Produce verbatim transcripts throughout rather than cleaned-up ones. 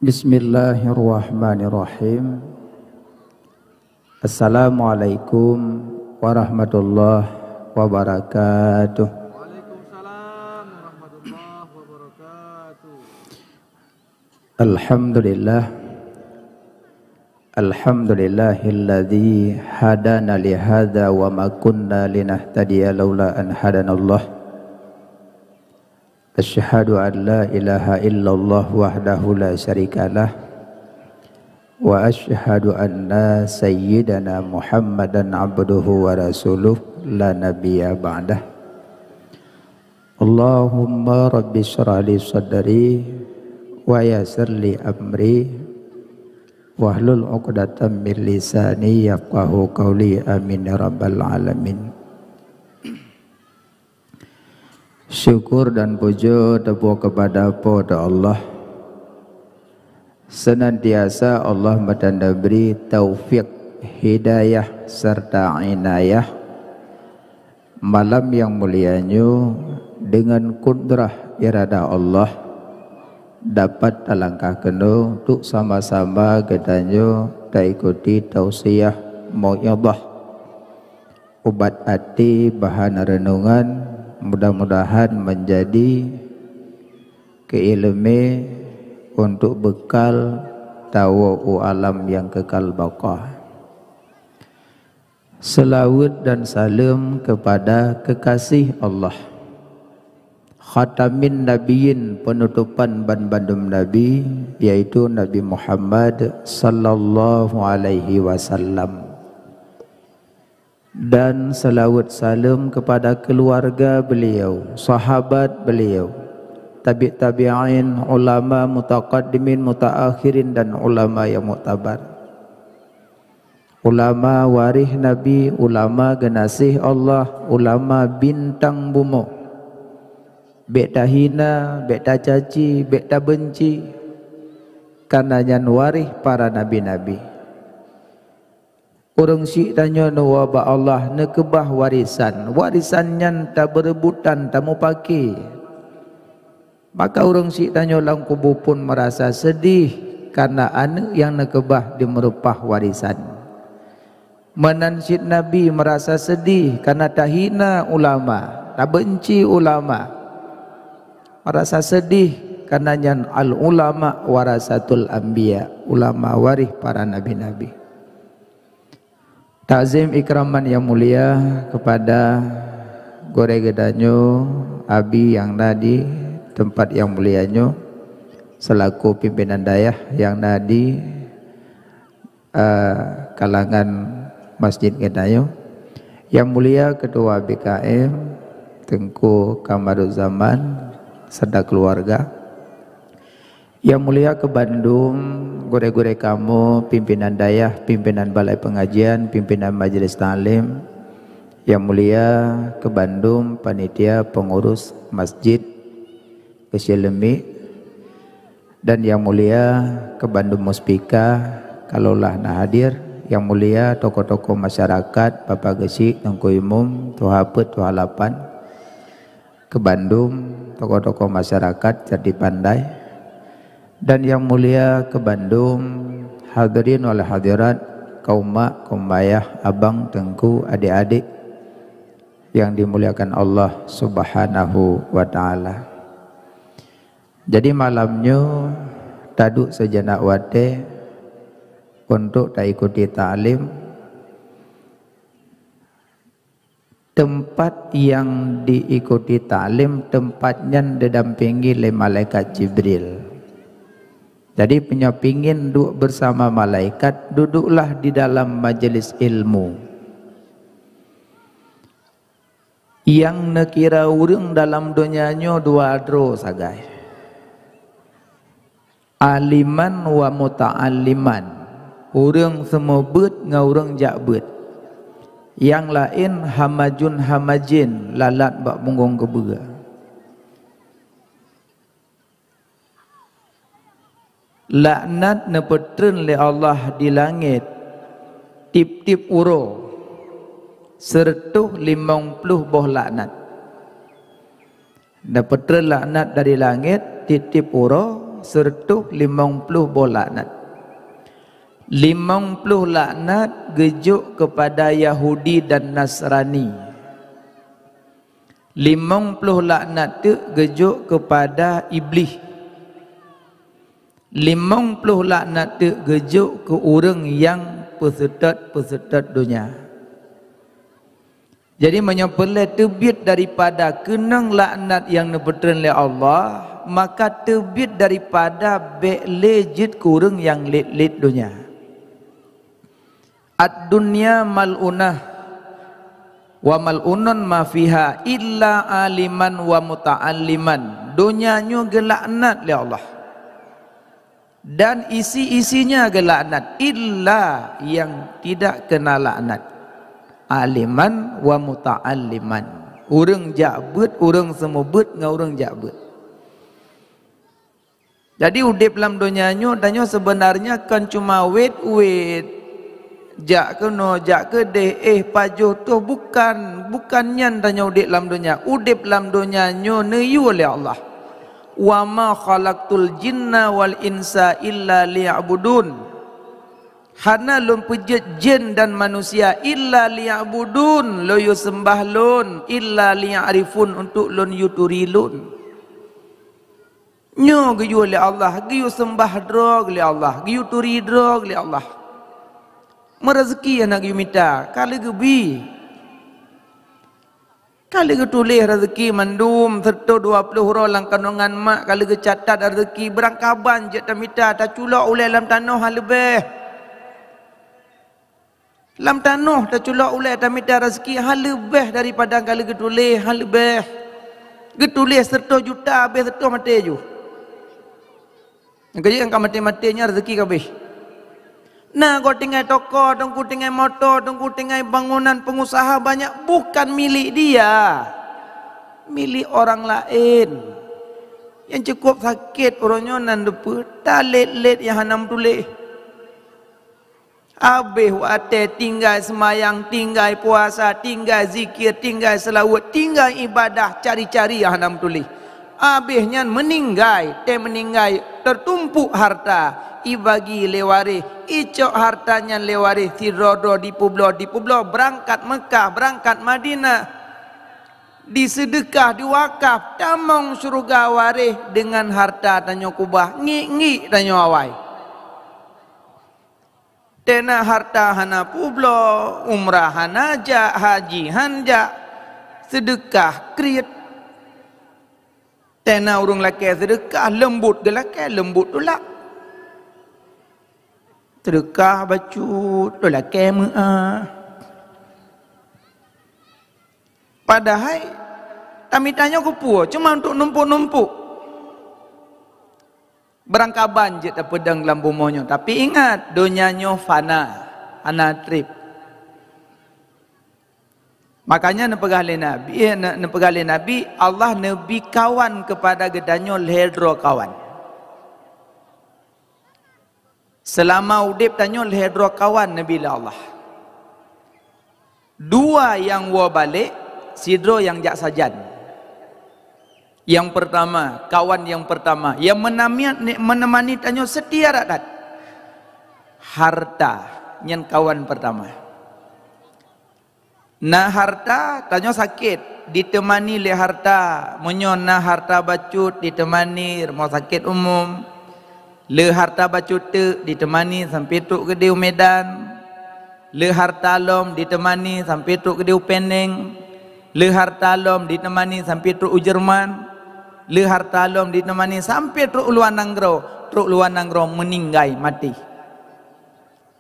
Bismillahirrahmanirrahim. Assalamualaikum warahmatullahi wabarakatuh. Waalaikumsalam warahmatullahi wabarakatuh. Alhamdulillah. Alhamdulillahilladzi hadana li hadza wa ma kunna linahtadiya laula an hadanallah. Asyhadu an la ilaha illallah wahdahu la syarikalah, wa asyhadu anna sayyidana Muhammadan abduhu wa rasuluh la nabiyya ba'dah. Allahumma rabbi syrah li sadri wa yassir li amri wahlul 'uqdatam min lisani yafqahu qauli. Amin ya rabbal alamin. Syukur dan puja teupeue kepada Po teu Allah, senantiasa Allah meutanabri taufik, hidayah, serta inayah malam yang mulia nyoe dengan kudrah irada Allah dapat talangkah keunoe untuk sama-sama geutanyoe taikuti tausiah mau'izah ubat até bahan renungan, mudah-mudahan menjadi keuileumé untuk bekal tawoe u alam nyang kekal baqa. Seulaweuet dan saleuem keupada keukasih Allah, khatamin nabiyyin, peunutopan banmandum nabi, yaitu Nabi Muhammad sallallahu alaihi wasallam. Dan seulaweuet saleuem keupada keuluwarga beliau, sahabat beliau, tabi' tabi'in, ulama mutaqaddimin, mutaakhirin, dan ulama nyang muktabar. Ulama waréh Nabi, ulama geunaséh Allah, ulama bintang bumoe. Bék tahina, bék tacaci, bék tabeunci, kareuna nyan waréh para nabi-nabi. Ureuëng syiek tanyoe neuwoe bak Allah neukeubah warésan, warésan nyan tabeureubutan, tamupaké. Maka ureuëng syiek tanyoe lam kubu phon meurasa seudeh kareuna aneuëk nyang neukeubah dimeureupah warésan. Meunan cit Nabi meurasa seudeh kareuna tahina ulama, tabeunci ulama. Meurasa seudeh kareuna nyan al-ulama warasatul anbiya, ulama waréh para nabi-nabi. Takzim ikraman nyang mulia keupada gurée geutanyoe, abi nyang na di teumpat nyang mulia nyoe, seulaku pimpinan dayah nyang na di, eh, kalangan masjid geutanyoe. Nyang mulia Ketua B K M, Teungku Kamaruzzaman, serta keuluwarga. Nyang mulia keu bandum gurée-gurée kamoe, pimpinan dayah, pimpinan balai peungajian, pimpinan majelis taklim. Nyang mulia keu bandum panitia peungurus masjid Keuchik Leumik, dan nyang mulia keu bandum muspika, kalaulah na hadir, nyang mulia tokoh-tokoh masyarakat, Bapak Keuchik, Teungku Imum, Tuha Peuet, Tuha Lapan, keu bandum tokoh-tokoh masyarakat Cati Pandai, dan nyang mulia keu bandum hadirin wal hadirat, kaum mak, kaum ayah, abang, teungku, adik-adik nyang dimuliakan Allah Subhanahu wa Ta'ala. Jadi, malam nyoe taduek seujeuneuek watée untuk taikuti taklim. Teumpat nyang diikuti taklim, teumpat nyan didampingi lé malaikat Jibril. Jadi, meunyoe pingin duek beusama malaikat, duduklah di dalam majelis ilmu. Nyang neukira ureuëng dalam donya nyoe dua droe sagai, aliman wa muta'alliman, ureuëng seumeubeuet ngon ureuëng jak beuet. Nyang laén hamajun hamajén, lalat bak punggong keubeue. Laknat neupeutreun lé Allah di langét tieb-tieb uroe, seureutôh limong ploh boh laknat. Neupeutreun laknat dari langét tieb-tieb uroe, seureutôh limong ploh boh laknat. Limong ploh laknat geujok keupada Yahudi dan Nasrani. Limong ploh laknat teuk geujok keupada Iblih. Limong ploh laknat teuk geujok keu ureuëng nyang peuseutôt-peuseutôt donya. Jadi, meunyoe peureulée teubiet daripada keunong laknat nyang neupeutreun lé Allah, maka teubiet daripada bék lé jeuet keu ureuëng nyang lét-lét donya. "Ad-dunya mal'unah, wa mal'unun ma fiha, illa aliman wa muta'alliman." Donya nyoe geulaknat lé Allah. Dan isi-isinya geulaknat, illa, yang tidak kena laknat, aliman wa muta'alliman. Ureuëng jak beuet, ureuëng seumeubeuet ngon ureuëng jak beuet. Jadi, udeb lam donya nyoe, tanyoe seubeunarnya kon cuma wét-wét, jak keunoe, jak keudeh, éh, pajoh toh, bukan, bukan nyan tanyoe udeb lam donya. Udeb lam donya nyoe neuyue lé Allah. "Wa ma khalaqtul jinna wal insa illa liya'budun." Hana lôn peujeuet jén dan manusia illa liya'budun, lôn yue seumbah lôn, illa liya'rifun, untuk lôn yue turi lôn. Nyoe geuyue lé Allah, geuyue seumbah droe lé Allah, geuyue turi droe lé Allah. Meureuzeukii hana geuyue mita, ka lheueh geubi. Ka lheueh geutuléh reuzeuki mandum, seureutôh dua ploh uroe lam kandongan mak ka lheueh geucatat reuzeuki, beurangkaban jeuet tamita, taculok ulée lam tanoh hana leubeh. Lam tanoh taculok ulée tamita reuzeuki hana leubeh daripada ka lheueh geutuléh, hana leubeh. Geutuléh seureutôh juta, habéh seureutôh maté ju. Nyang keujeuet nyang ka maté-maté nyan reuzeuki ka habéh. Na goe tinggai toko, teungku tinggai moto, teungku tinggai bangunan, pengusaha banyak, bukan milik dia. Milik orang laén. Nyang cukup sakét uroe nyoe nan deupeue, talét-lét nyang hana meutuléh. Habéh watée tinggai seumayang, tinggai puasa, tinggai zikir, tinggai seulaweuet, tinggai ibadah, cari-cari nyang hana meutuléh. Habéh nyan meuninggai, tée meuninggai teutumpuk harta, ibagi lé waréh, icok harta nyan lé waréh sidroe-droe dipeubloe, dipeubloe, beurangkat Meukah, beurangkat Madinah, diseudeukah, diwakaf, tamong syeuruga waréh deungon harta tanyoe keubah, ngiek-ngiek tanyoe awai. Tée na harta hana peubloe, umrah hana jak, haji han jak, seudeukah kriet. Tée na ureuëng lakée seudeukah, leumbot geulakée, leumbot tulak. Seudeukah bacut, lôn lakée meuáh. Padahai tamita nyoe keupeue? Cuma untuk numpuk-numpuk. Beurangkaban jeuet tapeudong lam bumoe nyoe, tapi ingat, donya nyoe fana, hana treb. Makanya neupeugah lé Nabi, eh, ne-, neupeugah lé Nabi, Allah neubi kawan keupada geutanyoe lhée droe kawan. Seulama udeb tanyoe lhée droe kawan neubi lé Allah. Dua nyang woe balek, sidroe nyang jak sajan. Nyang peurtama, kawan nyang peurtama, nyang meunamiet, meuneumani tanyoe seutia that-that. Harta, nyan kawan peurtama. Na harta, tanyoe sakét, diteumani lé harta. Meunyoe na harta bacut, diteumani rumoh sakét umum. Le harta bacut teuk diteumani sampoe trok keudeh u Medan. Le harta lom diteumani sampoe trok keudeh u Peneng. Le harta lom diteumani sampoe trok u Jerman. Le harta lom diteumani sampoe trok u luwa nanggroe. Trok luwa nanggroe meuninggai, maté.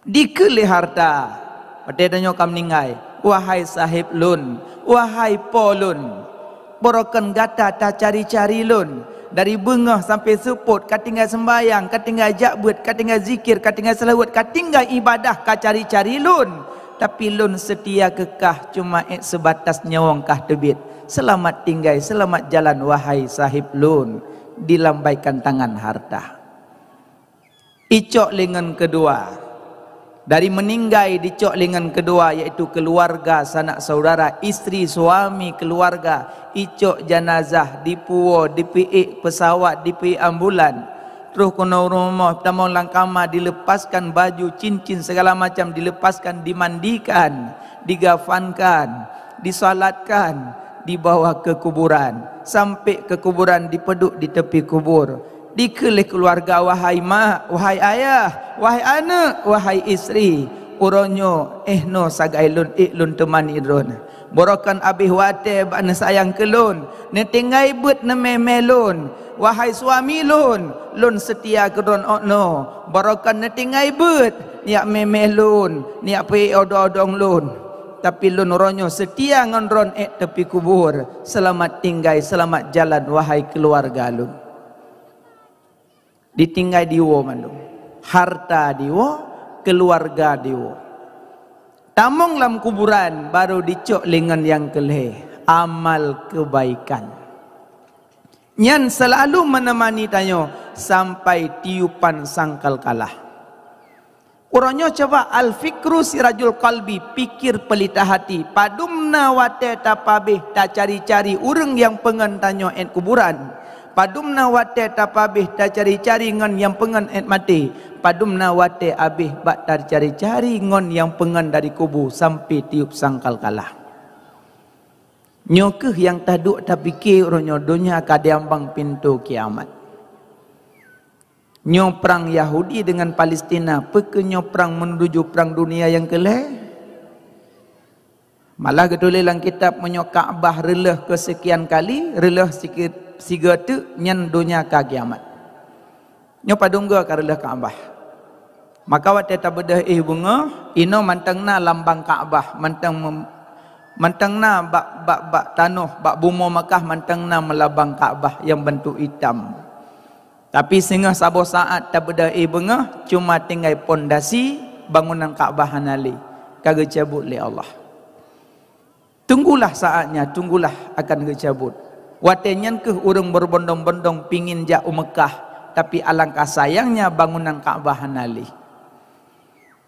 Dikeue lé harta, watée tanyoe ka meuninggai, "Wahai saheb lôn, wahai po lôn, bôrokan gata tacari-cari lôn, dari beungoh sampoe seupôt ka tinggai seumbahyang, ka tinggai jak beuet, ka tinggai zikir, ka tinggai seulaweuet, ka tinggai ibadah, ka cari-cari lôn, tapi lôn seutia keu kah, cuma ék seubatas nyawöng kah teubiet. Seulamat tinggai, seulamat jalan, wahai saheb lôn." Dilambaikan tangan harta. Icok lé ngon keudua. Dari meuninggai dicok lé ngon keudua, yaitu keuluwarga, sanak syedara, istri, suami, keuluwarga. Icok janazah, dipuwoe, dipeuék peusawat, dipeuék ambulan. Troh keunoe rumoh, tamong lam kama, dilepaskan baju, cincin, segala macam dilepaskan, dimandikan, digafankan, disalatkan, dibawa ke kuburan. Sampai ke kuburan, dipeuduek di tepi kubur. Dikheun lé keuluwarga, "Wahai mak, wahai ayah, wahai aneuëk, wahai istri, uroe nyoe, eh, noe sagai lôn, ék lôn teumani droeneuh. Barokon abéh watée bak neusayang keu lôn, neutinggai beuet neumé-mé lôn. Wahai suami lôn, lôn seutia keu droeneuh. Barokon neutinggai beuet, neujak mé-mé lôn, neujak peu-ék odong-odong lôn. Tapi lôn uroe nyoe seutia ngon droeneuh ék tepi kubur. Seulamat tinggai, seulamat jalan, wahai keuluwarga lôn." Ditinggai diwoe mandum. Harta diwoe, keuluwarga diwoe. Tamong lam kuburan, barô dicok lé ngon nyang keu lhée, amal keubaikan. Nyan seulalu meuneumani tanyoe sampai tiupan sangkal kalah. Uroe nyoe cuba, al-fikru sirajul qalbi, pikir pelita hati. Padum na watée tapabéh tacari-cari ureuëng nyang peungon tanyoe ék kuburan. Padum na watée tapabéh tacari-cari ngon nyang peungon ék maté. Padum na watée abéh bak tacari-cari ngon nyang peungon dari kubu sampai tiup sangkal kalah. Nyoe kheueh nyang taduek tapike uroe nyoe, donya ka diambang pintoe kiamat. Nyoe prang Yahudi dengan Palestina, peu kheueh nyoe prang meunuju prang dunia nyang keu lhée? Malah geutuléh lam kitab, meunyoe Ka'bah reuloh keu seukian kali, reuloh sike-, sigoe teuk, nyan donya ka kiamat. Nyoe padum goe ka reuloh Ka'bah. Maka watée tabeudôh éh beungoh, inoe mantong na lambang Ka'bah, mantong mem-, mantong na bak, bak, bak tanoh, bak bumoe Makkah mantong na meulabang Ka'bah nyang beuntuk itam. Tapi singoh saboh saát tabeudôh éh beungoh, cuma tinggai pondasi bangunan Ka'bah hana lé, ka geucabut lé Allah. Tunggulah saatnya, tunggulah akan geucabut. Watée nyan kheueh ureuëng berbondong-bondong pingin jak u Meukah, tapi alangkah sayangnya bangunan Ka'bah hana lé.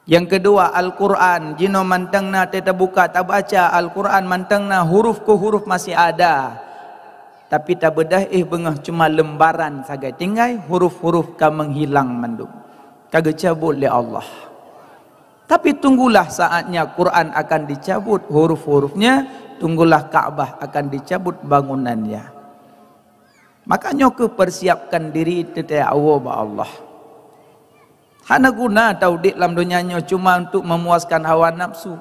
Nyang keudua, Al-Quran. Jinoe mantong na teubuka, tabaca Al-Quran mantong na, huruf keu huruf masih ada. Tapi tabeudôh éh beungoh cuma lembaran sagai, tinggai huruf-huruf ka menghilang mandum. Ka geucabut lé Allah. Tapi tunggulah saatnya Quran akan dicabut huruf-hurufnya, tunggulah Ka'bah akan dicabut bangunannya. Maka nyoe kheueh persiapkan diri teutab awoe bak Allah. Hana guna taudeb lam donya nyoe cuma untuk memuaskan hawa nafsu.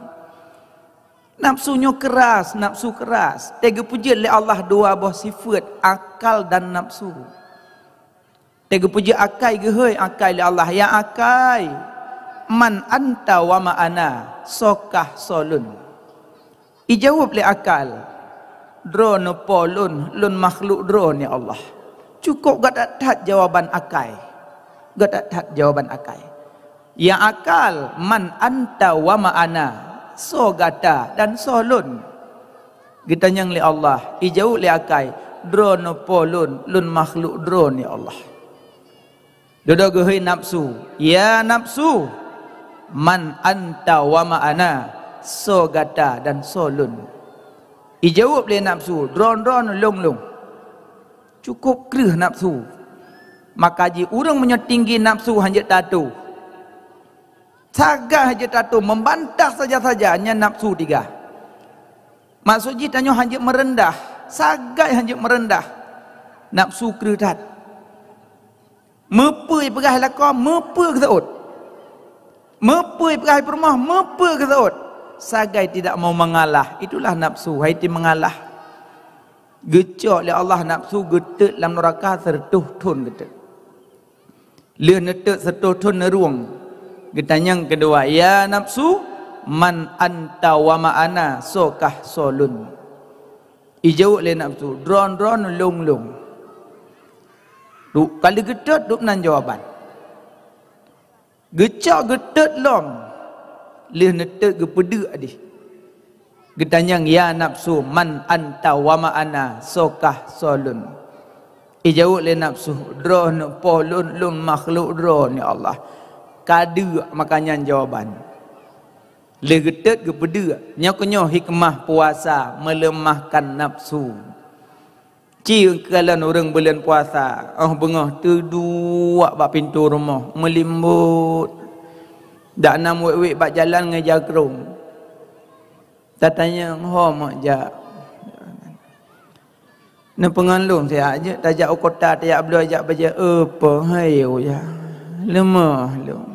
Nafsu nyoe keras, nafsu keras. Teugeupeujeut lé Allah dua boh sifat, akal dan nafsu. Teugeupeujeut akai geuhôi akai lé Allah, "Ya akai, man anta wa ma ana, soe kah soe lôn?" Ijaweueb lé akal, "Droeneuh Po lôn, lôn makhluk Droeneuh, ya Allah." Cukôp gata that jawaban akai. Gata that jawaban akai. "Ya akal, man anta wa ma ana, soe gata dan soe lôn?" Geutanyong lé Allah, ijaweueb lé akai, "Droeneuh Po lôn, lôn makhluk Droeneuh, ya Allah." Dudoe geuhôi nafsu, "Ya nafsu, man anta wa ma ana, soe gata dan soe lôn?" Ijaweueb lé nafsu, "Droeneuh, droeneuh, lôn, lôn." Cukôp kreueh nafsu. Maka jih ureuëng meunyoe tinggi nafsu hanjeuet tatoh. Sagai hanjeuet tatoh, membantah saja-saja, nyan nafsu tiga. Maksud jih tanyoe hanjeuet meureundah, sagai hanjeuet meureundah. Nafsu kreueh that. Meupeue peugah lakoe, meupeue geuseuôt. Meupeue peugah peurumoh, meupeue geuseuôt. Sagai tidak mau mengalah, itulah nafsu, hai ti mengalah. Geucok lé Allah nafsu geutot lam nuraka sireutoh thon geutot. Lheueh neutot sireutoh thon neurueng. Geutanyong keudua, "Ya nafsu, man anta wa ma ana, soe kah soe lôn?" Ijaweueb lé nafsu, "Droeneuh, droeneuh, lôn, lôn." Dub kali geutot dub nan jawaban. Geucok geutot lom, lheueh neutot geupeudeuek dih. Geutanyong, "Ya nafsu, man anta wa ma ana, soe kah soe lôn?" Ijaweueb lé nafsu, "Droeneuh Po lôn, lôn makhluk Droeneuh, ya Allah." Ka deuek maka nyan jawaban. Lheueh geutot geupeudeuek, nyoe keunyoe hikmah puasa, meuleumahkan nafsu. Ci kalon ureuëng buleuen puasa, óh beungoh teuduek bak pintoe rumoh, meulimbot. Dak na wék-wék bak jalan ngon jakrong. Tatanyong, "Ho mak jak?" "Neupeungon lôn siat jeuet, tajak u kota, tajak bloe jak bajée." "Euy po, hai uya, leumoh lôn.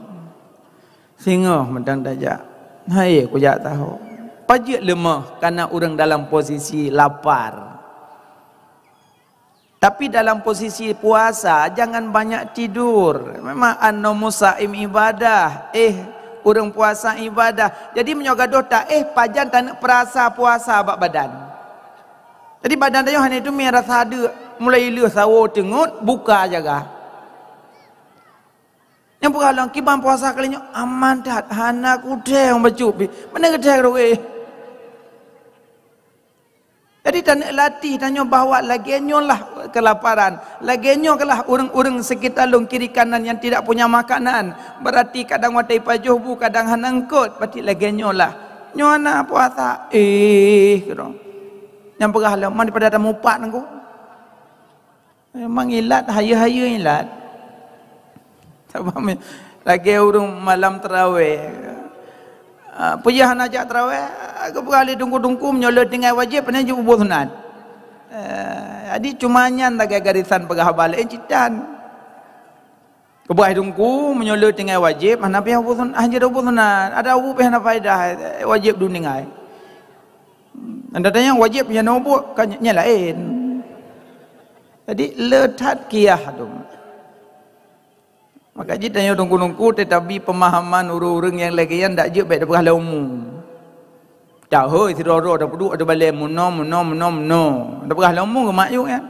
Singoh mantong tajak, hai kujak taho." Pajan leumoh? Kareuna ureuëng dalam posisi lapar. Tapi dalam posisi puasa, jangan banyak tidur. Memang an-naumu saim ibadah. Eh, ureuëng puasa ibadah. Jadi, meunyoe gadoh taéh, pajan taneuk peurasa puasa bak badan. Jadi, badan tanyoe hana teumé rasa deuk. Mulai lheueh sawoe teungeut, buka jaga. Nyang peugah lom, "Kiban puasa kali nyoe aman that, hana kutheng bacut pih." Mana kutheng roh, eh? Jadi, taneuk latih tanyoe bahwa lagée nyoe lah kelaparan, lagée nyoe lah ureuëng-ureuëng sekitar lôn kiri kanan yang tidak punya makanan. Berarti kadang watée pajoh bu, kadang hana eungkot, berarti lagée nyoe lah. Nyoe na puasa, eh, keudroe. Nyang peugah lom, man daripada tamupat nangku. Memang ilat, hayeue-hayeue ilat. Sabab lagée ureuëng malam taraweh. Ah, peue hana jak taraweh, geupeugah lé teungku-teungku meunyoe le tinggai wajéb, hana jeuet peubuet sunat. Eh, jadi cuma nyan lagée garisan peugah haba laén citan. Geupeugah teungku meunyoe le tinggai wajéb, hana payah peubuet sun-, hana jeuet peubuet sunat. Ada ubu pih hana faedah, eh, wajéb dum tinggai. Anda tanya wajéb nyang na ubu, kan nyan laén. Jadi, le that kiah tu. Maka jih tanyoe teungku-teungku, tetapi pemahaman ureuëng-ureuëng nyang lagée nyan dak jeuet bék tapeugah lom umu. Dak hôi sidroe-droe tapeuduek ateueh balée meunoe, meunoe, meunoe, meunoe. Tapeugah lom umu geumak yue nyan.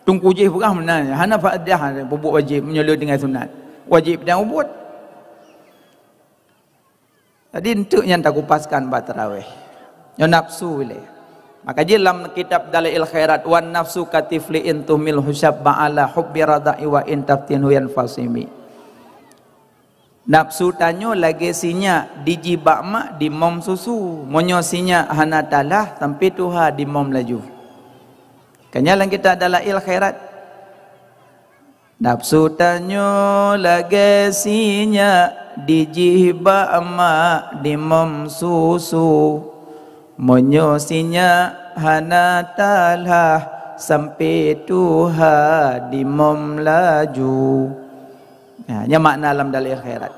Teungku jih peugah meunan, hana faedah peubuet wajéb meunyoe le tinggai sunat. Wajéb dan ubuet. Jadi, enteuk nyan takupaskan bak taraweh. Nyoe nafsu ilée. Maka jih lam kitab Dalail Khairat, "Wan nafsu katifli in tuhmilhu syabba ala hubbi rada'i wa in taftinhu yanfasimi." Nafsu tanyoe lagée sinyak dijih bak mak dimom susu. Meunyoe sinyak hana talah, sampai tuha dimom laju. Ka nyan lam kitab Dalail Khairat. Nafsu tanyoe lagée sinyak dijih bak mak dimom susu. Meunyoe sinyak hana talah, sampai tuha dimom laju. Nah, nyan makna lam Dalail Khairat.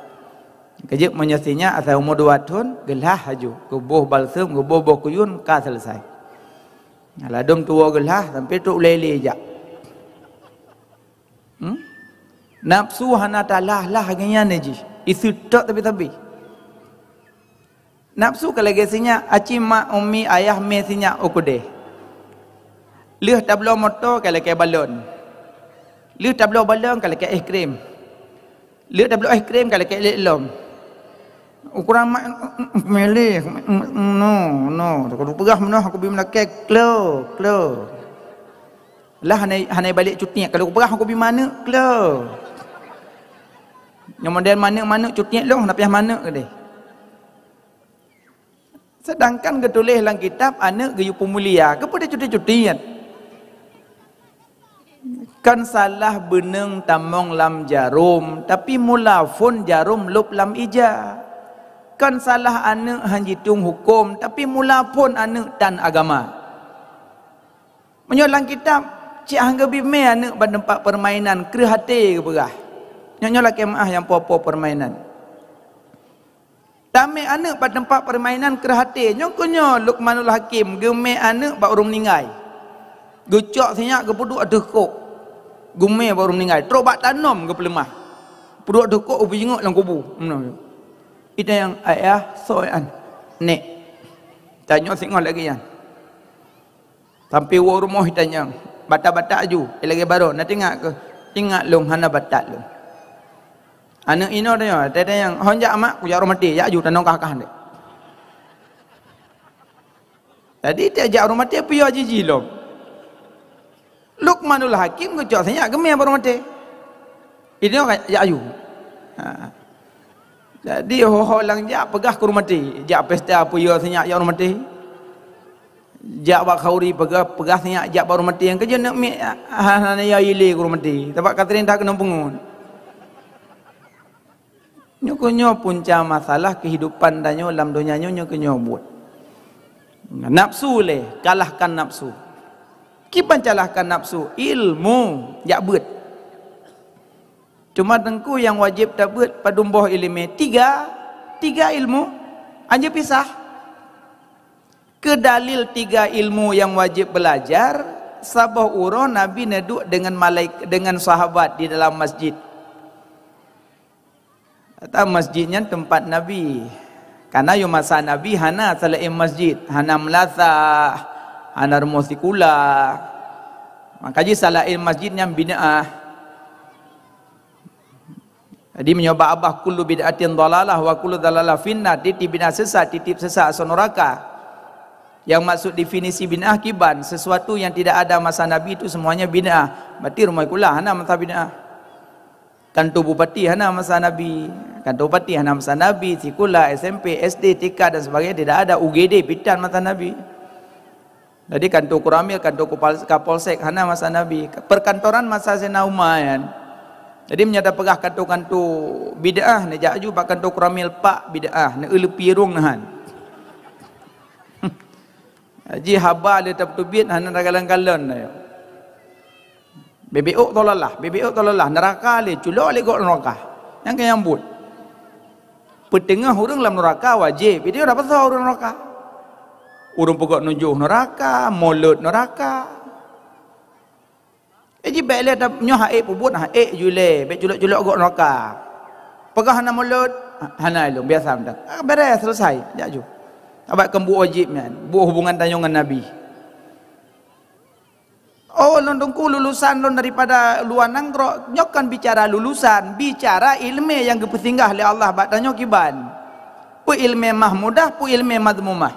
Keujeuet meunyoe sinyak asai umu dua thon, geulah laju, geuboh balsem, geuboh boh kuyun, ka seuleusai. Nah, ladom tuwoe geulah sampai trok ulée-lée jak. Hmm? Nafsu hana talah-lah geuh nyan jih. Iseutôt tapi-tapi. Nafsu ka lagée sinyak, aci mak, umi, ayah mé sinyak u keudeh. Lheueh tabloe moto ka lakée balon. Lheueh tabloe balon ka lakée es krim. Lheueh tabloe es krim ka lakée élék lom. Ukoran mak, "Meuléh, no, no." Tapeugah meunoe, "Aku bi meulakée, klo, klo." Lah hana, hana balek cutiek, kalau peugah aku bi manök, klo. Nyang model manök-manök cutiek lom, hana payah manök keudeh. Sedangkan geutuléh lam kitab, aneuëk geuyue peumulia, keupeue cuti-cutiet? Kon salah beuneueng tamong lam jarom, tapi mula phon jarom lôb lam ija. Kon salah aneuëk han jitueng huköm, tapi mula phon aneuëk tan agama. Meunyoe lam kitab, cit han geubi mé aneuëk bak teumpat peurmainan, kreueh até geupeugah. Nyoe, nyoe lakée meuáh nyang po-po peurmainan. Tamé aneuëk bak teumpat peurmainan kreueh até. Nyoe keuh nyoe Luqmanul Hakim geumé aneuëk bak ureuëng meuninggai. Geucok sinyak geupeuduek ateueh kok. Geumé bak ureuëng meuninggai. Trok bak tanom geupeuleumah. Peuduek ateueh kok, geupeujeungok lam kubu. Meunoe. Itanyong, "Ayah, soe nyan?" "Nék." Tanyoe singoh lagée nyan. Sampai woe rumoh itanyong, batat-batat aju, ilagée baroe, "Na teuingat keuh?" "Ingat lôn, hana batat lôn." Aneuëk inoe tanyoe, tanyong, "Hon jak mak, kujak rhumaté, jak aju, tanoh kah-kah deh." Jadi, tieb jak rhumaté, piôh jiji lom. Luqmanul Hakim geucok sinyak geumé bak rhumaté. Inoe ka jak aju. Ha. Jadi, ho-ho lam jak peugah keu rhumaté, jak pesta piôh sinyak jak rhumaté. Jak bak khauri peugah, peugah sinyak jak bak ureuëng maté nyang keujeuet neuk miet hana ya ilé keu ureuëng maté. Sabab ka sering that keunong peungon. Nyoe keunyoe punca masalah kehidupan tanyoe lam donya nyoe, nyoe keunyoe buet. Nafsu lé, kalahkan nafsu. Kiban calahkan nafsu, ilmu jak beuet. Cuma teungku nyang wajéb tabeuet padum boh iéleumé? Tiga, tiga ilmu. Anjeue pisah. Keu dalil tiga ilmu nyang wajéb beulajar, saboh uroe Nabi neuduek deungon malaik-, deungon sahabat di dalam masjid. Kata masjid nyan teumpat Nabi. Karena yôh masa Nabi hana salaén masjid, hana meulasah, hana rumoh sikula. Maka jih salaén masjid nyan bid'ah. Jadi meunyoe bak Abah, "Kullu bid'atin dhalalah wa kullu dhalalah finnar," tieb-tieb bid'ah sesat, tieb-tieb sesat asoe nuraka. Yang maksud definisi bid'ah kiban, sesuatu yang tidak ada masa Nabi itu semuanya bid'ah. Berarti rumoh sikula hana masa bid'ah. Kantor bupati hana masa Nabi. Kantor bupati hana masa Nabi, sikula, S M P, S D, T K dan sebagainya tidak ada. U G D, bidan masa Nabi. Jadi kantor Koramil, kantor Kupal-, Kapolsek hana masa Nabi. Perkantoran masa Saidina Umar nyan. Jadi meunyoe tapeugah kantor-kantor bid'ah, neujak aju bak kantor Koramil, pak, bid'ah, neueu leupie rhueng neuhan. Jih haba lé tapeuteubiet hana takalon-kalon. Bibit ôk dhalalah, bibit ôk dhalalah, neuraka lé, culok lé gob neuraka. Nyang keu nyang buet. Peuteungoh ureuëng lam neuraka wajéb, itu dak pasoe ureuëng neuraka. Ureuëng peugah nujoh neuraka, mulod neuraka. Eh, jih bék lé ta-, nyoe hak ék peubuet, hak ék ju lé, bék culok-culok gob neuraka. Peugah hana mulod, ha-, hana ilôn, biasa mantong. Ah, beres, selesai, jak ju. Abak keu buet wajéb nyan, buet hubungan tanyoe ngon Nabi. Oh, lôn teungku lulusan lôn daripada luwa nanggroe, nyoe kon bicara lulusan, bicara iéleumé nyang geupeusinggah lé Allah bak tanyoe kiban. Peue iéleumé mahmudah, peue iéleumé madhmumah.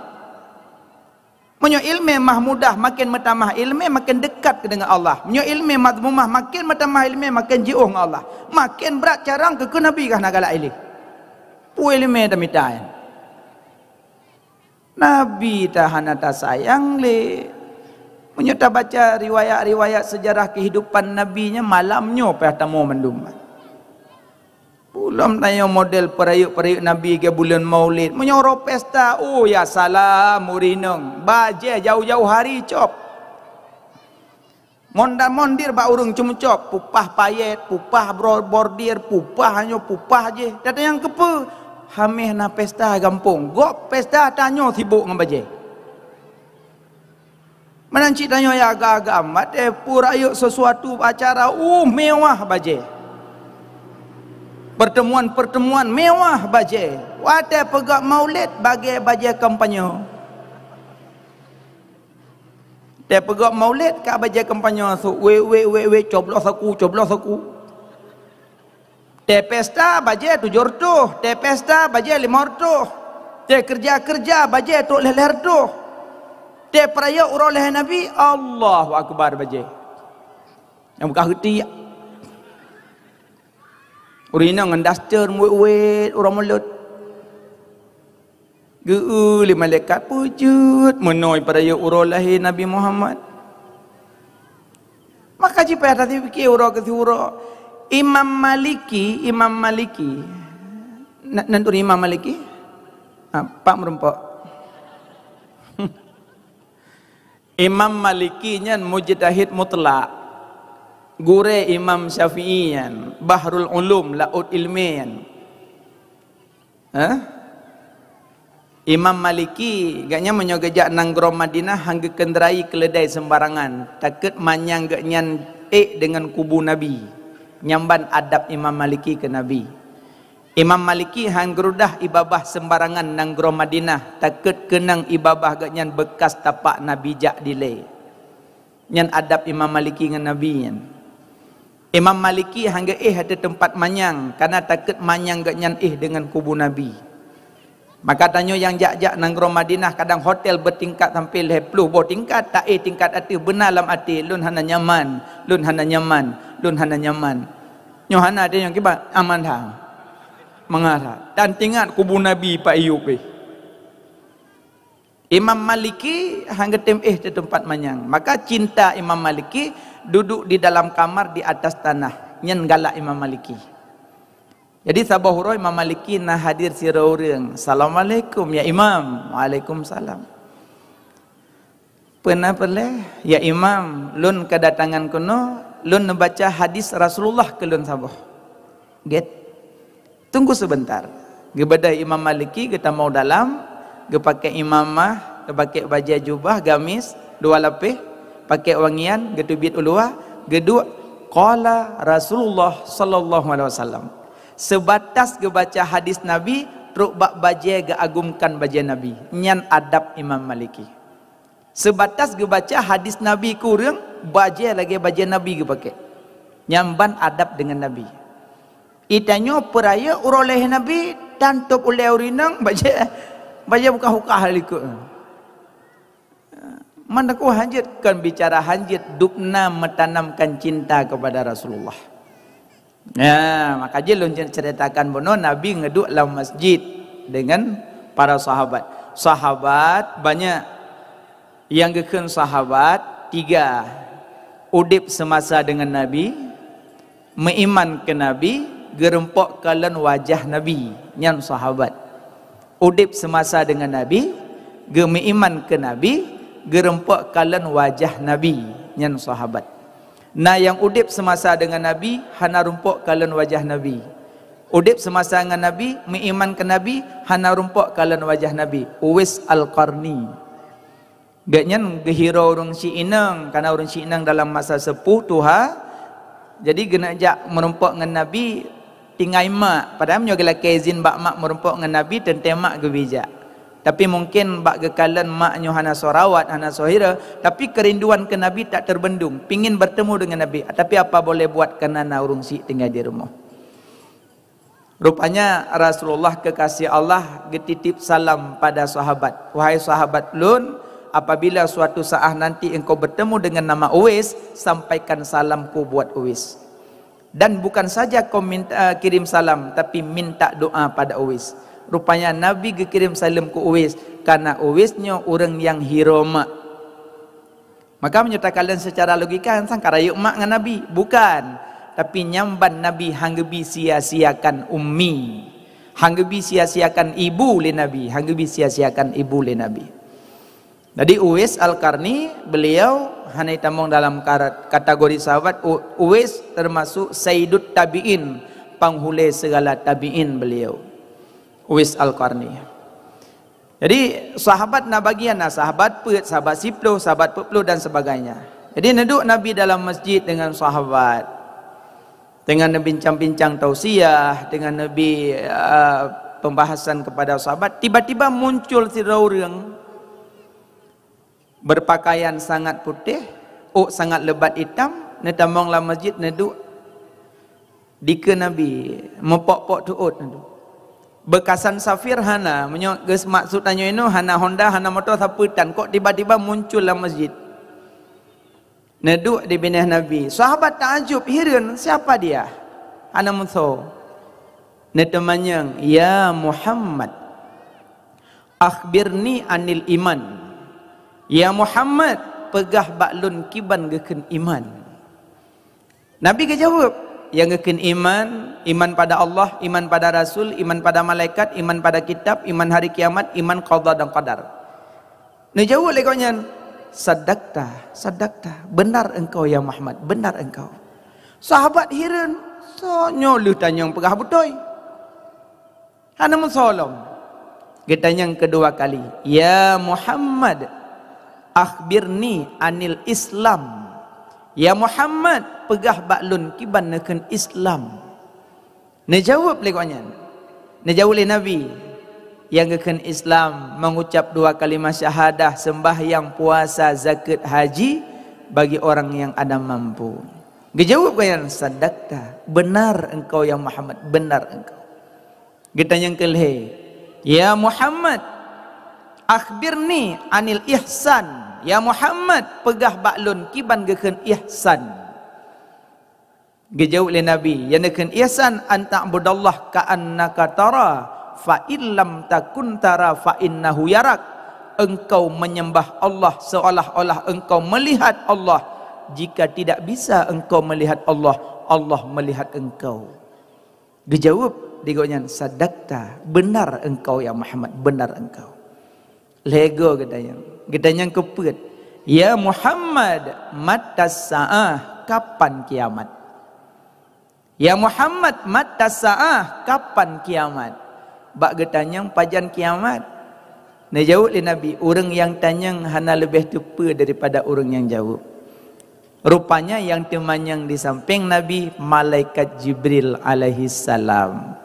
Meunyoe iéleumé mahmudah, maken meutamah iéleumé, maken dekat keu deungon Allah. Meunyoe iéleumé madhmumah, maken meutamah iéleumé, maken jiôh ngon Allah. Maken brat carông keu, keu Nabi ka hana galak ilée. Peue iéleumé tamita nyan. Nabi ta hana tasayang lé. Meunyoe tabaca riwayat-riwayat seujarah keuhidupan Nabi nyan, malam nyoe payah tamong mandum. Ulôn tanyoe model peurayeuk-peurayeuk Nabi keu buleuen Maulid. Meunyoe uroe pesta, oh ya salam, ureueng inong. Bajée jauh-jauh hari cop. Mondan-mondir bak ureueng cumucok, pupah payet, pupah bro-, bordir, pupah nyoe, pupah jéh. Tanyong keupeue? Haméh na pesta gampông. Gob pesta tanyoe sibok ngon bajée. Meunan cit tanyoe ya agam-agam, watée peurayeuk sesuatu acara, uh, mewah bajée. Pertemuan-pertemuan mewah bajée. Watée peugah Maulid, bagée bajée kampanye. Teupeugah Maulid ka bajée kampanye su, weh, weh, weh, weh, cobloh saku, cobloh saku. Teu pesta bajée tujoh reutôh, teu pesta bajée limong reutôh, teu keureuja-keureuja bajée trok lhée-lhée reutôh, teu peurayeuk uroe lahé Nabi, Allahu Akbar bajée. Nyang beukah heuti. Ureueng inong ngon daster muet-uet uroe Maulid. Geu-eu lé malaikat, peue jeuet meunoe peurayeuk uroe lahé Nabi Muhammad. Maka jipayah tapiké uroe keu siuroe. Imam Maliki, Imam Maliki. Na, nan turun Imam Maliki? Ha, Pak Meureumpok. Imam Maliki nyan mujtahid mutlak. Gurée Imam Syafi'i nyan, Bahrul Ulum, laôt iéleumé nyan. Hah? Imam Maliki, gobnyan meunyoe geujak nanggroe Madinah, han geukeundarai keuleudai seumbarangan, takot manyang gobnyan ék deungon kubu Nabi. Nyan ban adab Imam Maliki keu Nabi. Imam Maliki han geurudah ié babah seumbarangan nanggroe Madinah, takot keunong ié babah gobnyan beukas tapak Nabi jak dilée. Nyan adab Imam Maliki ngon Nabi nyan. Imam Maliki han geuéh ateueh teumpat manyang, kana takot manyang gobnyan éh deungon kubu Nabi. Maka tanyoe nyang jak-jak nanggroe Madinah, kadang hotel beutingkat sampoe lhée ploh boh tingkat, taéh tingkat ateueh, beuna lam até, "Lôn hana nyaman, lôn hana nyaman, lôn hana nyaman." Nyoe hana até nyoe kiban, aman that. Mangat that. Dan teuingat kubu Nabi Pak Ayub éh. Imam Maliki han geutem éh di teumpat manyang. Maka cinta Imam Maliki duduk di dalam kamar di atas tanah. Nyan galak Imam Maliki. Jadi saboh uroe Imam Maliki na hadir sidroe ureuëng. "Assalamualaikum ya Imam." "Waalaikumsalam." "Peue na peureulée?" "Ya Imam, lôn kedatangan keunoe, lôn neubaca hadis Rasulullah keu lôn saboh." "Gét. Tunggu sebentar." Geubeudôh Imam Maliki, geutamong dalam, geupakée imamah, geupakée bajée jubah gamis dua lapéh, pakée wangian, geuteubiet u luwa, geuduek. Qala Rasulullah sallallahu alaihi wasallam. Sebatas geubaca hadis Nabi, trok bak bajée geuagumkan bajée Nabi. Nyan adab Imam Maliki. Sebatas geubaca hadis Nabi keu ureuëng, bajée lagée bajée Nabi geupakée. Nyan ban adab deungon Nabi. Geutanyoe peurayeuk uroe lahé Nabi, tan tôb ulée ureuëng inong, bajée, bajée bukah-bukah likot. Mandakua hanjeuet kon bicara hanjeuet dubna meutanamkan cinta kepada Rasulullah. Ya, maka jih lôn ceritakan bunoe Nabi ngeuduek lam masjid dengan para sahabat. Sahabat banyak. Nyang geukheun sahabat tiga. Udeb seumasa dengan Nabi, meuiman keu Nabi, geureumpok kalon wajah Nabi, nyan sahabat. Udeb seumasa dengan Nabi, geumeuiman keu Nabi, geureumpok kalon wajah Nabi, nyan sahabat. Na nyang udeb seumasa dengan Nabi, hana rumpok kalon wajah Nabi. Udeb seumasa ngon Nabi, meuiman keu Nabi, hana rumpok kalon wajah Nabi. Uwais Al-Qarni. Gobnyan geuhiro ureuëng syiek inong, karena ureuëng syiek inong dalam masa seupôt tuha, jadi geuneuk jak meurumpok ngon Nabi tinggai mak. Padahai meunyoe geulakée izin bak mak meurumpok ngon Nabi, teuntée mak geubri jak. Tapi mungkin bak geukalon mak nyoe hana soe rawat, hana soe hiro, tapi kerinduan keu Nabi tak terbendung, pingin bertemu dengan Nabi. Tapi apa boleh buat, karena na ureuëng syiek tinggai di rumoh. Rupanya Rasulullah kekasih Allah geutitip salam pada sahabat, "Wahai sahabat lôn, apabila suatu saat nanti engkau bertemu dengan nama Uwais, sampaikan salamku buat Uwais. Dan bukan saja kau minta, eh, kirim salam, tapi minta doa pada Uwais." Rupanya Nabi geukirim salam keu Uwais, karena Uwais nyoe ureuëng nyang hiro mak. Maka meunyoe takalon secara logika, sang ka rayeuk mak ngon Nabi? Bukan. Tapi nyang ban Nabi han geubi sia-siakan ummi. Han geubi sia-siakan ibu lé Nabi. Han geubi sia-siakan ibu lé Nabi. Jadi Uwais Al-Qarni, beliau hana itamong dalam karat-, kategori sahabat. U-, Uwais termasuk Sayyidut Tabi'in, panghulée segala tabi'in beliau. Uwais Al-Qarni. Jadi sahabat na bagian, na sahabat peuet, sahabat siploh, sahabat peuet ploh dan sebagainya. Jadi neuduek Nabi dalam masjid dengan sahabat, dengan neubincang-bincang tausiah, dengan neubi, uh, pembahasan kepada sahabat. Tiba-tiba muncul sidroe ureuëng berpakaian sangat putéh, ôk sangat lebat itam, neutamong lam masjid neuduek dikeue Nabi, meupok-pok teuôt neuduek. Beukasan safir hana, meunyoe geus maksud tanyoe inoe hana honda, hana moto, sapeue tan, kok tiba-tiba muncul lam masjid. Neuduek di binéh Nabi. Sahabat taajub, hireuen, "Siapa dia?" Hana meusoe. Neuteumanyong, "Ya Muhammad, akhbirni anil iman." "Ya Muhammad, peugah bak lôn kiban geukheun iman." Nabi geujaweueb, "Nyang geukheun iman, iman pada Allah, iman pada Rasul, iman pada malaikat, iman pada kitab, iman hari kiamat, iman qada dan qadar." Neujaweueb lé gobnyan, "Sadaqta, sadaqta, benar engkau ya Muhammad, benar engkau." Sahabat hireuen, "Soe nyoe lheueh tanyong peugah beutôi?" Hana meusoe lom. Geutanyong keudua kali, "Ya Muhammad, akhbirni anil Islam." "Ya Muhammad, peugah bak lôn kiban neukheun Islam." Neujaweueb lé gobnyan. Neujaweueb lé Nabi, "Nyang geukheun Islam, mengucap dua kalimah syahadah, sembahyang, puasa, zakeuet, haji bagi orang yang ada mampu." Geujaweueb gobnyan, "Sadaqta, benar engkau ya Muhammad, benar engkau." Geutanyong keu lhée, "Ya Muhammad, akhbirni anil ihsan." "Ya Muhammad, peugah bak lôn kiban geukheun ihsan." Geujaweueb lé Nabi, "Nyang neukheun ihsan, an ta'budallaha ka'annaka tara, fa in lam takun tara, fa innahu yarak." engkau menyembah Allah seolah-olah engkau melihat Allah. Jika tidak bisa engkau melihat Allah, Allah melihat engkau. Geujaweueb di gobnyan, "Sadaqta, benar engkau ya Muhammad, benar engkau." Lhèe goe geutanyong. Geutanyong keu peuet, "Ya Muhammad, matas sa'ah, kapan kiamat?" "Ya Muhammad, matas sa'ah, kapan kiamat?" Bak geutanyong pajan kiamat. Neujaweueb lé Nabi, "Ureuëng nyang tanyong hana leubeh teupeue daripada ureuëng nyang jaweueb." Rupanya nyang teumanyong di sampéng Nabi, malaikat Jibril alaihissalam.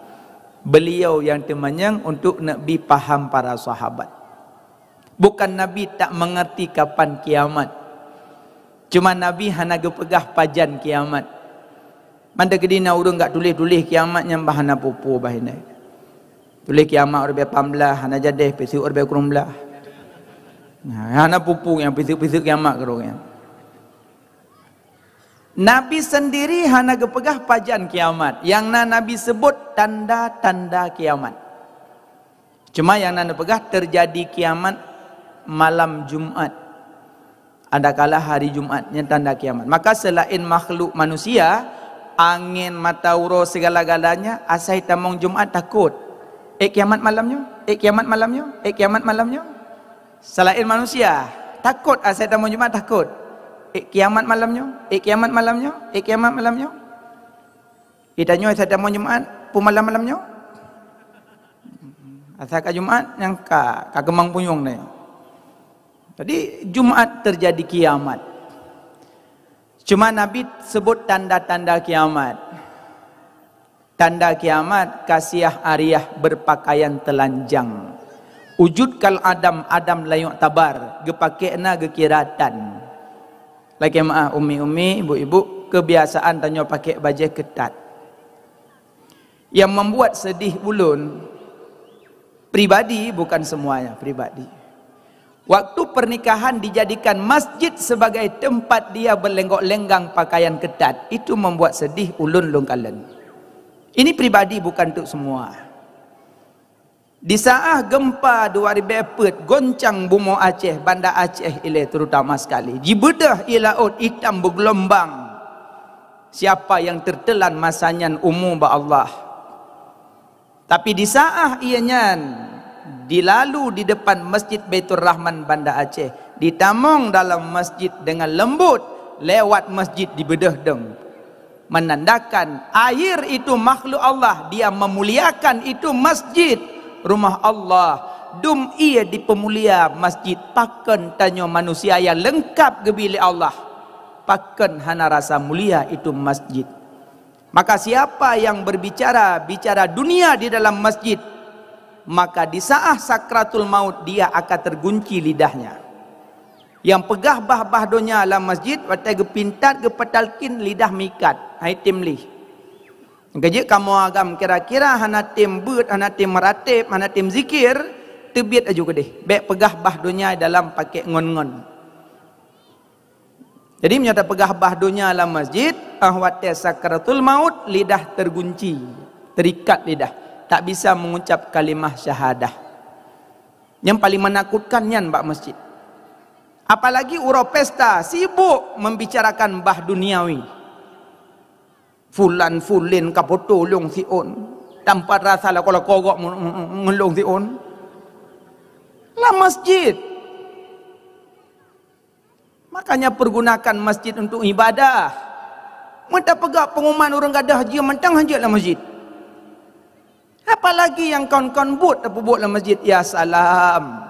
Beliau nyang teumanyong untuk neubri paham para sahabat. Bukan Nabi tak mengerti kapan kiamat. Cuma Nabi hana geupeugah pajan kiamat. Mandum keudina ureuëng gak tuléh-tuléh kiamat nyang bah hana peue-peue bah inai. Tuléh kiamat ribèe pamblah, hana jadeh, peuseuk ribèe krueng blah. Nah, hana peue-peue nyang peuseuk-peuseuk kiamat keudroe nyan. Nabi sendiri hana geupeugah pajan kiamat. Nyang na Nabi sebut tanda-tanda kiamat. Cuma nyang na neupeugah teujadi kiamat malam Jumat. Adakala hari Jumat nyan tanda kiamat. Maka selain makhluk manusia, angén, mata uroe, segala-galanya, asai tamong Jumat takot. "Eh, kiamat malam nyoe? Eh, kiamat malam nyoe? Eh, kiamat malam nyoe?" Selain manusia, takot asai tamong Jumat takot. "Eh, kiamat malam nyoe? Eh, kiamat malam nyoe? Eh, kiamat malam nyoe?" Geutanyoe asai tamong Jumat, peue malam-malam nyoe? Asai ka Jumat nyang ka, ka keumang punyueng nyoe. Jadi Jumat teujadi kiamat. Cuma Nabi sebut tanda-tanda kiamat. Tanda kiamat, kasiah ariah berpakaian telanjang. Wujud kal adam, adam la yu'tabar, geupakék na geukira tan. Lakée meuáh umi-umi, ibu-ibu, kebiasaan tanyoe pakék bajée keutat. Yang membuat sedih ulôn, pribadi, bukan semuanya, pribadi. Waktu pernikahan dijadikan masjid sebagai tempat dia berlenggok-lenggang pakaian ketat, itu membuat sedih ulôn lôn kalon. Ini pribadi, bukan untuk semua. Di saat gempa dua ribèe peuet goncang bumoe Aceh, Banda Aceh ilée terutama sekali, jibeudôh ie laôt itam beugeulumbang. Siapa yang tertelan masa nyan umu bak Allah. Tapi di saat ia nyan dilalu di depan Masjid Baitur Rahman Banda Aceh, ditamong dalam masjid dengan lembut lewat masjid dibeudôh dong. Menandakan air itu makhluk Allah, dia memuliakan itu masjid, rumah Allah. Dum ie dipeumulia masjid, pakon tanyoe manusia nyang leungkap geubi lé Allah, pakon hana rasa mulia itu masjid. Maka siapa yang berbicara bicara dunia di dalam masjid, maka di saat sakratul maut dia akan tergunci lidahnya. Nyang peugah bah-bah donya lam masjid, watée geupintat geupeutalkin lidah mikat, hai tem lih. Keujeuet kamoe agam kira-kira hana tem beuet, hana tem meuratéb, hana tem zikir, teubiet aju keudeh. Bék peugah bah donya dalam pakék ngon-ngon. Jadi meunyoe tapeugah bah donya lam masjid, ah watée sakratul maut lidah tergunci, terikat lidah, tak bisa mengucap kalimah syahadah. Nyang paling menakutkan nyan bak masjid. Apalagi uroe pesta, sibuk membicarakan bah duniawi. Fulan fulin ka poto lôn siôn, tampat rasa lakoe-lakoe gok ngon lôn siôn. Lam masjid. Makanya pergunakan masjid untuk ibadah. Meutapeugah pengumuman ureuëng gadôh jeuem mantong hanjeuet lam masjid. Apalagi nyang kon-kon buet tapeubuet lam masjid, ya salam.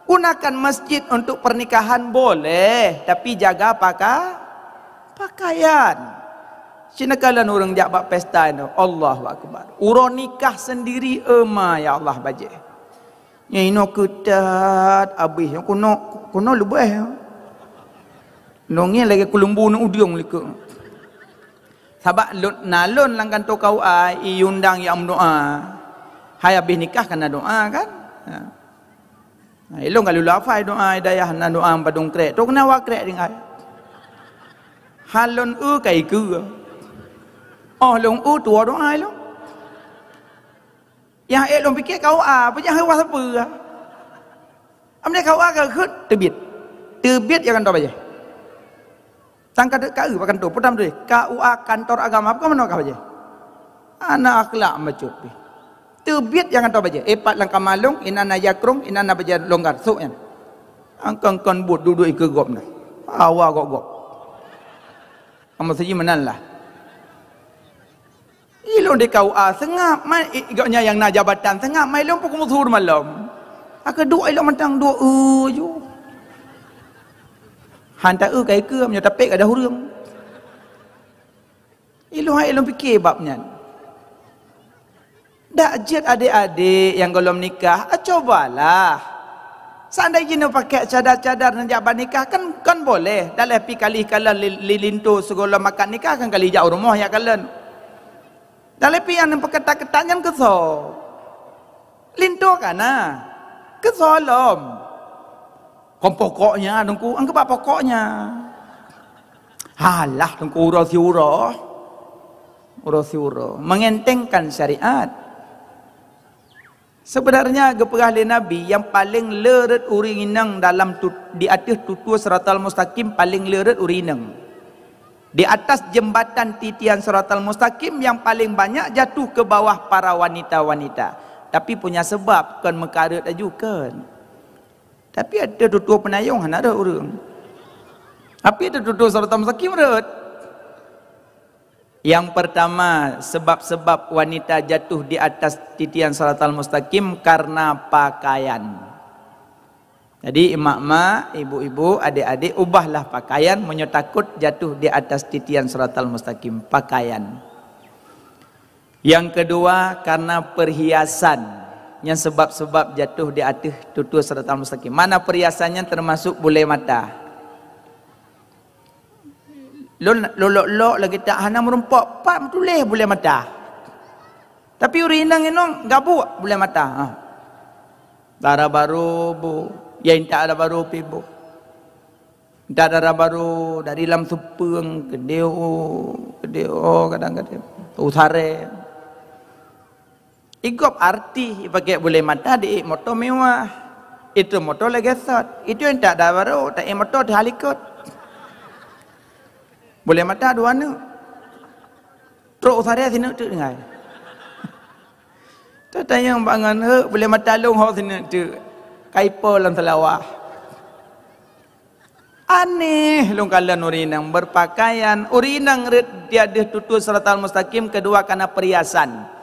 Gunakan masjid untuk pernikahan boleh, tapi jaga paka-, pakaian. Sinoe kalon ureuëng jak bak pesta nyoe, Allahu Akbar. Uroe nikah sendiri, ema ya Allah bajée. Nyan inoe keutat abéh, nyoe keunoe, keunoe leubeh. Nyoe ngieng lagée keulumbu nyoe udeung likot. Sabab lôn, na lôn lam kantô K U A, iundang nyang meudoa. Hai abéh nikah kana doa kan? Ha. Nah, ilôn ka lôn hafai doa hidayah, na doa padum krek. Tu keunoe wa krek tinggai. Ha lôn eu ka ikeue. Oh lôn eu tuwoe doa ilôn. Nyang ék lôn piké K U A, peue nyang heuwah sapeue? Amne K U A ka kheueh teubiet. Teubiet ya kantor bajée. Tang ka ka bak kantor, peue tam tuléh? K U A kantor agama, apa meunoe ka bajée? Aneuk akhlak bacut pih. Teubiet ya kantor bajée. Ipat lam kama lôn, inan na jakrong, inan na bajée longgar, sok nyan. Angkon-kon buet duek-duek ikeue gob na. Hawa gob-gob. Kamu seji meunan lah. Ilôn di K U A seungab, mai i- gobnyan nyang na jabatan seungab, mai lôn pukul musuh malom. Aku duek ilôn mantang duek eu ju. Han ta eu kai keu meunyoe tapek ada ureueng. Ilôn hai ilôn pike bab nyan. Dak jeuet adek-adek nyang gohlom nikah, ah, cobalah. Seandai jih neupakai cadar-cadar neujak bak nikah kan, kan boleh. Daleh pi kalih kalon li, li linto sigohlom akad nikah kan kalih jak u rumoh jak kalon. Daleh pi nyang neupakai ketat-ketat nyan keusoe. Linto ka na. Keusoe lom. Kon pokoknya, Teungku, anggap pokoknya. Halah, Teungku, uroe siuroe. Uroe siuroe. Mengentengkan syariat. Sebenarnya geupeugah lé Nabi, yang paling le rhot ureueng inong dalam tu, di ateueh tutoe siratal mustaqim paling le rhot ureueng inong. Di atas jembatan titian siratal mustaqim yang paling banyak jatuh ke bawah para wanita-wanita. Tapi punya sebab, kon meuka rhot laju, kon. Tapi ateueh tutoe peunayong hana rhot ureueng. Tapi ateueh tutoe siratal mustaqim rhot. Yang pertama, sebab-sebab wanita jatuh di atas titian siratal mustaqim karena pakaian. Jadi, emak-emak, ibu-ibu, adik-adik, ubahlah pakaian meunyoe takot jatuh di atas titian siratal mustaqim. Pakaian. Yang kedua, karena perhiasan. Nyan sebab-sebab jatuh di ateueh tutoe siratal mustaqim. Mana perhiasan nyan termasuk bulée mata. Lôn lôn lok-lok lagée tak hana meurumpok, pat meutuléh bulée mata. Tapi ureueng inong inong gabuek bulée mata. Ha. Dara barô bu, ya intat dara barô pih bu. Intat dara barô dari lam seupeueng, keudéh u, keudéh u, kadang-kadang u saré. Igob artis ipakék bulée mata diék moto mewah. Itu moto lagée sot. Itu intat dara barô, taék moto teuh likot. Bulée mata dua neuk. Trok u saré sineuk teuk tinggai. Tatanyong bangon hek bulée mata lôn ho sineuk teuk. Kaipo lam seulawah. Aneh lôn kalon ureueng inong beupakaian. Ureueng inong rhot di ateueh tutoe siratal mustaqim, keudua kana perhiasan.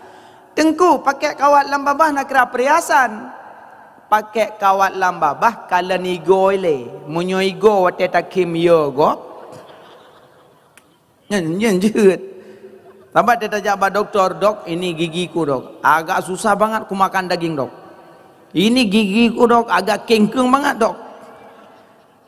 Teungku, pakék kawat lam babah nakira perhiasan. Pakék kawat lam babah kalon igoe lé. Meunyoe igoe watée takhém yo gob. Nyan, nyan jeuet. Sabat dia tajak bak doktor, "Dok, ini gigiku, Dok. Agak susah banget ku makan daging, Dok. Ini gigiku, Dok, agak kengkeng banget, Dok."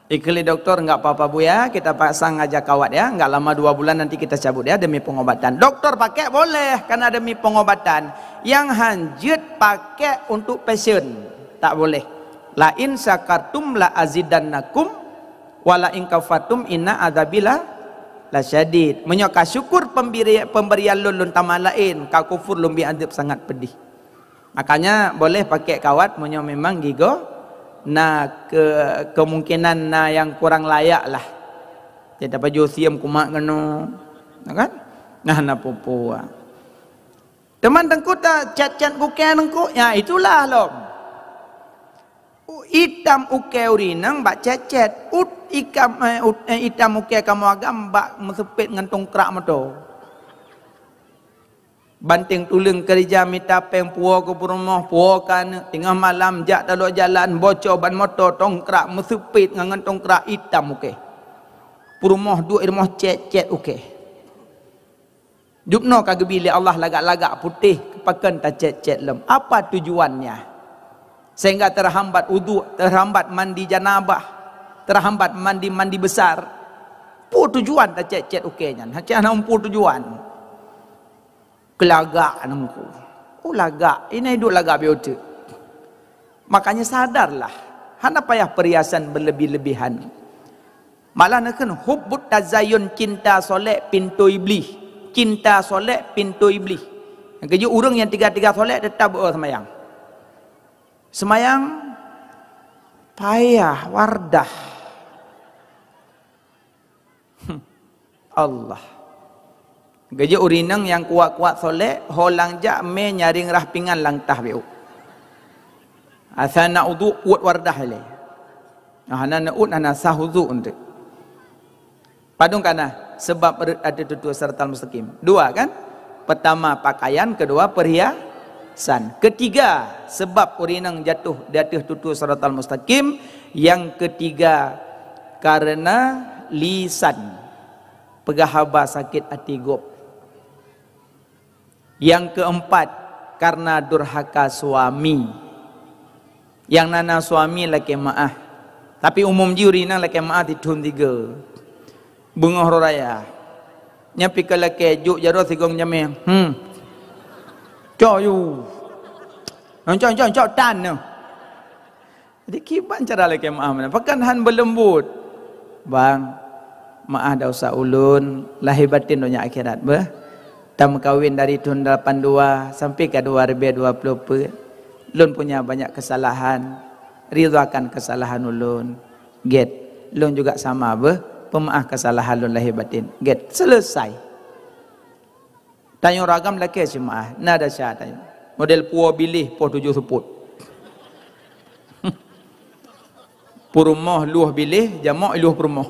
Ikheun lé doktor, "Enggak apa-apa, Bu, ya. Kita pasang aja kawat, ya. Enggak lama dua bulan nanti kita cabut, ya, demi pengobatan." Doktor pakék boleh, karena demi pengobatan. Yang hanjeuet pakék untuk pasien, tak boleh. "La in syakartum la azidannakum, wa la in kafartum inna adzabi la, la syadid." Meunyoe ka syukur pembiri-, pemberian lôn, lôn tamah laén, ka kufur lôn bri azab sangat pedih. Makanya boleh pakék kawat meunyoe memang gigoe na ke-, kemungkinan na nyang kurang layak lah. Jadi tapajoh siem kumat keunoe, ya kan? Nah, na peue-peue. Teuma teungku ta cét-cét ukée teungku, ya itulah lom. Itam ukée ureueng inong bak cét-cét, ut ikam, eh, ut, eh, itam ukée kamoe agam bak meuseupet ngon tongkrak moto. Banting tuleueng keurija mita péng puwoe keu peurumoh, puwoe keu aneuk, teungoh malam jak talok jalan, bocor ban moto, tongkrak meuseupet ngon, ngon tongkrak itam ukée. Peurumoh duek i rumoh cét-cét ukée. Jubnoe ka geubi lé Allah lagak-lagak putéh, pakon tacét-cét lom. Apa tujuannya? Sehingga terhambat uduk, terhambat mandi janabah, terhambat mandi-mandi besar. Peue tujuan tacét-cét ukée nyan? Hana peue tujuan. Keulagak nangku. Oh, lagak. Ini hidup lagak biôh teuk. Makanya sadarlah. Hana payah perhiasan berlebih-lebihan. Malah neukheun hubbut tazayun, cinta solek pintu iblih. Cinta solek pintu iblih. Nyang keujeuet ureueng nyang tiga-tiga solek teutap beu seumayang. Seumayang Payah, Wardah. Allah. Geujok ureueng inong nyang kuat-kuat soleh, ho lam jak mé nyaring rah pingan lam tah biôh. Asai na udhu, uet Wardah ilée. Hana na uet, hana sah udhu untuk. Padum kana? Sebab rot ateueh tutoe siratal mustaqim. Dua kan? Pertama pakaian, kedua perhiasan. Ketiga, sebab ureueng inong jatuh di ateueh tutoe siratal mustaqim. Yang ketiga, karena lisan. Peugah haba sakét até gob. Nyang keumpat, karena durhaka suami. Nyang na na suami lakée meu'ah. Tapi umum jih ureueng inong lakée meu'ah di thôn tiga. Beungoh uroe raya. Nyan pih ka lakée jok jaroe sigom jamé. Hmm. Cok yu. Cok, cok, cok tan nyoe. Jadi kiban cara lakée meu'ah meunan. Pakon han beuleumbot. Bang, meu'ah desya ulôn, lahé batin donya akhirat beuh. Tameukawen dari thôn lapan dua sampai ka dua ribée dua ploh peuet. Lôn punya banyak kesalahan. Ridhakan kesalahan ulôn. Gét. Lôn juga sama beuh, peumeu'ah kesalahan lôn lahé batin. Gét. Selesai. Tanyoe ureueng agam lakée jeumaáh, na desya tanyoe. Model puwoe biléh poh tujoh seupôt. Peurumoh luwah biléh, jamok luwah peurumoh.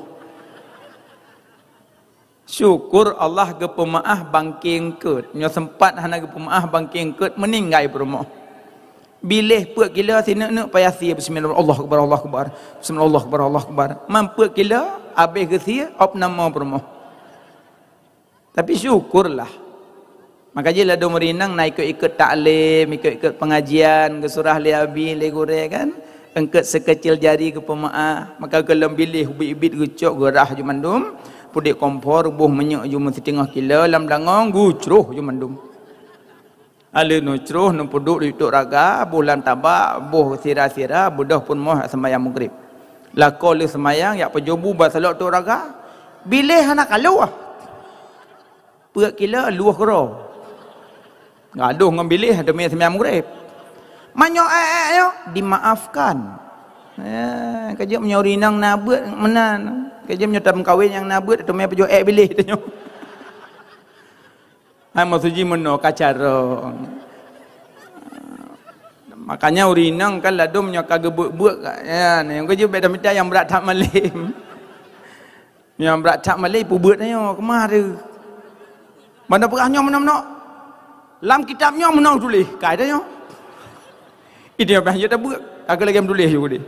Syukur Allah geupeumeu'ah bangke eungkôt. Nyoe seumpat hana geupeumeu'ah bangke eungkôt, meuninggai peurumoh. Biléh peuet kilo sineuk-neuk payah sie, bismillah, Allahu Akbar, Allahu Akbar. Bismillah, Allahu Akbar, Allahu Akbar. Man peuet kilo, abéh geusie, op nama peurumoh. Tapi syukurlah. Maka jih ladôm ureueng inong na ikôt-ikôt taklim, ikôt-ikôt pengajian, geusurah lé abi, lé gurée kan. Eungkôt seukeucil jari geupeumeu'ah, maka goh lom biléh ubit-ubit geucok, geurah ju mandum, pudek kompor, boh minyeuk ju meusiteungoh kilo lam dangong, geucroh ju mandum. Aleuh neucroh, neupeuduek di tok raga, boh lam tabak, boh sira-sira, beudôh peurumoh jak seumayang Maghrib. Lakoe lheueh seumayang, jak peujobu bak salok tok raga, biléh hana ka lheueh. Peuet kilo luwah keudroe. Gadôh ngon biléh teumé seumayang Maghrib. Meunyoe ék-ék nyoe dimaafkan. Eh, ka jeuet meunyoe ureueng inong na beuet meunan. Ka jeuet meunyoe tameukawen nyang na beuet teumé peujoh ék biléh tanyoe. Hai maksud jih meunoe ka carông. Makanya ureueng inong kan ladôm nyoe ka geubeuet-beuet ka, ya, nyang keujeuet bèk tamita nyang brat that malém. Nyang brat that malém peubeuet tanyoe keumah tu. Ban tapeugah nyoe meunoe-meunoe. Lam kitab nyoe meunoe tuléh, kai tanyoe. Itu nyang payah jeuet tabeuet, ka lagèe meutuléh ju deh.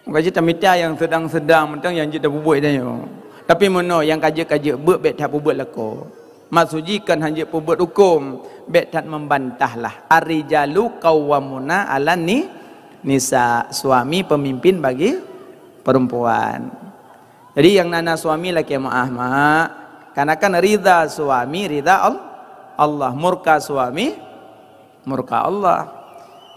Maka jeuet tamita nyang seudang-seudang, mantong nyang jeuet tapeubuet tanyoe. Tapi meunoe nyang ka jeuet-ka jeuet beuet, bèk that peubuet lakoe. Maksud jih kan hana jeuet peubuet hukôm, bèk that membantah lah. Ar-rijalu qawwamuna 'alan ni-, nisa. Suami pemimpin bagi perempuan. Jadi nyang na-na suami lakèe meu'ah, mak. Karena kan ridha suami, ridha Al-, Allah. Murka suami, murka Allah.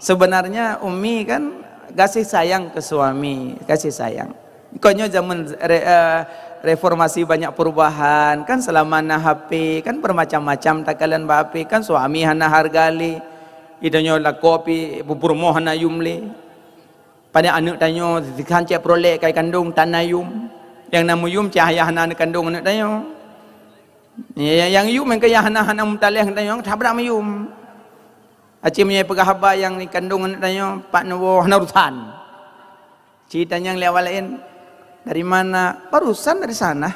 Sebenarnya Umi kan kasih sayang ke suami, kasih sayang. Kon nyoe zaman re-, eh, reformasi banyak perubahan, kan selama na H P, kan bermacam-macam takalon bak H P, kan suami hana harga lé. Geutanyoe lakoe pih peurumoh hana yum lé. Padahai aneuk tanyoe, sikan cit peureulèe ka ikandong tan na yum. Nyang na meuyum cit ayah hana neukandong aneuk tanyoe. Ya, ya, nyang yum nyang keu yah hana, hana meutalèh ngon tanyoe, that brat meuyum. Aci meunyoe peugah haba nyang ikandong aneuk tanyoe, pat neuwoe hana urusan. Ci tanyong lé awak laén, "Dari mana?" "Barusan dari sana."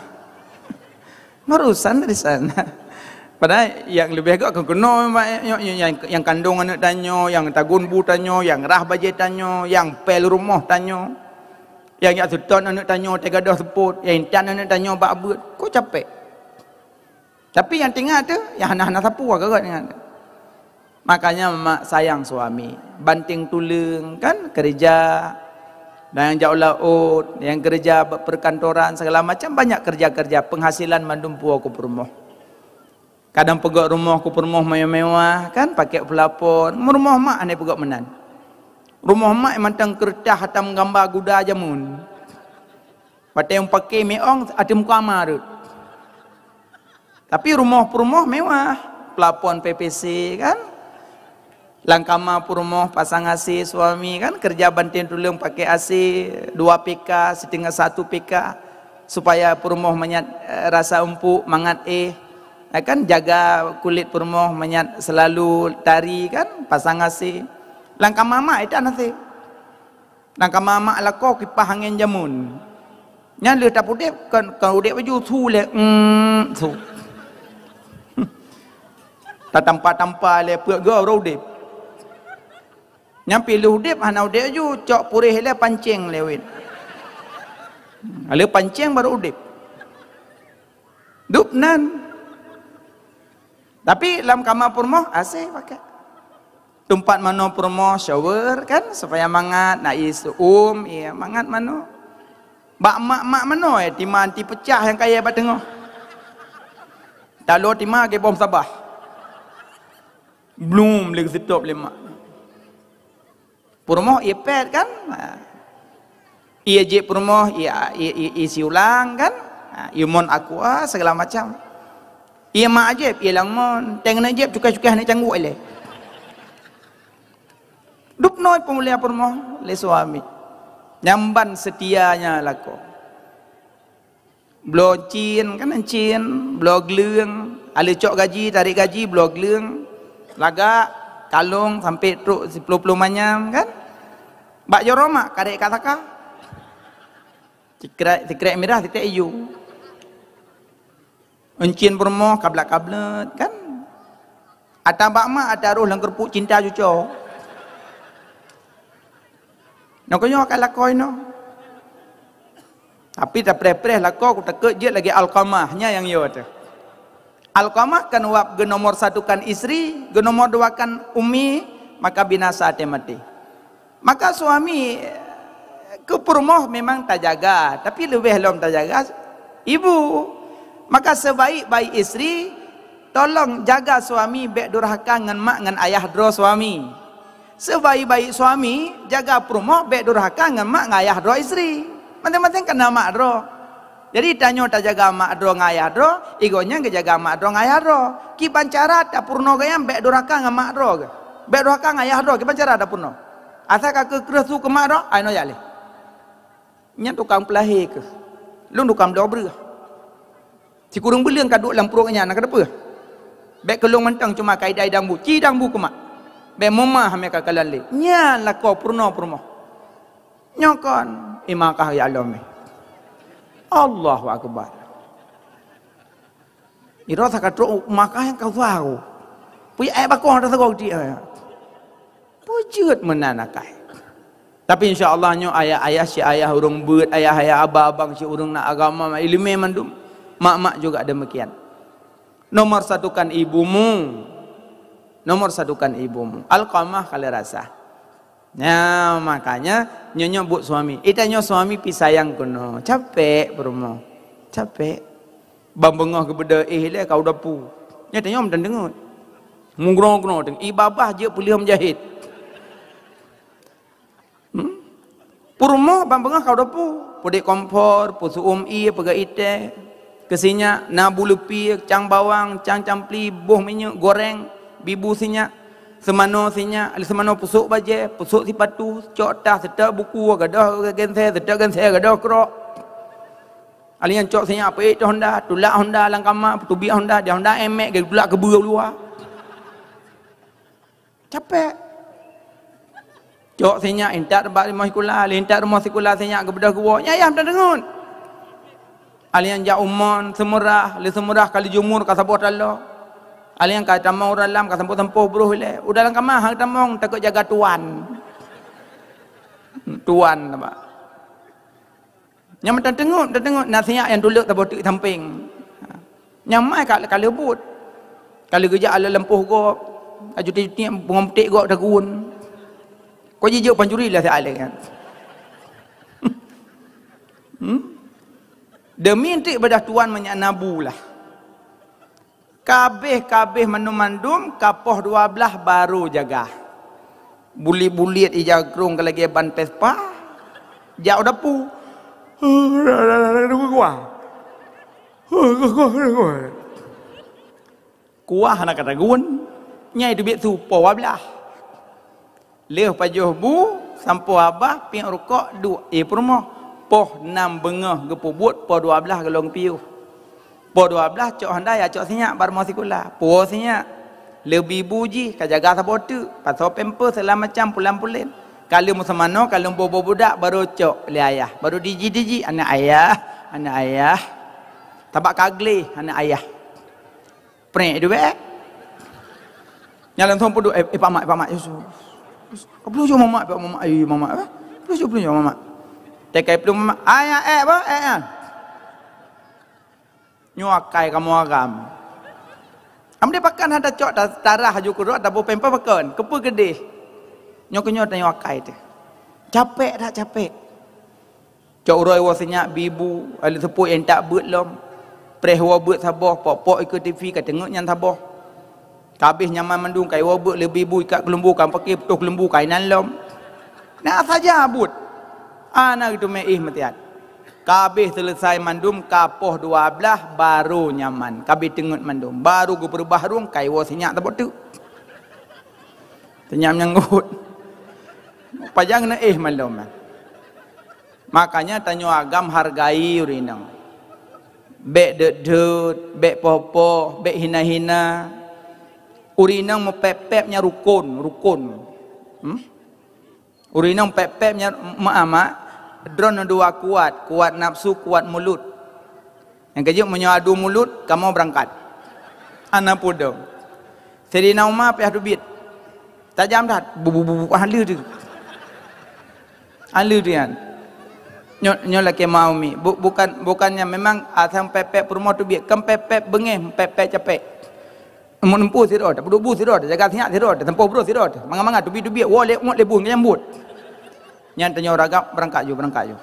Barusan dari sana. Padahai nyang leubeh gèt ka keunoe, nyang, nyang, nyang kandong aneuk tanyoe, nyang tagun bu tanyoe, nyang rah bajèe tanyoe, nyang pèl rumoh tanyoe, nyang jak seutôt aneuk tanyoe teugadôh seupôt, nyang intat aneuk tanyoe bak beuet. Ko capek. Tapi nyang teuingat teuh, nyang hana-hana sapeue ka gèt ingat. Makanya mak sayang suami, banting tulang kan, kerja, dan nyang jak u laôt, nyang kerja bak perkantoran, segala macam banyak kerja-kerja, penghasilan mandum puwoe keu peurumoh. Kadang peugöt rumoh keu peurumoh mewah-mewah kan, pakai pelapon, rumoh mak hana peugöt meunan. Rumoh mak mantong keureutah atam gamba guda jameun. Watèe meupaké miong ateueh muka ama rot. Tapi rumoh peurumoh mewah, pelapon P V C kan. Lam kama peurumoh pasang AC suami kan, kerja banting tulang pakai AC dua P K, setengah satu P K, supaya peurumoh mangat, eh, rasa empuk, mangat éh. Ya kan, jaga kulit peurumoh mangat selalu tari kan, pasang AC. Lam kama mak ita nasib. Lam kama mak lakoe kipah angén jameun. Nyan lheueh tapudeb, kon, kon udeb baju, su lé, mm, su. Tatampa-tampa lé peuet goe baru udeb. Nyan pi lheueh udeb hana udeb laju, cok puréh lé pancéng lé wit. Lheueh pancéng baru udeb. Dub nan. Tapi lam kama peurumoh, AC pakai. Teumpat manoe peurumoh, shower kan, supaya mangat, na ie seu'uem, ie mangat manoe. Bak mak-mak manoe, eh, tima anti peucah nyang kayée bak teungoh. Talo tima geuboh sabah. Blum, lé geuseutop lé mak. Peurumoh ie pet kan? Ha. Ie jép peurumoh, ie, ie, ie, ie siulang kan? Ha, ie mon aqua, segala macam. Ie mak jép, ie langmon. Teng na jép, cukai-cukai hana cangguek ilée. Dub noe peumulia peurumoh lé suami. Nyang ban seutianya lakoe. Bloe cin, kan cin, bloe gleueng, aleuh cok gaji, tarék gaji, bloe gleueng, lagak, kalong, sampoe trok siploh-ploh manyam, kan? Bak jaroe mak, karek ka saka. Sikrek, sikrek mirah, sikrek ijo. Euncien peurumoh, kablat-kablat, kan? Ata bak mak, ata roh lam keureupuek cinta cuco. Nyoe keuh nyoe ka lakoe nyoe. Tapi tapreh-preh lakoe, kutakot jeuet lagée Alqamah, nyan nyang yo teuh. Alqamah kan wab geunomor satukan istri, geunomor duakan ummi, maka binasa teuh maté. Maka suami, eh, keu peurumoh memang tajaga, tapi leubeh lom tajaga ibu. Maka sebaik-baik istri, tolong jaga suami bék durhaka ngon mak ngon ayah droe suami. Sebaik-baik suami, jaga peurumoh bék durhaka ngon mak ngon ayah droe istri. Maséng-maséng kan na mak droe. Jadi tanyoe tajaga mak droe ngon ayah droe, igoe nyan geujaga mak droe ngon ayah droe. Kiban cara tapeurunoe geuh nyan bék durhaka ngon mak droe geuh. Bék durhaka ngon ayah droe, kiban cara tapeurunoe. Asai ka keu kreueh su keu mak droe, ai noe jak lé. Nyan tukang peulahé keuh. Lôn tukang bloe breueh. Sikureueng buleuen ka duek lam pruet nyan, na ka teupeu. Bék keu lôn mantong cuma ka idai dang bu, ci dang bu keu mak. Bék meumah mé ka kalon lé. Nyan lakoe peurunoe peurumoh. Nyoe kon, imakah ya Allah mé. Allahu Akbar. Iro saka trok makah nyang ka usaha ku. Pui ayat bakoh dah sagoe di. Peujeuet meunan akai. Tapi insya Allah nyoe ayah-ayah si ayah ureuëng beuet, ayah-ayah abang-abang si ureuëng na agama, ileumé mandum. Mak-mak juga demikian. Nomor satukan ibumu. Nomor satukan ibumu. Alqamah kali rasa. Nah, makanya nyoe nyoe buet suami. Ita nyoe suami pi sayang keunoe. Capek peurumoh. Capek. Ban beungoh geubeudôh éh lé kau dapu. Nyoe tanyoe meudan deungon. Mugroe-groe teuh. I babah jeuet peuleueh meujahét. Hmm? Peurumoh ban beungoh kau dapu. Pudek kompor, peuseu'uem ie, peugah itée. Keu sinyak, na bu leupie, cang bawang, cang campli, boh minyeuk, goreng, bibu sinyak, seumanoe sinyak, lé seumanoe peusok bajée, peusok sipatu, cok tah, seutôt buku, gadôh genser, seutôt genser, gadôh krok. Alèh nyan cok sinyak peuék teuh honda, tulak honda lam kama, peutubiet honda, di honda emek, geutulak keubeue luwa. Capek. Cok sinyak intat bak rumoh sikula, lé intat rumoh sikula sinyak geubeudôh geuwoe. Nyan ayah meuteunteungon. Alèh nyan jak u mon, seumeurah, lé seumeurah ka leujumur ka saboh taloe. Alèh nyan ka tamong ureueng lam ka sampôh-sampôh broh ilée. U dalam kama hana tamong takot jaga tuan. Tuan apa? Nyang meuteunteungon, meuteunteungon na sinyak nyang tuleuek saboh teuk sampéng. Nyang mai ka, ka lheueh buet. Ka lheueh geujak lam lampôh gob. Ka juti-juti peungon putéh gob tagun. Ko jijok pancuri lah si alèh nyan. Hmm? Demi enteuk ibadah tuan meunyo na bu lah. Kabéh-kabéh mandum-mandum ka poh dua blaih baru jaga. Buliet-buliet ija krong ka lagée ban Vespa. Jak u dapu. Kuah. Kuah hana ka tagun. Nyai teubiet su poh dua blaih. Lheueh pajoh bu, sampoe abah, piep rukok, duek ie peurumoh. Poh nam beungoh geupeubuet, poh dua blaih geulong piôh. Poh dua blaih cok honda, ya cok sinyak bak rumoh sikula. Puwoe sinyak. Leubeh bu jih, ka jaga saboh teuk, pasoe pampers, segala macam pulan-pulen. Ka lheueh meuseumanoe, ka lheueh boh-boh budak, baru cok lé ayah. Baru diji-diji, "Aneuk ayah, aneuk ayah." Sabab ka gleh, "Aneuk ayah." Prek tu bek. Nyan langsung peuduek, "Eh, eh, Pak Mak, eh, Pak Mak, Yusuf. Peuleueh jok Mamak, Pak Mamak, ayo, Mamak, eh. Peuleueh jok, peuleueh jok Mamak." Tekai peuleueh Mamak, "Ayah, eh, bah, eh, eh." Nyoe akai kamoe agam. Am deh pakan hana cok ta-, tarah ju keudroe, taboh pampers pakon. Keupeue keudeh? Nyoe keu nyoe tanyoe akai teuh. Capek tak capek? Cok uroe woe sinyak, bi bu, ahli seupôt nyang tak beuet lom. Preh woe beuet saboh, pok-pok ikeue T V ka teungeut nyan saboh. Ka habéh nyaman mandum, ka iwoe beuet lé bi bu, ikat keuleumbu, ka paké putôh keuleumbu, ka inan lom. Na saja buet. Hana geuteumé éh meutiat. Ka habéh seuleusai mandum, ka poh dua blaih, baru nyaman. Ka habéh teungeut mandum. Baru geupeureubah rhueng, ka iwoe sinyak saboh teuk. Sinyak meunyan ngon. Pajan na éh malom nyan. Makanya tanyoe agam hargai ureueng inong. Bék deuet-deuet, bék poh-poh, bék hina-hina. Ureueng inong meupép-pép nyan rukon, rukon. Hmm? Ureueng inong pép-pép nyan ma-, mak, droeneuh dua kuat, kuat nafsu, kuat mulut. Nyang keujeuet meunyoe adu mulut, kamoe beurangkat. Hana peue dong. Saidina Umar payah teubiet. Tajam that. Bu, bu, bu, bu, haleue teuh. Haleue teuh nyan. Nyoe, nyoe lakée ma umi. Bu-, bukan, bukan nyan memang asai pép-pép peurumoh teubiet. Kon pép-pép beungéh, pép-pép capek. Meuneumpôh sidroe, tapeuduek bu sidroe, tajaga sinyak sidroe, tasampôh brôh sidroe, mangat-mangat teubiet-teubiet, woe lé uet lé bu nyang buet. Nyan tanyoe ragam beurangkat ju, beurangkat ju.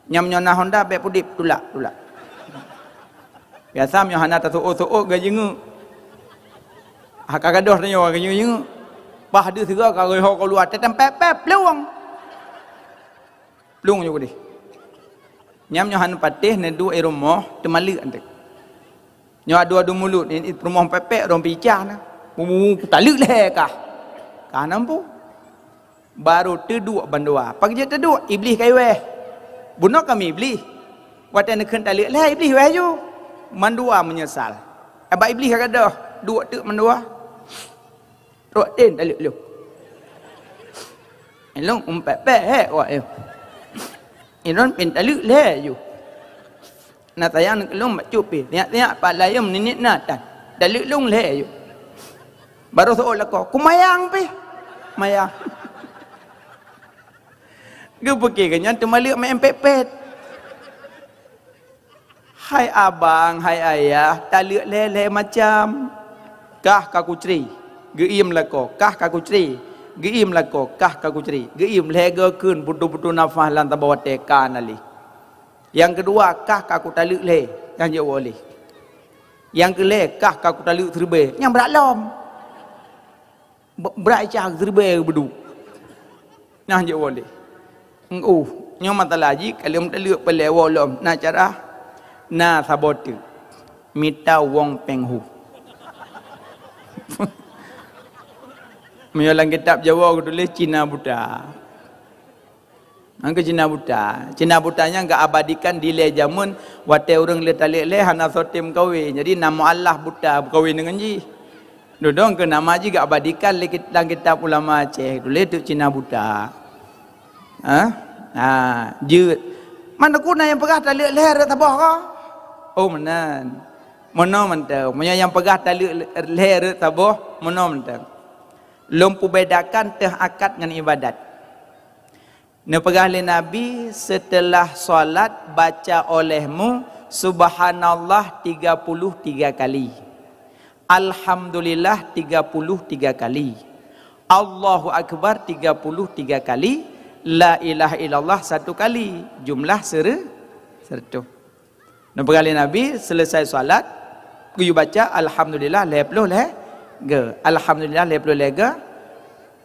Nyang meunyoe na honda, bék pudip, tulak, tulak. Biasa meunyoe hana taseuôt-seuôt, geujeungeuk. Haka gadôh tanyoe, geujeungeuk. Paih deuh sigoe ka geuho keuluwa, teutém pép-pép, plueng. Plueng ju keudeh. Nyang meunyoe hana patéh, neuduek i rumoh, teumaleuek anteuk. Nyoe adu-adu mulut, i, i rumoh pép-pép, rhom picah na. Mu, mu, mu, kutaleuek lhée kah. Kah na empu. Baru teuduek bandua. Pakon jeuet teuduek, Iblih ka iwéh. Bunoe kami Iblih. Watée neukheun taleuek lhée, Iblih wéh ju. Mandua meunyeusal. Bak Iblih ka gadôh, duek teuk mandua. Trok den taleuek lôn. Ilôn umpék-pék hék wak nyoe. Ilôn pih taleuek lhée ju. Na sayang keu lôn bacut pih. Tiyak-tiyak pat layôm niniet na tan. Taleuek lôn lhée ju. Barô seuôt lakoe, "Kumayang pih." Mayang. Geupeuké geuh nyan teumaleuek meu'en pét-pét. Hai abang, hai ayah, taleuek lhée-lhée macam. Kah ka kucre, geuiem lakoe, kah ka kucre, geuiem lakoe, kah ka kucre, geuiem lhée geukheun butu-butu nafah lam saboh watée ka na lé. Nyang keudua, kah ka kutaleuek lhée, nyang jeuet woe lé. Nyang keulhée, kah ka kutaleuek siribée, nyang brat lom. Be-, brat cah siribée beudôk. Nah jeuet woe lé. Uh, nyoe masalah jih, ka lheueh taleuek peureulée woe lom. Na cara, na saboh teuk. Mita wong péng hu. Meunyoe lam kitab Jawoe geutuléh Cina buta. Nyang keu Cina buta. Cina buta nyan geuabadikan dilée jameun watée ureuëng le taleuek lhée hana soe tem meukawen. Jadi na mualaf buta meukawen deungon jih. Dudoe keu nama jih geuabadikan lé kit-, lam kitab ulama Aceh. Tuléh teuk Cina buta. Ha? Ha, jeuet. Man teukuna nyang peugah taleuek lhée rot saboh ko? Oh, meunan. Meunoe mantong. Meunyoe nyang peugah taleuek lhée rot saboh, meunoe mantong. Lôn peubedakan teuh akad ngon ibadat. Neupeugah lé Nabi, "Seuteulah salat baca olehmu Subhanallah tiga puluh tiga kali, Alhamdulillah tiga puluh tiga kali, Allahu Akbar tiga puluh tiga kali, La ilaha illallah satu kali, jumlah sere-, seratus." Neupeugah lé Nabi, seuleusoe salat, geuyue baca Alhamdulillah lhée ploh lhée geu, Alhamdulillah lhée ploh lhée geu,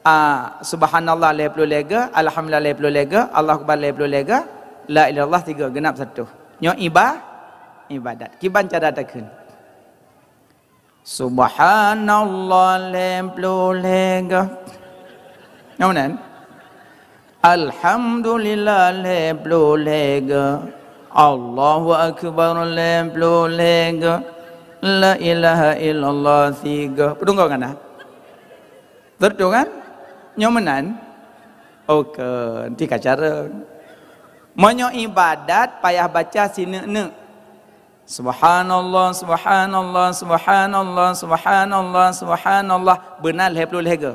a, Subhanallah lhée ploh lhée geu, Alhamdulillah lhée ploh lhée geu, Allahu Akbar lhée ploh lhée geu, La ilaha illallah tiga, geunap satu. Nyoe iba-, ibadat. Kiban cara takheun. Subhanallah lhée ploh lhée geu. Nyoe nan. Alhamdulillah lhèe ploh lhèe go. Allahu Akbar lhèe ploh lhèe go. La ilaha illallah sigo. Peudong goe kana? Beutôi kan? Nyoe meunan? Oke, nanti ka cara. Meunyoe ibadat payah baca sineuk-neuk. Subhanallah, subhanallah, subhanallah, subhanallah, subhanallah. Beuna lhèe ploh lhèe go.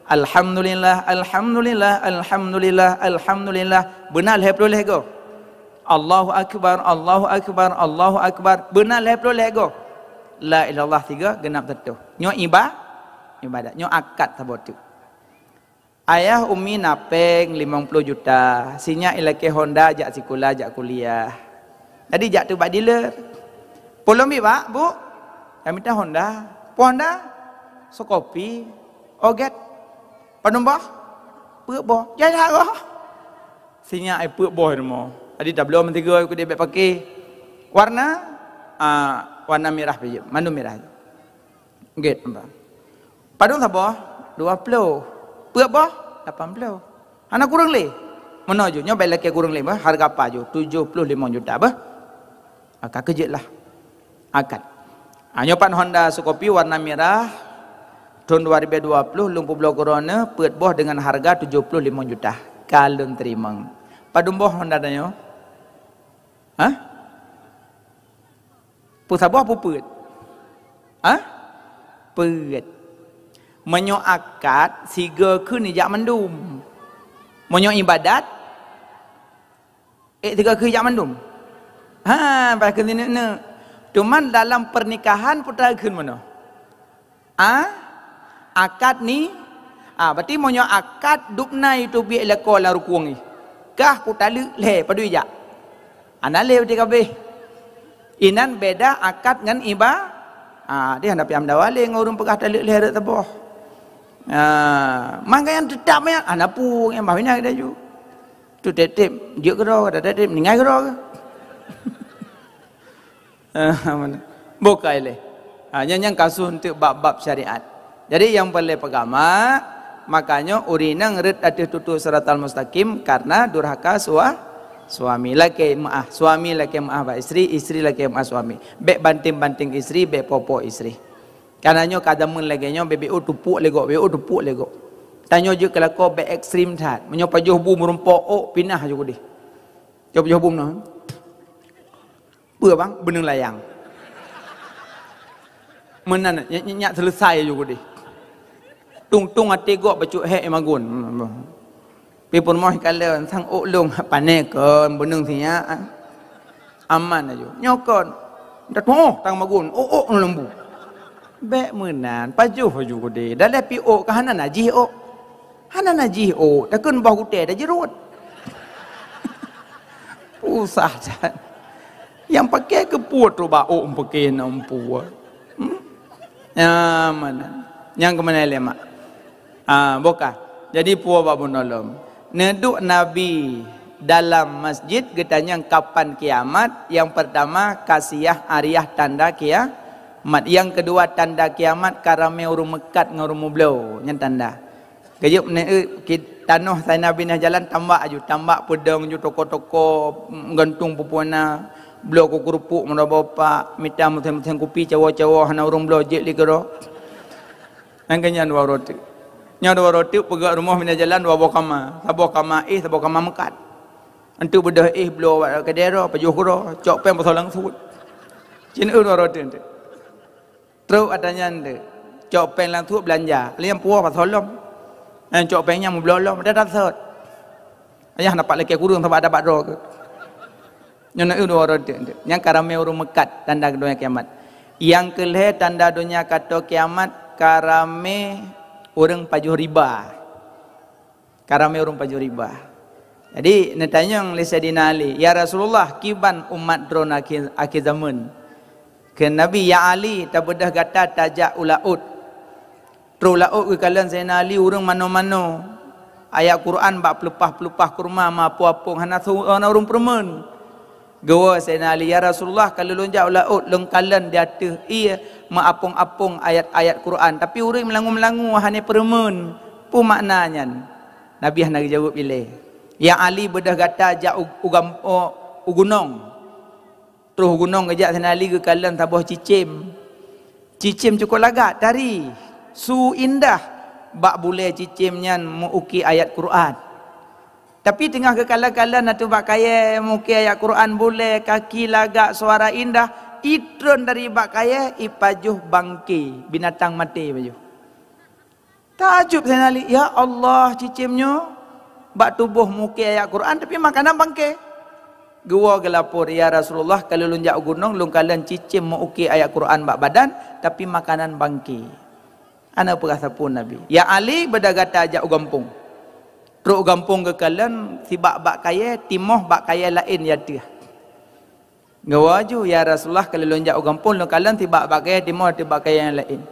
Alhamdulillah, alhamdulillah, alhamdulillah, alhamdulillah. Beuna lhèe ploh lhèe go. Allahu akbar, Allahu akbar, Allahu akbar. Beuna lhèe ploh lhèe go. La ilaha illallah sigo, geunap teutoh. Nyoe iba-, ibadat. Nyoe akad saboh teuk. Ayah Umi na péng limong ploh juta, si nyak ilakèe Honda jak sikula, jak kuliah. Jadi jak teuk bak dealer. Peue lôn bi, Pak, Bu? Nyang mita Honda. Peue Honda? Seukopi, ogét. Padum boh? Peuet boh. Jai that roh. Si nyak ai peuet boh rumoh. Jadi tabloe meusigoe keu dia bèk paké. Warna? Ah, warna mirah pih jeuet. Mandum mirah. Gét, Abang. Padum saboh? Dua ploh. Peuet boh? Lapan ploh. Hana kureueng lé? Meunoe ju, nyoe bèk lakèe kureueng lé, bah. Hareuga apa ju? Tujoh ploh limong juta, bah. Maka keujeuet lah. Akad. Ha, nyoe pat Honda Scoopy warna mirah. Thôn dua ribu dua puluh, lôn peubloe keu droeneuh, peuet boh deungon hareuga tujoh ploh limong juta. Ka lôn teurimong. Padum boh Honda tanyoe? Hah? Peusaboh peue peuet? Hah? Peuet. Meunyoe akad, sigoe kheun jak mandum. Meunyoe ibadat, ék sigoe kheun jak mandum. Ha, bah kheun sineuk-neuk. Cuman dalam pernikahan peue takheun meunoe. A, akad ni, a, berarti meunyoe akad dubna itu biek lakoe lam rukung ni. Kah kutaleuek lhèe padum jak. Hana lé berarti ka abéh. Inan beda akad ngon iba-, a, dia hana piam dawa lé ngon ureueng peugah taleuek lhèe rot saboh. A, mangka nyang teutap nyan, hana peue nyang bah ina kita ju. Tu tép-tép, jeuet keudroe, tép-tép, ninggai keudroe. Bukai lé. Ha, nyan, nyan kasus untuk bab-bab syariat. Jadi nyang peureulèe peugama, makanya ureueng inong rhot ateueh tutoe siratal mustaqim karena durhaka sua-, suami. Lakèe meu'ah suami, lakèe meu'ah bak istri, istri lakèe meu'ah suami. Bèk banting-banting istri, bèk po-po istri. Karena nyoe ka jameun lagèe nyoe, bèk-bèk oh tupuk lé gob, bèk-bèk oh tupuk lé gob. Tanyoe jeuet keu lakoe bèk ekstrem that. Meunyoe pajoh bu meurumpok ôk, pinah ju keudéh. Pajoh bu meunoe. Peue bang? Beuneung layang. Meunan nyak, nyak, nyak seuleusai ju keudéh. Tung-tung até gob bacut hék magun. Pi peurumoh ikalon sang ôk lông pané kon beuneung sinyak. Aman aju. Nyoe kon. Dah tuoh tang magun. Ôk-ôk ngon lembu. Bèk meunan, pajoh aju keudéh. Dah lé pi ôk ka hana najih ôk. Hana najih ôk, takheun boh gutèe dah jeurôt. Usah that. Nyang paké keupeue tu bak ôk meupaké na empu. Hmm? Nyan meunan. Nyang keumeunai lé mak. Ah, boh ka. Jadi puwoe bak bunoe lom. Neuduek Nabi dalam masjid geutanyong kapan kiamat, nyang peurtama kasiah ariah tanda kiamat, nyang keudua tanda kiamat ka ramé ureueng meukat ngon ureueng meubloe, nyan tanda. Geujeuet meunan, eh, ki-, tanoh Saidina Nabi na jalan tambak aju, tambak peudong ju toko-toko, mm, gantung peue-peue na, bloe keu keurupuk meuraba upak, mita meusen-meusen kupi cawo-cawo hana ureueng bloe jeuet lé keudroe. Nyang keu nyan dua uroe teuk. Nyoe dua uroe teuk peugöt rumoh mina jalan dua boh kama, saboh kama éh, saboh kama meukat. Enteuk beudôh éh bloe bak keudè droe, pajoh keudroe, cok péng pasoe langsut. Cit eu dua uroe teuk. Trok ata nyan teuk. Cok péng langsut beulanja. Liang puwoe pasoe lom. Nyang cok péng nyan meubloe lom, dah tasot. Ayah nampak lakèe kureueng sabab ata bak droe keuh. Nyoe na eu dua uroe teuk. Nyang ka ramé ureueng meukat tanda donya kiamat. Nyang keu lhèe tanda donya ka tô kiamat ka ramé ureueng pajoh riba. Ka ramé ureueng pajoh riba. Jadi neutanyong lé Saidina Ali, "Ya Rasulullah, kiban umat droeneuh akhé, akhé zameun?" Kheun Nabi, "Ya Ali, tabeudôh gata tajak u laôt." Trok laôt geukalon Saidina Ali ureueng mano-mano. Ayat Quran bak peulupah-peulupah kurma meuapong-apong hana su-, hana ureueng peureumeun. Geuwoe Saidina Ali, "Ya Rasulullah, ka lôn jak u laôt, lôn kalon di ateueh ié meuapong-apong ayat-ayat Quran, tapi ureueng meulangue-meulangue hana peureumeun. Peue makna nyan?" Nabi hana geujaweueb ilée. "Ya Ali, beudôh gata jak u, u gam-, u, u gunong." Troh u gunong geujak, Saidina Ali geukalon saboh cicém. Cicém cukôp lagak, tari, su indah. Bak bulée cicém nyan meu-uki ayat Quran. Tapi teungoh geukalon-kalon ateueh bak kayée meu-uki ayat Quran, bulée, kaki lagak, suara indah, itron dari bak kayée, ipajoh bangke, binatang maté pajoh. Taajub Saidina Ali, "Ya Allah, cicém nyoe bak tuboh meu-uki ayat Quran, tapi makanan bangke." Geuwoe geulapor, "Ya Rasulullah, ka lôn jak u gunong, lôn kalon cicém meu-uki ayat Quran bak badan, tapi makanan bangke." Hana peugah sapeue Nabi. "Ya Ali, beudôh gata jak u gampông." Trok u gampông geukalon sibak bak kayée, timoh bak kayée laén ateueh. Geuwoe ju, "Ya Rasulullah, ka lôn jak u gampông, lôn kalon sibak bak kayée, timoh sibak kayée nyang laén."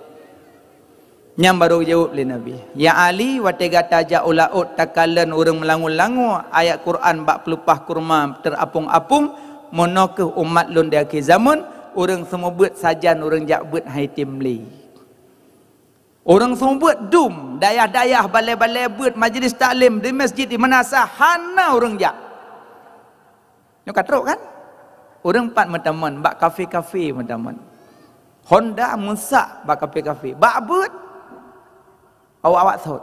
Nyan barô geujaweueb lé Nabi, "Ya Ali, watée gata jak u laôt takalon ureuëng meulangue-langue, ayat Quran bak peulupah kurma teurapung-apung, meunoe kheueh umat lôn di akhé zamon, ureuëng seumeubeuet sajan ureuëng jak beuet hai tem lé." Ureuëng seumeubeuet dum, dayah-dayah, balée-balée beuet, majlis taklim, di masjid, di meunasah, hana ureuëng jak. Nyoe ka trok kan? Ureuëng pat meutamon, bak kafe-kafe meutamon. Honda meusak bak kafe-kafe. Bak beuet, awak-awak sot.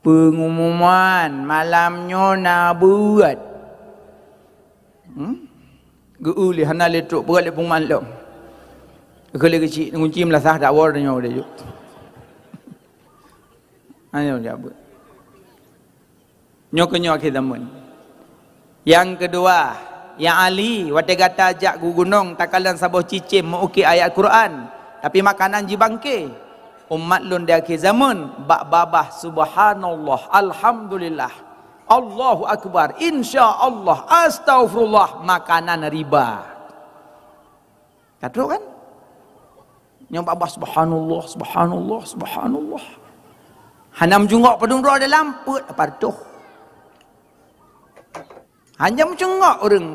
Peungumuman malam nyoe na beuet. Hmm? Geu-eu lé, hana lé trok, peugah lé pengumuman lom. Keu lé keuchik, ngunci meulasah dak wor nyoe deh juk. Ayo jak beuet. Nyoe keu nyoe akhé zamon. Nyang keudua, "Ya Ali, watée gata jak u gunong takalon saboh cicém meu-uki ayat Quran, tapi makanan jibangke. Umat lôn di akhé zamon bak babah subhanallah, alhamdulillah, Allahu akbar, insya Allah, astaghfirullah, makanan riba." Ka trok kan? Nyang babah subhanallah, subhanallah, subhanallah. Hana meujungok padum droe dalam, peuet apa reutôh. Hanya meujungok ureuëng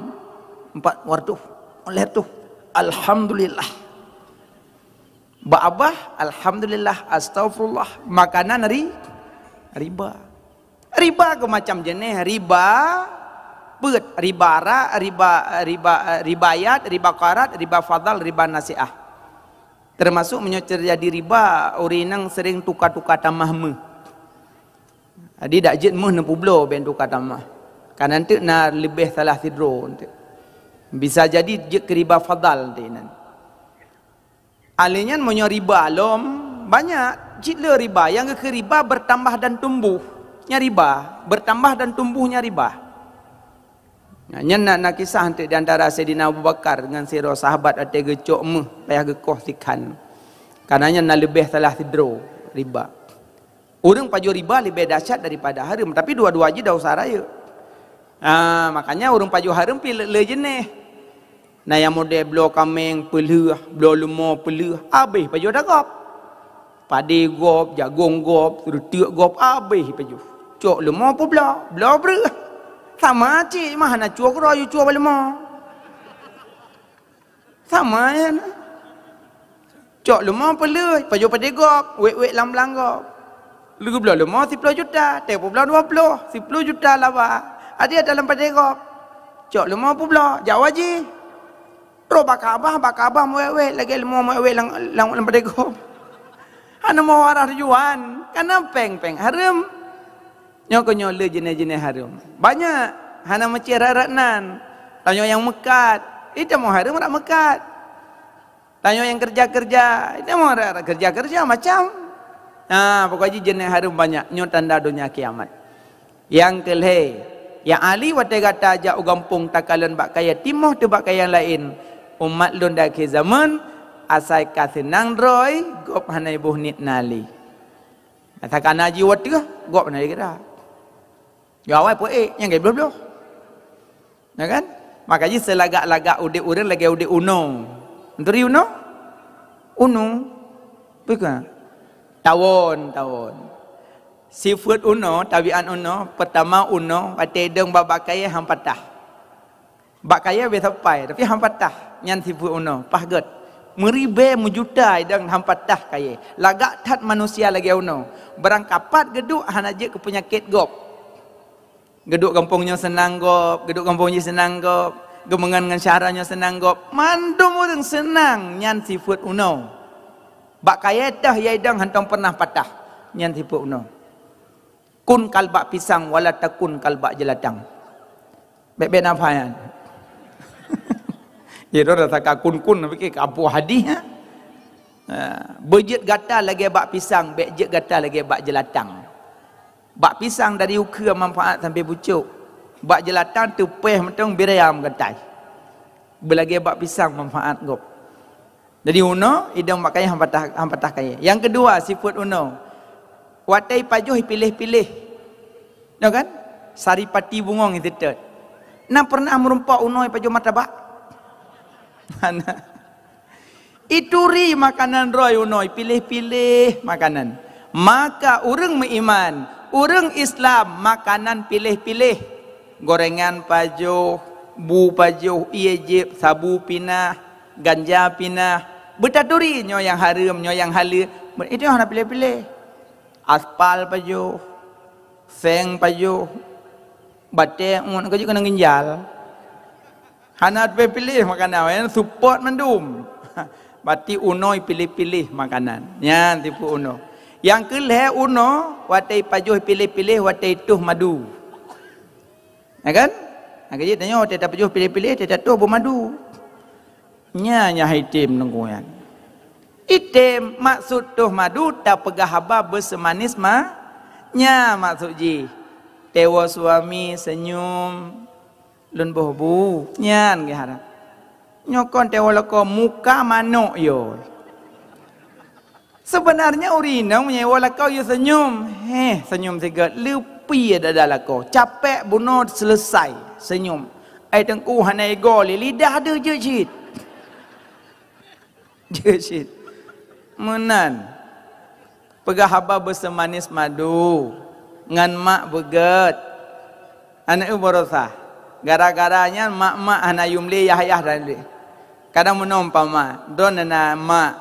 empat reutôh, lhèe reutôh. Alhamdulillah. Bak babah, alhamdulillah, astaghfirullah. Makanan ri-, riba. Riba keu macam jeuneh, riba peuet, riba ra, riba, riba, riba yad, riba qarid, riba fadl, riba nasiah. Teumasok meunyoe teujadi riba, ureuëng inong sering tuka-tuka tamah méuh. Jadi dak jeuet méuh neupubloe bèk tuka tamah. Ka nan teuk na leubeh salah sidroe teuk. Bisa jadi jeuet keu riba fadl teuk nan. Alèh nyan meunyoe riba lom, banyak cit le riba. Nyang geukheun riba bertambah dan tumbuh. Nyan riba, bertambah dan tumbuh nyan riba. Nah, nyan na, na kisah teuk di antara Saidina Abu Bakar ngon sidroe sahabat watèe geucok méuh payah geukoh sikhan. Karena nyan na leubeh salah sidroe riba. Ureuëng pajoh riba leubeh dahsyat daripada hareuem, tapi dua-dua jih dosa rayeuk. Ah, makanya ureuëng pajoh hareuem pih le, le jeuneh. Na nyang model bloe kaméng peulheueh, bloe leumo peulheueh, habéh pajoh dak gob. Padé gob, jagong gob, reuteuk gob, habéh pajoh. Cok leumo peubloe, bloe breueh. Sama cit mah hana cue keudroe, yue cue bak leumo. Sama nyan. Cok leumo peulheueh, pajoh padé gob, wék-wék lam blang gob. Lheueh geubloe leumo siploh juta, teupeubloe dua ploh, siploh juta laba. Adak dalam padé gob. Cok leumo peubloe, jak wajih. Troh bak Ka'bah, bak Ka'bah meuwék-wék, lagèe leumo meuwék-wék lam, lam, lam padé gob. Hana meuharah tujuan, kana péng-péng hareuem. Nyoe keuh nyoe le jeuneh-jeuneh hareuem. Banyak hana meucéh rot-rot nan. Tanyoe nyang meukat, ita meuhareuem rot meukat. Tanyoe nyang keureuja-keureuja, ita meuhareuem rot keureuja-keureuja macam. Ha, pokok jih jeuneh hareuem banyak. Nyoe tanda donya kiamat. Nyang keulhèe, ya Ali, watèe gata jak u gampông takalon bak kayèe timoh teuh bak kayèe nyang laén, umat lôn di akhé zamon, asai ka seunang droe, gob hana jiboh niet na lé. Asai ka na jiwoe teuh, gob hana jikira. Jawai peuék nyang gét bloh-bloh. Na kan? Maka jih seulagak-lagak udép ureuëng lagèe udép unoe. Neuturi unoe? Unoe. Bukan? Tawon, tawon. Sifeuet unoe, tabiat unoe, peutama unoe, watèe idong bak-bak kayèe han patah. Bak kayèe bèk sapai, tapi han patah. Nyan sifeuet unoe, paih gét. Meuribée meujuta idong han patah kayée. Lagak that manusia lagée unoe. Barang kapat geuduek hana jeuet keu peunyakét gob. Geuduek gampông nyoe seunang gob, geuduek gampông jih seunang gob, geumeungon ngon syedara nyoe seunang gob. Mandum ureuëng seunang, nyan sifeuet unoe. Bak kayée teuh ya idong hantom pernah patah, nyan sifeuet unoe. Kun kal bak pisang wala takun kal bak jeulatang. Bék-bék nafai nyan. Ye, droe rasa ka kun-kun, pikir ka abu hadih, ha? Ha, beujeuet gata lagée bak pisang, bék jeuet gata lagée bak jeulatang. Bak pisang dari ukeue manfaat sampai pucok. Bak jeulatang teupeh meutong biream gatai. Beulagée bak pisang manfaat gob. Jadi unoe idong bak kayée han patah, han patah kayée. Nyang keudua, sifeuet unoe. Watée pajoh piléh-piléh. Nyo kan? Saripati bungong itetôt. Na pernah meurumpok unoe pajoh martabak? Hana. Ituri makanan roe unoe, piléh-piléh makanan. Maka ureuëng meuiman, ureuëng Islam makanan piléh-piléh. Gorengan pajoh, bu pajoh, ie jép, sabu pinah, ganja pinah. Beutaturi nyoe nyang hareuem, nyoe nyang haleue. Itu hana piléh-piléh. Aspal pajoh, seng pajoh, batée ngon keuju keunan ginjal. Hana piléh-piléh makanan, nyan support mandum. Bati unoe piléh-piléh makanan. Nyan tipu unoe. Nyang keulhée unoe, watée pajoh piléh-piléh, watée tuh madu. Ya kan? Nyang keujeuet tanyoe watée tapajoh piléh-piléh, watée tatoh beumadu. Nya nyang item nunggu nyan. Item maksud toh madu tapeugah haba beuseumanis ma. Nya maksud jih. Tewo suami senyum lôn boh bu. Nyan geuharap. Nyoe kon tewo lakoe muka manok yo. Sebenarnya ureuëng inong meunyoe lakoe yue senyum, heh, senyum sigoe leupie dada lakoe. Capek bunoe selesai senyum. Ai teungku hana igoe lé lidah deuh jeuet cit. Jeuet cit. Meunan. Peugah haba beuseumanis madu ngon mak beugét. Aneuk barosa. Gara-gara nyan mak-mak hana yum lé yah-yah dan lé. Kadang meunoe umpama, droeneuh na mak.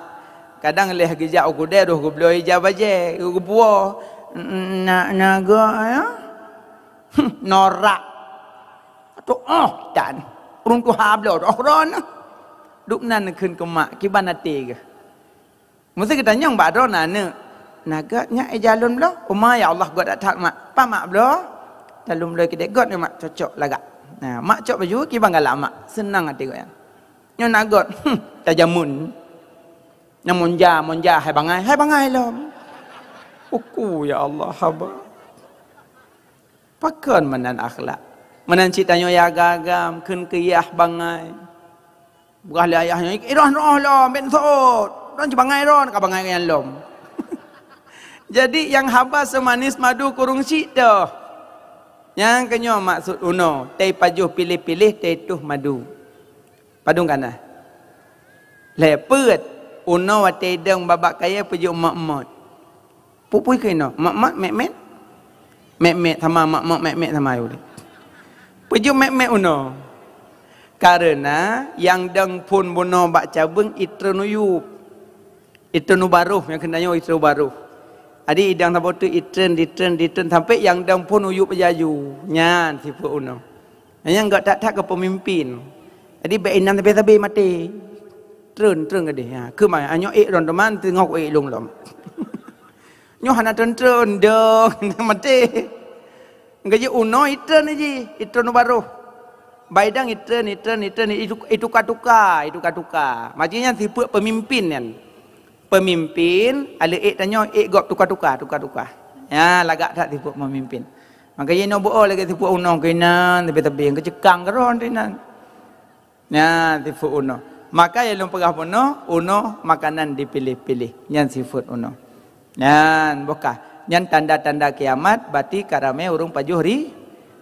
Kadang lheueh geujak u keudè roh geubloe ija bajée, geupuwoe. Na, na gok ya? Norak. Tuoh tan. Ureuëng tuha bloe roh droeneuh. Dubna neukheun keu mak, kiban até geuh. Meusti geutanyong bak droeneuh aneuk, "Na gét nyak ija lôn bloe?" "Uma ya Allah, gét that-that mak." "Pat mak bloe?" "Talôn bloe keudè." "Gét nyoe mak, cocok lagak." Nah, mak cok baju, kiban galak mak. Seunang até gobnyan. "Nyoe na gét." "Hmm, tajamun. Nyoe monja, monja hai bangai, hai bangai lom." Uku ya Allah haba. Pakon meunan akhlak. Meunan cit tanyoe ya agam-agam, kheun keu yah bangai. Peugah lé ayah nyoe, "Iroh-roh lom, ben sot. Droen ci bangai droen, ka bangai nyan lom." Jadi nyang haba seumanis madu kureueng syiek toh. Nyang keunyoe maksud unoe, tei pajoh piléh-piléh, tei tuh madu. Padum kana? Lhée peuet, unoe watée idong babak kayée peujeuet mot-mot. Pue-pue keunoe, mak-mak, mek-mek. Mek-mek sama, mak-mak, mek-mek sama ulée. Peujeuet mek-mek unoe. Kareuna nyang dong phon bunoe bak cabeueng itreun uyueb. Itreun u baroh, nyang keunan nyoe itreun u baroh. Jadi idang saboh teuk itreun, ditreun, ditreun, sampai nyang dong phon uyueb jaju. Nyan sifeuet unoe. Nyang gét that-that keu peumimpin. Jadi bék inan sabe-sabe maté. Treun, treun keudeh. Ha, keu ma, nyoe ék lôn teuma, teungoh ék lôn lom. Nyoe hana treun-treun, dong, maté. Geujeuet unoe itreun jih, itreun u baroh. Baidang itreun, itreun, itreun, itu-, ituka-tuka, ituka-tuka. Maksudnya sifeuet peumimpin nyan. Peumimpin, aleuh ék tanyoe, ék gob tuka-tuka, tuka-tuka. Ya, lagak that sifeuet peumimpin. Maka inoe beuo lagée sifeuet unoe keunan, teubi-teubi, keuceukang keudroe inan. Nyan sifeuet unoe. Maka nyang lôn peugah bunoe, unoe makanan dipiléh-piléh. Nyan sifeuet unoe. Nyan bukah. Nyan tanda-tanda kiamat, bati ka ramé ureuëng pajoh ri-,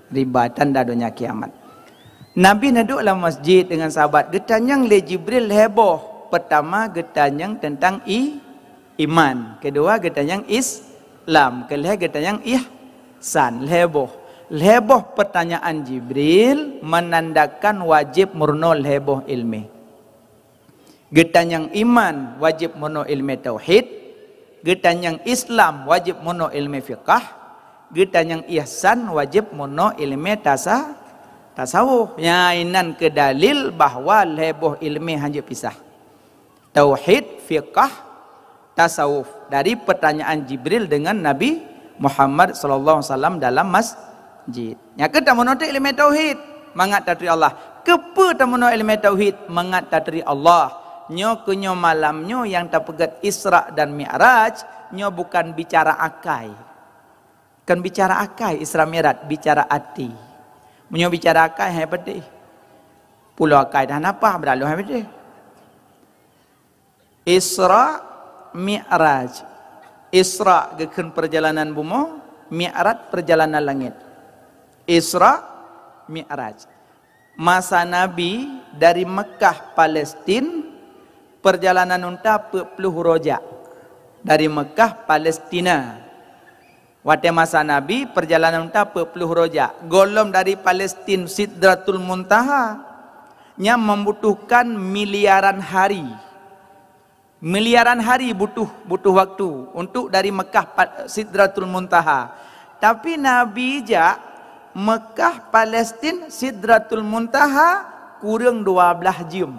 riba, tanda donya kiamat. Nabi neuduek lam masjid deungon sahabat, geutanyong lé Jibril lhée boh. Peurtama geutanyong teuntang i-, iman, keudua geutanyong Islam, keulhée geutanyong ihsan, lhée boh. Lhée boh peurtanyaan Jibril meunandakan wajéb meurunoe lhée boh iéleumé. Geutanyong iman wajéb meurunoe ileumèe tauhid, geutanyong Islam wajéb meurunoe ileumèe fiqah, geutanyong ihsan wajéb meurunoe ileumèe tasa-, tasawuf. Nyan inan keu dalil bahwa lhèe boh ileumèe hanjeuet pisah. Tauhid, fiqah, tasawuf, dari pertanyaan Jibril dengan Nabi Muhammad sallallahu alaihi wasallam dalam masjid. Nyan keuh tameurunoe ileumèe tauhid mangat taturi Allah. Keupeue tameurunoe ileumèe tauhid mangat taturi Allah? Nyoe keuh nyoe malam nyoe nyang tapeugèt Isra dan Mi'raj, nyoe bukan bicara akai. Kon bicara akai Isra Mi'raj, bicara até. Meunyoe bicara akai hai peudeh. Pulo akai dah napa, beuraloh hai peudeh. Isra, Mi'raj. Isra geukheun perjalanan bumoe, Mi'raj perjalanan langèt. Isra, Mi'raj. Masa Nabi dari Mekah Palestin, perjalanan unta peuet ploh uroe jak. Dari Mekah Palestina. Watèe masa Nabi, perjalanan unta peuet ploh uroe jak. Gohlom dari Palestin Sidratul Muntaha, nyan membutuhkan miliaran hari. Miliaran hari butuh, butuh waktu untuk dari Mekah pa-, Sidratul Muntaha. Tapi Nabi jak Mekah Palestin Sidratul Muntaha kureueng dua blah jeuem.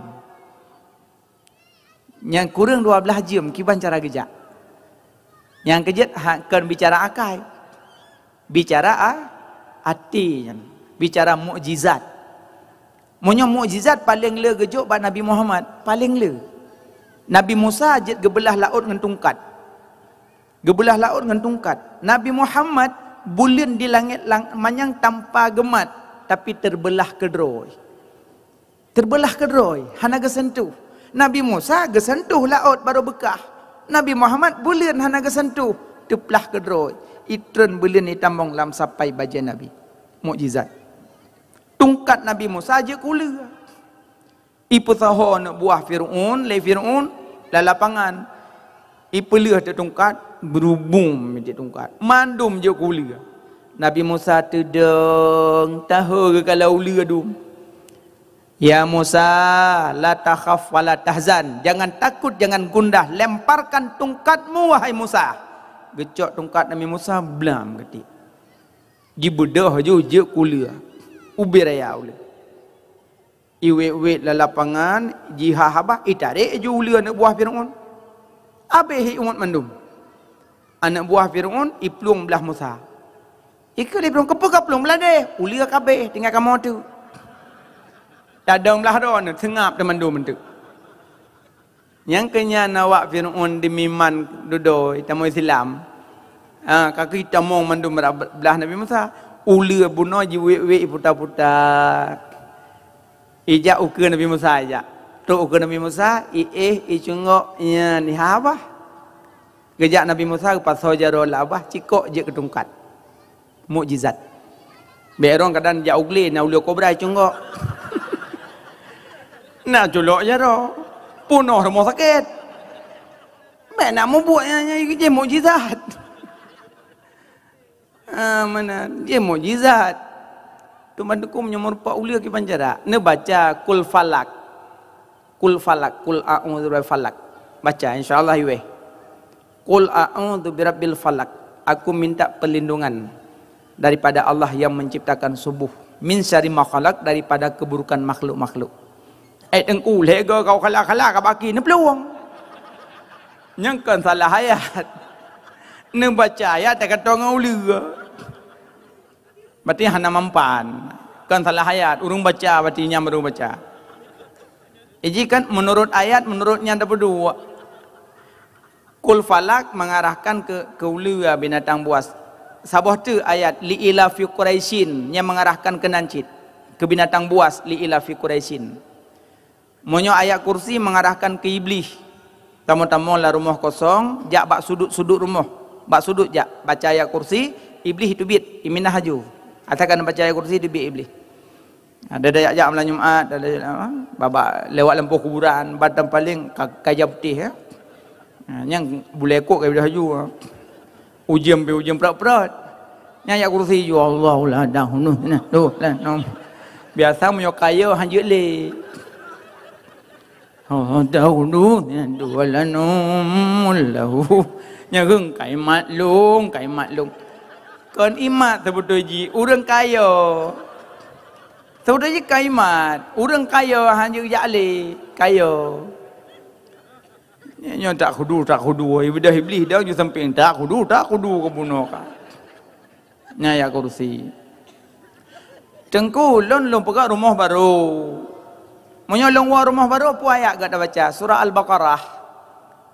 Nyang kureueng dua blah jeuem kiban cara geujak. Nyang keujeuet ha-, kon bicara akai. Bicara a-, até nyan. Bicara mukjizat. Meunyoe mukjizat paleng le geujok bak Nabi Muhammad, paleng le. Nabi Musa jeuet geubeulah laôt ngon tungkat. Geubeulah laôt ngon tungkat. Nabi Muhammad buleuen di langèt lang-, manyang tanpa geumat, tapi teubeulah keudroe. Teubeulah keudroe, hana geuseuntuh. Nabi Musa geuseuntuh laôt barô beukah. Nabi Muhammad buleuen hana geuseuntuh, teubeulah keudroe. Itreun buleuen itamong lam sapai bajèe Nabi. Mukjizat. Tungkat Nabi Musa jeuet keu uleue. Ipeusoe aneuk buah Fir'aun, lé Fir'aun, lam lapangan. Ipeuleueh teuk tungkat, beurubum teuk tungkat. Mandum jeuet keu uleue. Nabi Musa teudong, tahe geukalon uleue dum. "Ya Musa, la takhaf wa la tahzan." Jangan takut, jangan gundah. Lemparkan tungkatmu, wahai Musa. Geucok tungkat Nabi Musa, blam keutik. Jibeudôh ju jeuet keu uleue. Ubé raya uleue. Iwét-wét lam lapangan, jiha haba, itarek ju uleue aneuk buah Fir'aun. Abéh iuet mandum. Aneuk buah Fir'aun iplueng blah Musa. Ikeu lé Fir'aun, "Keupeue kaplueng blah deh? Uleue ka abéh, tinggai kamoe teuk." Tadong blah droeneuh, seungab teumandum teuk. Nyang keu nyan awak Fir'aun demi man dudoe tamong Islam. Ha, ka keuh tamong mandum blah Nabi Musa. Uleue bunoe jiwét-wét iputa-puta. Ijak ukeue Nabi Musa ijak. Trok ukeue Nabi Musa, iéh, icunggok, nyan iha babah. Geujak Nabi Musa geupasoe jaroe lam babah, cikok jeuet keu tungkat. Mukjizat. Bèk droe kadang jak u glé na uleue kobra icunggok. Na culok jaroe. Punoh rumoh sakét. Bèk na mubuet nyan, nyan jih mukjizat. Ah, meunan. Jih mukjizat. Teuma tukang meunyoe meurumpok uleue kiban cara. Neubaca Kul Falak. Kul Falak, Kul a'udzu birabbil falak. Baca, insya Allah iweh. Kul a'udzu birabbil falak. Aku minta perlindungan daripada Allah yang menciptakan subuh. Min syarri ma khalaq, daripada keburukan makhluk-makhluk. Eh, teungku, lhèe goe kau khala-khala ka baki neuplueng. Nyang kon salah ayat. Neubaca ayat takatong ngon uleue. Berarti hana mampan. Kan salah ayat, ureueng baca berarti nyang baru baca. Iji kan menurut ayat, menurut nyan tapeuduek. Kul Falak mengarahkan ke, ke uleue binatang buas. Saboh teuk ayat li ila fi Quraisyin nyang mengarahkan ke nan cit, ke binatang buas li ila fi Quraisyin. Meunyoe ayat kursi mengarahkan ke Iblih, tamong-tamong lam rumoh kosong, jak bak sudut-sudut rumoh, bak sudut jak, baca ayat kursi, Iblih teubiet, iminah laju. Asai ka neubaca ayat kursi, teubiet Iblih. Ada dak jak malam Jumat, ada jak, ah, babak lewat lampôh kuburan, batang paléng ka, kaja putéh, ya. Ha, nyang bulèe kok ka laju, ha. Ujeuen pih ujeuen prot-prot. Nyang ayat kursi, "Ya Allah, la ilaha illa anta, la ilaha illa anta." Biasa meunyoe kaya hanjeuet lé. Oh, dahulu nyan dua lanum lahu. Nyan kaimat lôn, kaimat lôn. Kon imat sebeutôi jih, ureuëng kayo. Sebeutôi jih kaimat, ureuëng kayo hana jak lé, kayo. Nyoe tak khudu, tak khudu. Ibadah Iblih dah ju samping tak khudu, tak khudu keu bunoe ka. Nyan ayat kursi. Teungku, lôn, lôn peugah rumoh barô. Meunyoe lôn woe rumoh barô, peue ayat gata baca? Surah Al-Baqarah.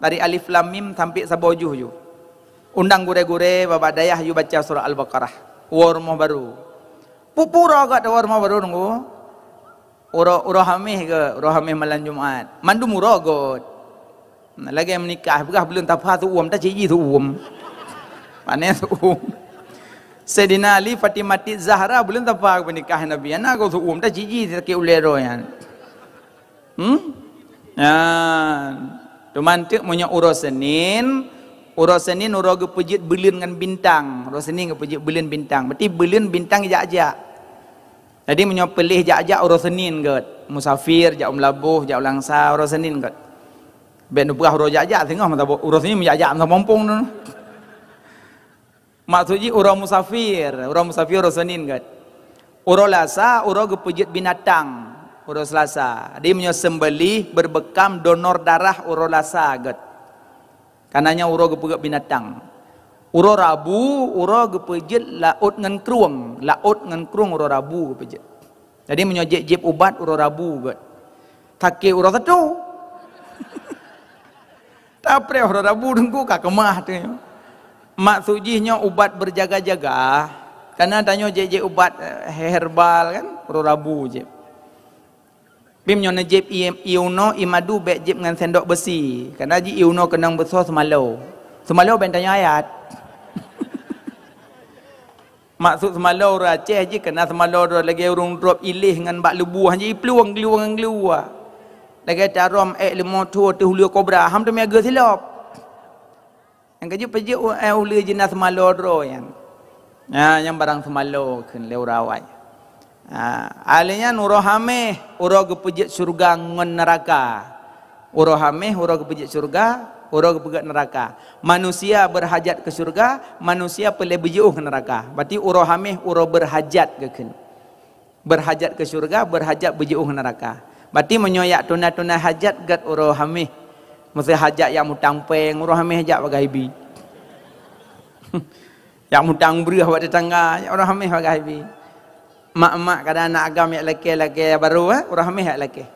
Dari Alif Lam Mim sampai saboh juh ju. Undang gurée-gurée babah dayah ju baca surah Al-Baqarah. Woe rumoh barô. Pupura gata woe rumoh barô nunggu. Uroe, uroe Hameh ke, uroe Hameh malam Jumat. Mandum uroe göt. Nah, lagée meunikah, peugah buleuen tafa seuuem, taciji seuuem. Pane seuuem. Saidina Ali, Fatimah Zahra, buleuen tafa peunikah Nabi. Ana goe seuuem, taciji sakét ulée droe nyan. Hmm? Nyan. Teuma teuk meunyoe uroe Senin, uroe Senin uroe geupeujeuet buleuen ngon bintang. Uroe Senin geupeujeuet buleuen bintang. Berarti buleuen bintang jak-jak. Jadi meunyoe piléh jak-jak uroe Senin göt, musafir jak u Meulaboh, jak u Langsa uroe Senin göt. Bék neupeugah uroe jak-jak singoh meutabok uroe Senin meujak-jak meusabompong tu. Maksud jih uroe musafir, uroe musafir uroe Senin göt. Uroe Lasa uroe geupeujeuet binatang, uroe Selasa. Jadi meunyoe seumbelih beubekam donor darah uroe Lasa göt. Kareuna nyan uroe geupeugét binatang. Uroe Rabu, uroe geupeujeuet laôt ngon krueng. Laôt ngon krueng uroe Rabu geupeujeuet. Jadi meunyoe jieb-jieb ubat uroe Rabu göt. Sakét uroe Sabtu. Tapreh uroe Rabu teungku ka keumah tu. Maksud jih nyoe ubat berjaga-jaga. Kareuna tanyoe jieb-jieb ubat, eh, herbal kan, uroe Rabu jieb. Bim nyoe neujieb ié, ié unoe, ié madu bék jieb ngon sendok beusi. Kareuna jih ié unoe keunong beusoe seumalo. Seumalo bék tanyoe ayat. Maksud seumalo ureuëng Aceh jih keunan seumalo droe lagée ureuëng drop iléh ngon bak leubuh, hana jiplueng glueng ngon glueng. Lagée tarom ék leumo thô teuh uleue kobra, ham teumé geusilop. Nyang keujeuet peujeuet u-, eh, uleue jinak seumalo droe nyan. Nah, nyang barang seumalo kheun lé ureuëng awai. Ah, alèh nyan uroe Hameh, uroe geupeujeuet syeuruga ngon neuraka. Uroe Hameh, uroe geupeujeuet syeuruga, uroe geupeugét neuraka. Manusia berhajat ke syeuruga, manusia peureulée beujiôh ngon neuraka. Berarti uroe Hameh, uroe berhajat geukheun. Berhajat ke syeuruga, berhajat beujiôh ngon neuraka. Berarti meunyoe jak tuna-tuna hajat gét uroe Hameh. Meusé hajat jak mutang péng, uroe Hameh jak bagaih bi. Jak mutang breueh bak tetangga, jak uroe Hameh bagaih bi. Mak-mak kadang aneuk agam jak lakée-lakée barô, eh, uroe Hameh jak lakée.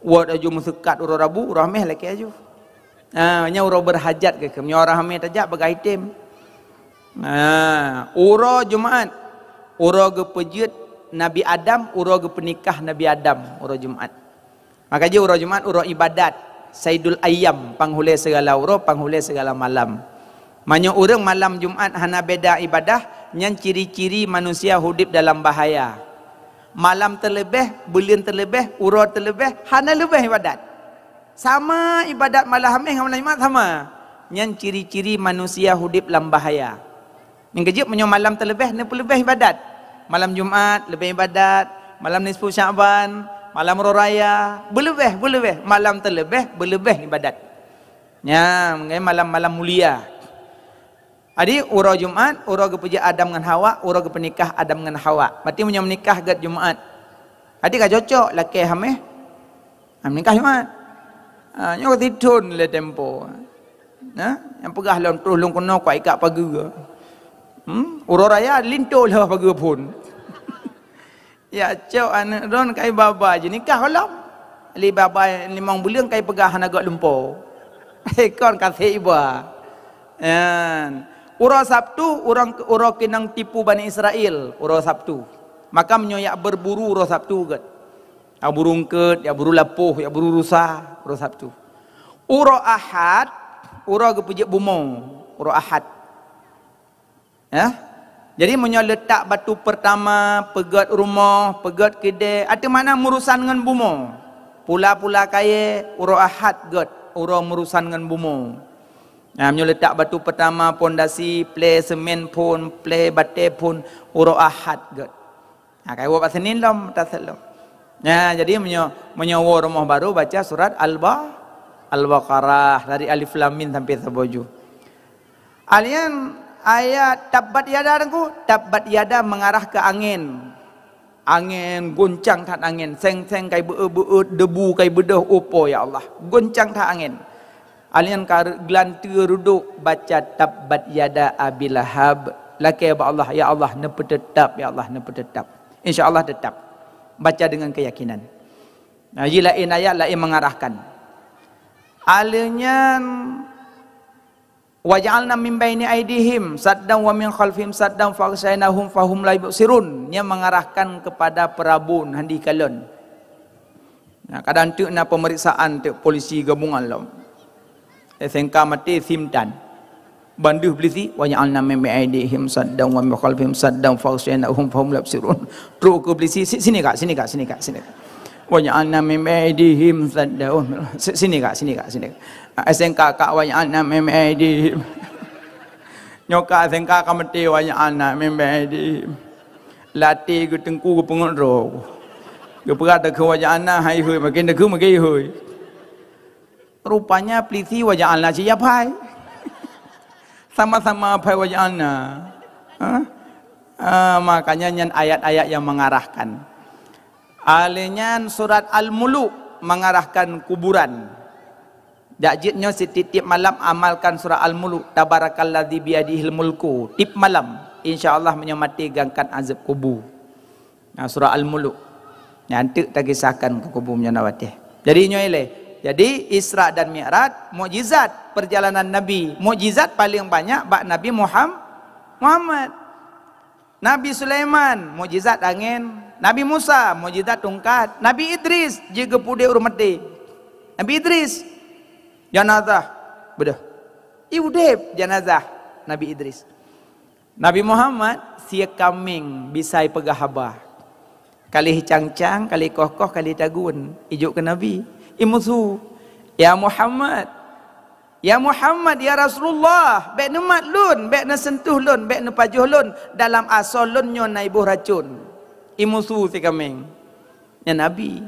Wot aju meuseukat uroe Rabu, uroe Hameh lakée aju. Ha, nyan uroe berhajat geukheun. Meunyoe uroe Hameh tajak bagaih item. Ha, uroe Jumaat, uroe geupeujeuet Nabi Adam, uroe geupeunikah Nabi Adam, uroe Jumaat. Maka jih uroe Jumaat uroe ibadat, saidul ayyam, panghulée sigala uroe, panghulée sigala malam. Meunyoe ureuëng malam Jumaat hana beda ibadah, nyan ciri-ciri manusia udeb dalam bahaya. Malam teuleubeh, buleuen teuleubeh, uroe teuleubeh, hana leubeh ibadat. Sama ibadat malam Hameh ngon malam Jumaat sama. Nyan ciri-ciri manusia udeb lam bahaya. Nyang keujeuet meunyoe malam teuleubeh neupeuleubeh ibadat. Malam Jumaat leubeh ibadat, malam nisfu Sya'ban, malam Uroe Raya, beuleubeh, beuleubeh, malam teuleubeh, beuleubeh ibadat. Nyan, malam-malam mulia. Jadi, uroe Jumaat, uroe geupeujeuet Adam ngon Hawa, uroe geupeunikah Adam ngon Hawa. Berarti meunyoe meunikah gét Jumaat. Jadi ka cocok lakée Hameh. Ha, meunikah Jumaat. Ha, nyoe sithon lé tempo. Nah, nyang peugah lôn troh lôn keunoe kuat ikat pageue. Hmm, uroe raya linto lheueh pageue phon. Ya, cok aneuk droen kai baba ji nikah lom. Li baba limong buleuen kai peugah hana gok lumpo. Kon kaseh iba. Yan. Uroe Sabtu, urang, uroe keunong tipu Bani Israel, uroe Sabtu. Maka meunyoe yak berburu uroe Sabtu gét. Yak buru eungkôt, yak buru lapoh, yak buru rusa, uroe Sabtu. Uroe Ahad, uroe geupeujeuet bumoe, uroe Ahad. Ya. Jadi meunyoe leutak batu peurtama, peugét rumoh, peugét keudée, ateueh makna meurusan ngon bumoe. Pula-pula kayée, uroe Ahad gét, uroe meurusan ngon bumoe. Nah, meunyoe leutak batu peurtama, pondasi, plé seumén phon, plé batée phon, uroe Ahad gét. Ha, kai woe bak Senin lom, meutasek lom. Nah, jadi meunyoe, meunyoe woe rumoh barô, baca surat Al-Ba-, Al-Baqarah, dari Alif Lam Mim sampai saboh ju. Alheuh nyan ayat tabbat yada, Teungku, tabbat yada mengarah ke angén. Angén, goncang that angén, seng-seng kai beuet-beuet, debu kai beudôh, oh Po, ya Allah, goncang that angén. Alheuh nyan ka geulanteue reudôk, baca tabbat yada Abi Lahab, lakée bak Allah, ya Allah, neupeuteutap, ya Allah, neupeuteutap. Insya Allah teutap. Baca dengan keyakinan. Nah, ji laén ayat, laén mengarahkan. Alheuh nyan, "Wa ja'alna min baini aidihim saddan wa min khalfihim saddan fa aghsyainahum fahum la yubsirun." Nyan mengarahkan kepada peurabôn handi kalon. Nah, kadang teuk na pemeriksaan teuk polisi gabungan lom. S N K maté, sim tan. Ban deuh polisi, "Wa ja'alna min baini aidihim saddan wa min khalfihim saddan fa aghsyainahum fahum la yubsirun." Trok keu polisi, "Si-, sini kak, sini kak, sini kak, sini kak. Wa ja'alna min baini aidihim saddan." "Si-, sini kak, sini kak, sini kak." S N K kak, "Wa ja'alna min baini aidihim." Nyoe kak S N K ka maté, "Wa ja'alna min baini aidihim." Latih geuteungku geupeungeut droe. Geupeugah takheun "Wa ja'alna" hai hôi, makin takheun makin hôi. Rupanya polisi "Wa ja'alna" siap hai. Sama-sama hai "Wa ja'alna". Ha? Ah, makanya nyan ayat-ayat yang mengarahkan. Alheuh nyan surat Al-Muluk mengarahkan kuburan. Jak jeuet nyoe sitiep-tiep malam amalkan surat Al-Muluk, "Tabarakalladzi biyadihil mulku", tiep malam. Insya Allah meunyoe maté geuangkat azab kubu. Nah, surah Al-Muluk. Nyan teuk takisahkan keu kubu meunyoe na watée. Jadi nyoe ilée. Jadi Isra dan Mi'raj, mukjizat perjalanan Nabi. Mukjizat paling banyak bak Nabi Muham-, Muhammad. Nabi Sulaiman, mukjizat angén. Nabi Musa, mukjizat tungkat. Nabi Idris, jeuet geupeudeh ureuëng maté. Nabi Idris, janazah, beudôh. Ié udeb janazah Nabi Idris. Nabi Muhammad sie kaméng bisa ipeugah haba. Ka lheueh cang-cang, ka lheueh koh-koh, ka lheueh tagun, ijok keu Nabi, imusu, "Ya Muhammad, ya Muhammad, ya Rasulullah, bék neumat lôn, bék neuseuntuh lôn, bék neupajoh lôn, dalam asoe lôn nyoe na iboh racon." Imusu sie kaméng. Nyan Nabi.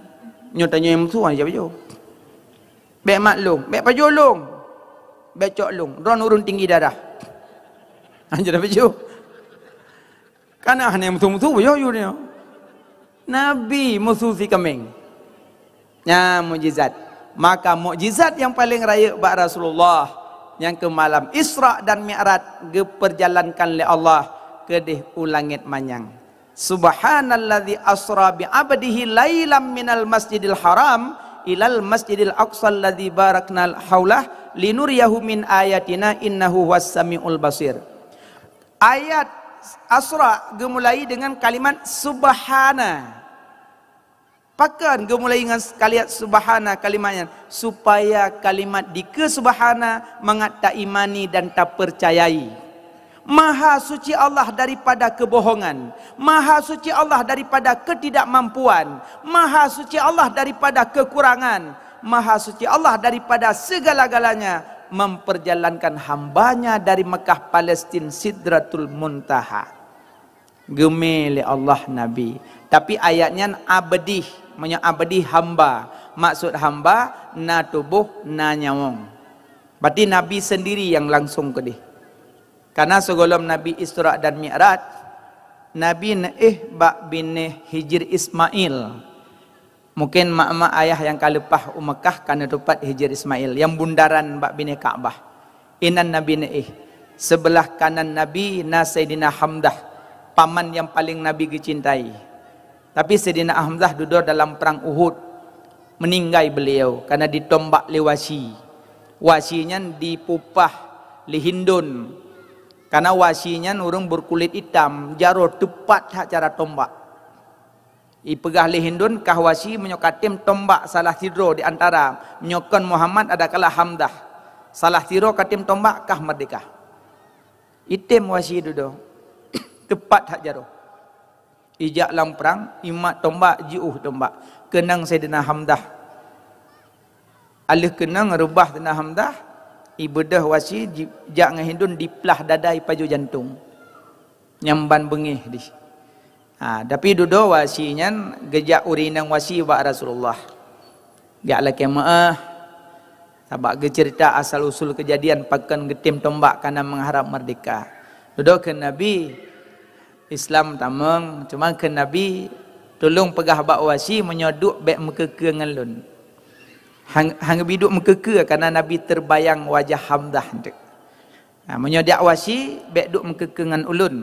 Nyoe tanyoe nyang musu, hana pajoh. Bék mat lôn, bék pajoh lôn, bék cok lôn, droen ureuëng tinggi darah. Hana pajoh. Kana hana musu-musu pajoh yue nyoe. Nabi musu sie kaméng. Nyan mukjizat. Maka mukjizat nyang paleng rayeuk bak Rasulullah nyang keu malam Isra dan Mi'raj geupeujalankan lé Allah keudeh u langét manyang. "Subhanalladzi asra bi 'abdihi lailam minal masjidil haram ilal masjidil aqsa alladzi barakna haulah linuriyahu min ayatina innahu huwas samiul basir." Ayat Asra geumulai dengan kalimat subhana. Pakon geumulai ngon kalimat subhana kalimat nyan? Supaya kalimat dikeue subhana mangat taimani dan tapercayai. Maha suci Allah daripada kebohongan, maha suci Allah daripada ketidakmampuan, maha suci Allah daripada kekurangan, maha suci Allah daripada segala-galanya, memperjalankan hambanya dari Mekah Palestin Sidratul Muntaha. Geumé lé Allah Nabi. Tapi ayat nyan abdih, meunyoe abdih hamba. Maksud hamba na tuboh, na nyawöng. Berarti Nabi sendiri nyang langsong keudeh. Karena sigohlom Nabi Isra dan Mi'raj, Nabi neuéh bak binéh Hijri Ismail. Mungken mak-mak ayah nyang ka leupah u Mekah ka neutupat Hijri Ismail nyang bundaran bak binéh Ka'bah. Inan Nabi neuéh. Seubeulah kanan Nabi na Saidina Hamzah, paman nyang paleng Nabi geucintai. Tapi Saidina Hamzah dudoe dalam prang Uhud, meuninggai beuliau kareuna jitombak lé Wahsyi. Wahsyi nyan jipeuupah lé Hindun. Kareuna Wahsyi nyan ureuëng beukulit itam, jaroe teupat that cara tombak. Ipeugah lé Hindun, kah Wahsyi meunyoe ka tem tombak salah sidroe di antara, meunyoe kon Muhammad adakala Hamzah. Salah sidroe ka tem tombak kah meurdehka. Item Wahsyi dudoe. Teupat that jaroe. Ijak lam prang, imat tombak, jiôh tombak. Keunong Saidina Hamzah. Aleuh keunong reubah Saidina Hamzah, ibeudôh Wahsyi, ji-, jak ngon Hindun diplah dada ipajoh jantong. Nyang ban beungéh dih. Ha, tapi dudoe Wahsyi nyan geujak ureueng inong Wahsyi bak Rasulullah. Jak lakée meu'ah, sabab geuceurita asal usul keujadian pakon geutem tombak kareuna meuharab meurdeka. Dudoe kheun Nabi, "Islam tamong, cuma kheun Nabi, 'Tulông peugah bak Wahsyi meunyoe duek bék meukeukeu ngon lôn. Hang, hang bi duek meukeukeu,' kareuna Nabi teubayang wajah Hamzah teuk. Ha, meunyoe jak Wahsyi, bék duek meukeukeu ngon ulôn.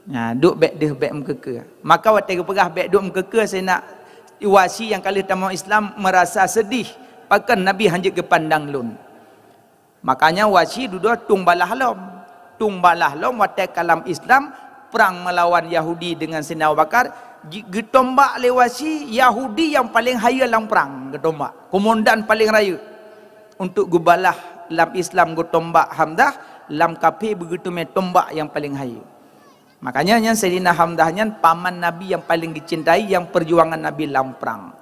Ha, duek bék deuh bék meukeukeu." Maka watée geupeugah bék duek meukeukeu, Saidina Wahsyi nyang ka lheueh tamong Islam meurasa seudeh, pakon Nabi hanjeuet geupandang lôn. Makanya Wahsyi dudoe tueng balaih lom. Tueng balaih lom watée ka lam Islam, prang meulawan Yahudi deungon Saidina Abu Bakar, ji-, geutombak lé Wahsyi Yahudi nyang paleng hayeue lam prang geutombak, komandan paleng rayeuk. Untuk geubalah lam Islam geutombak Hamzah, lam kafé beugeuteumé tombak nyang paleng hayeue. Makanya nyan Saidina Hamzah nyan paman Nabi nyang paleng geucintai, nyang peujuangan Nabi lam prang.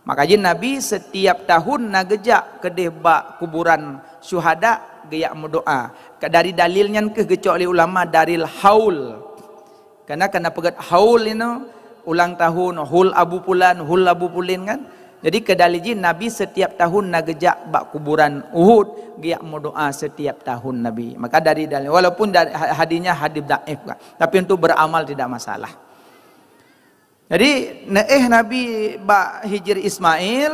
Maka jih Nabi setiap tahun na geujak keudeh bak kuburan syuhada geujak meudoa. Ka dari dalil nyan keuh geucok lé ulama dalil haul. Karena kana peugét haul inoe, ulang tahun, hul Abu Pulan, hul Abu Pulin kan. Jadi keu dalil jih Nabi setiap tahun na geujak bak kuburan Uhud geujak meudoa setiap tahun Nabi. Maka dari dalil, walaupun dari ha-, hadisnya hadis dhaif kan, tapi untuk beramal tidak masalah. Jadi, neuéh Nabi bak Hijri Ismail,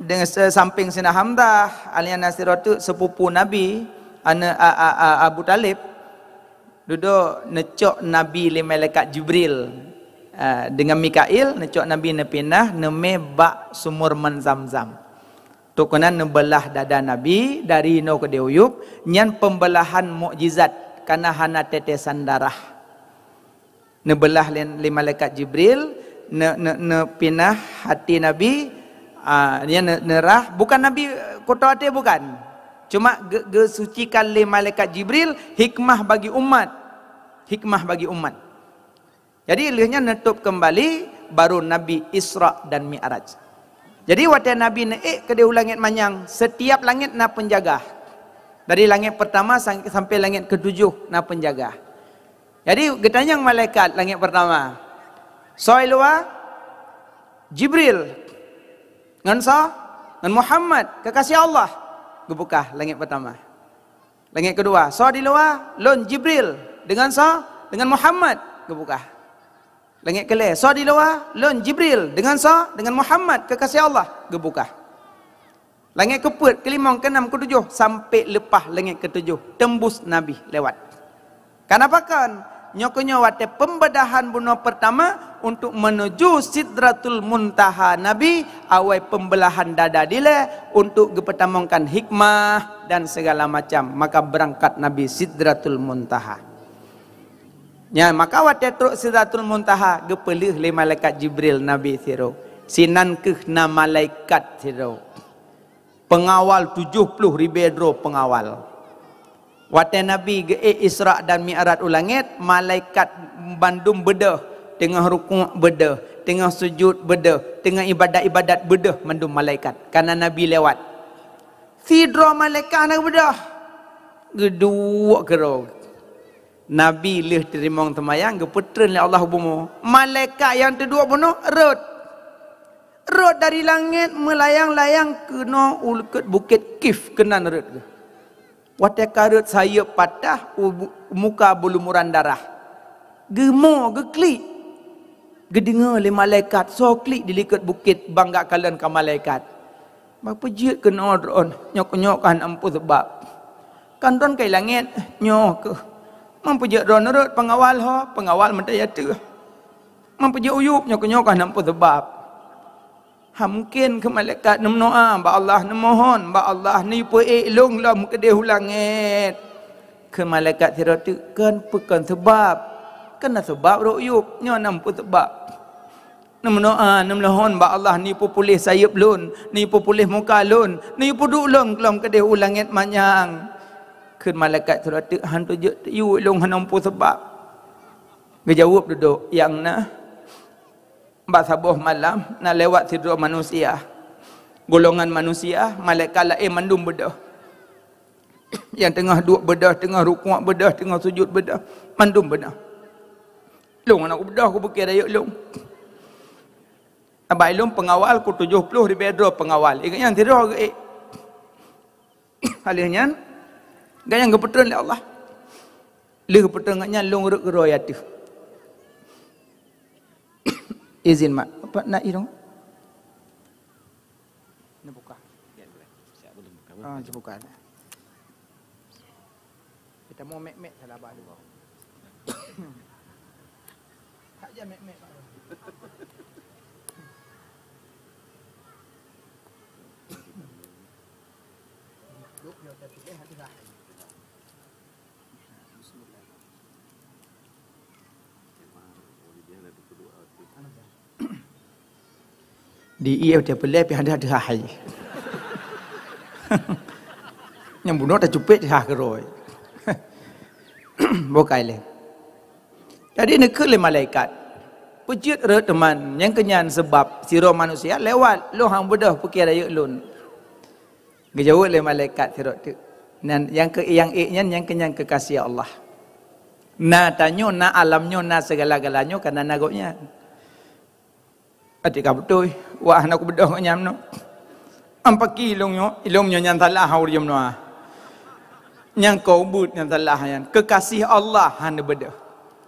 deungon se-, sampéng Saidina Hamzah, alias Nasir Ratuk, sepupu Nabi, aneuk a, a, a, Abu Talib, dudoe neucok Nabi lé malaikat Jibril, a, deungon Mikail, neucok Nabi neupinah, neumé bak sumur Man Zamzam. Toh keunan neubeulah dada Nabi dari inoe keudeh u yueb, nyan peubeulahan mukjizat, kareuna hana tetesan darah. Neubeulah lé, lé malaikat Jibril, ne-, ne-, neupinah hati Nabi, a, nyan ne-, neurah, bukan Nabi koto até, bukan. Cuma ge-, geusucikan lé malaikat Jibril, hikmah bagi umat. Hikmah bagi umat. Jadi, lheueh nyan neutôb keumbali, baru Nabi Isra dan Mi'raj. Jadi, watée Nabi neuék keudeh u langét manyang, setiap langét na peunjaga. Dari langét peurtama sang-, sampai langét keutujoh na peunjaga. Jadi, geutanyong malaikat langét peurtama, "Soe i luwa?" "Jibril." "Ngon soe?" "Ngon Muhammad, kekasih Allah." Geubuka langét peurtama. Langét keudua, "Soe di luwa?" "Lôn Jibril." "Deungon soe?" "Deungon Muhammad." Geubuka. Langét keulhée, "Soe di luwa?" "Lôn Jibril." "Deungon soe?" "Deungon Muhammad, kekasih Allah." Geubuka. Langét keupeuet, keulimong, keunam, keutujoh, sampai leupah langét keutujoh, teumbus Nabi lewat. Kana pakon? Nyoe keuh nyoe watée peubeulahan bunoe peurtama untuk meunuju Sidratul Muntaha Nabi, awai peubeulahan dada dilée untuk geupeutamongkan hikmah dan segala macam. Maka beurangkat Nabi Sidratul Muntaha. Nyan, maka watée trok Sidratul Muntaha, geupeuleueh lé malaikat Jibril Nabi sidroe. Sinan keuh na malaikat sidroe. Peungawal tujoh ploh ribée droe peungawal. Watée Nabi geuék Isra dan Mi'raj u langét, malaikat bandum beudôh, teungoh rukuk beudôh, teungoh sujud beudôh, teungoh ibadat-ibadat beudôh mandum malaikat. Kana Nabi lewat. Sidroe malaikat hana geubeudôh. Geuduek keudroe. Nabi lheueh teurimong teumayang, geupeutreun lé Allah u bumoe. Malaikat nyang teuduek bunoe rhot. Rhot dari langét meulayang-layang keunoe u likot bukét Kif keunan rhot. Watée ka rhot sayeuep patah, u bu-, muka beulumuran darah. Geumo, geuklik. Geudeungoe lé malaikat, soe klik di likot bukét, bangga kalon ka malaikat. Bak peujeuet keunoe droe, nyoe keuh nyoe ka hana peue seubab. Kan droe ka i langét, nyoe keuh. Man peujeuet droe rhot peungawal ho, peungawal meuntaya teuh. Man peujeuet u yueb, nyoe keuh nyoe ka hana peue seubab. Hana mungken keu malaikat neumeudoá bak Allah, neumohon bak Allah, neupeuék lôn lom keudeh u langét. Keu malaikat sidroe teuk, kon peue kon seubab. Kon na seubab rhot u yueb, nyoe na peue seubab. Neumeudoá, neumohon bak Allah, neupeupuléh sayeuep lôn, neupeupuléh muka lôn, neupeuduek lôn lom keudeh u langét manyang. Kheun malaikat sidroe teuk, "Han tujok teuh, lôn hana peue seubab." Geujaweueb dudoe, "Nyang na, bak saboh malam na lewat sidroe manusia, golongan manusia, malaikat laén mandum beudôh. Nyang teungoh duek beudôh, teungoh rukuk beudôh, teungoh sujud beudôh, mandum beudôh. Lôn hana kubeudôh, kupiké rayeuk lôn. Abah lôn pengawal, ku tujoh ploh ribèe droe pengawal. Ingat nyan sidroe geuék. Alheuh nyan, gobnyan geupeutreun lé Allah. Lheuh geupeutreun ngon nyan, lôn rhot keudroe ateueh. Izin mak, apa nak irong? Neubuka. Ah, neubuka. Kita mau mek-mek salah balu. Tak aja mek-mek. Duk dia tak pilih hati dah. Bismillah. Di ie teupeulée pih ada teuhah hai. Nyang bunoe tacupet teuhah keurôi. Bukai lé. Jadi neukheun lé malaikat, "Peujeuet rot teuma, nyang keunyan seubab sidroe manusia lewat lôn han beudôh piké rayeuk lôn." Geujaweueb lé malaikat sidroe teuk, "Nan nyang keu nyang ék nyan, nyang keunyan keukasih Allah. Na tanyoe, na alam nyoe, na sigala-gala nyoe kana na gobnyan." Até ka beutôi, wah hana kubeudôh ngon nyan meunoe. Ampaki ilông nyoe, ilông nyoe nyang salah ureueng meunoe. Nyang keu ubeuet nyang salah nyan, keukasih Allah hana beudôh.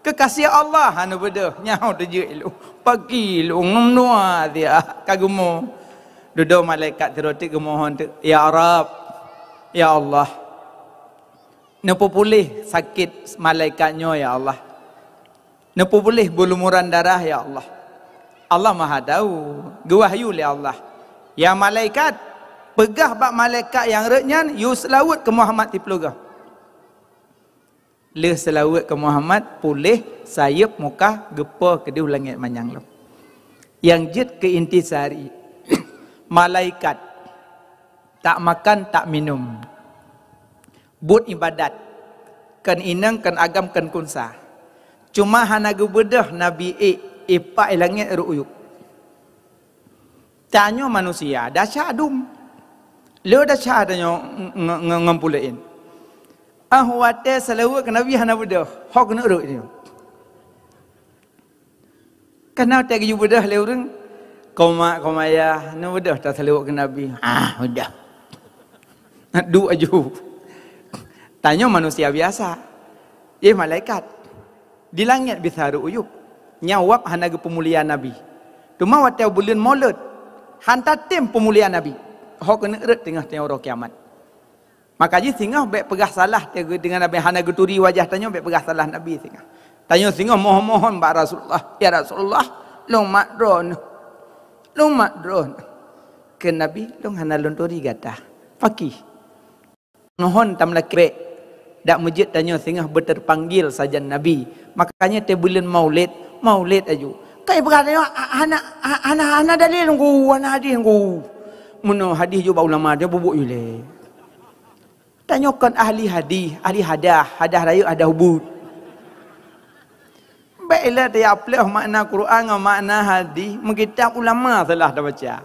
Keukasih Allah hana beudôh, nyan teujeuet ilông. Paki ilông nyoe meunoe siat ka geumo. Dudoe malaikat sidroe teuk geumohon teuk, "Ya Rabb, ya Allah, neupeupuléh sakét malaikat nyoe ya Allah." Neupeupuléh beulumuran darah, ya Allah. Allah Maha Tahu, geuwahyu lé Allah, "Ya malaikat, peugah bak malaikat nyang rhot nyan, yue seulaweuet keu Muhammad siplôh goe." Lheueh seulaweuet keu Muhammad, puléh sayeuep muka geupo keudéh u langét manyang lom. Nyang jeuet keu intisari, malaikat tak makan, tak minum. Buet iébadat, kon inong, kon agam, kon kunsa. Cuma hana geubeudôh Nabi ék, ipak i langét rhot u yup. Tanyoe manusia, desya dum. Le desya tanyoe nge-, nge-, ngon puléh in. Ah, watée seulaweuet keu Nabi hana beudôh, ho keuneuk rhot nyoe. Kana watée geuyue beudôh lé ureueng, "Koma, koma ya, neubeudôh taseulaweuet keu Nabi." "Ah, beudôh." Duek aju. Tanyoe manusia biasa. Éh, malaikat. Di langét bisa rhot u yup. Nyan wab hana geupeumulia Nabi. Teuma watée buleuen Maulud, han tatem peumulia Nabi. Ho keuneuk rhot teungoh-teungoh uroe kiamat. Maka jih singoh bék peugah salah teungoh Nabi hana geuturi wajah tanyoe, bék peugah salah Nabi singoh. Tanyoe singoh mohon-mohon bak Rasulullah, "Ya Rasulullah, lôn mat droeneuh. Lôn mat droeneuh." Kheun Nabi, "Lôn hana lôn turi gata." Paki. Mohon tameulakée bék. Dak meujeuet tanyoe singoh beuteurpanggil sajan Nabi. Makanya teuh buleuen Maulid, Maulid aju. Kai peugah tanyoe, "Hana, hana, hana dalil ngon, hana hadih ngon." Meunoe hadih jok bak ulama, dia bubuk ilée. Tanyoe kon ahli hadih, ahli hadah, hadah rayeuk, hadah ubit. Bék ilée tajak ploh makna Quran ngon makna hadih, meukitab ulama salah tabaca.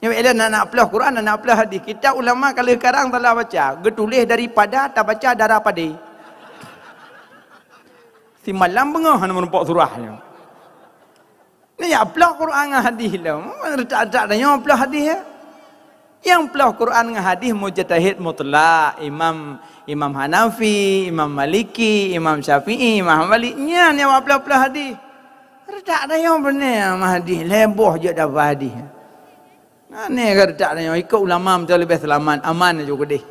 Nyoe ilée na, na ploh Quran, na, na ploh hadih. Kitab ulama ka lheueh karang salah baca, geutuléh daripada tabaca dara padé. Simalam beungoh hana meurumpok surah nyoe. Nyan jak ploh Quran ngon hadih lom. Retak-retak tanyoe ploh hadih, ya. Nyang ploh Quran ngon hadih mujtahid mutlak, Imam, Imam Hanafi, Imam Maliki, Imam Syafi'i, Imam Hambali. Nyan nyang ploh-ploh hadih. Retak tanyoe beuneuh mah hadih, lhèe boh jeuet daba hadih. Aneh ka retak tanyoe, ikot ulama meutuah leubeh seulamat, aman aju keudeh.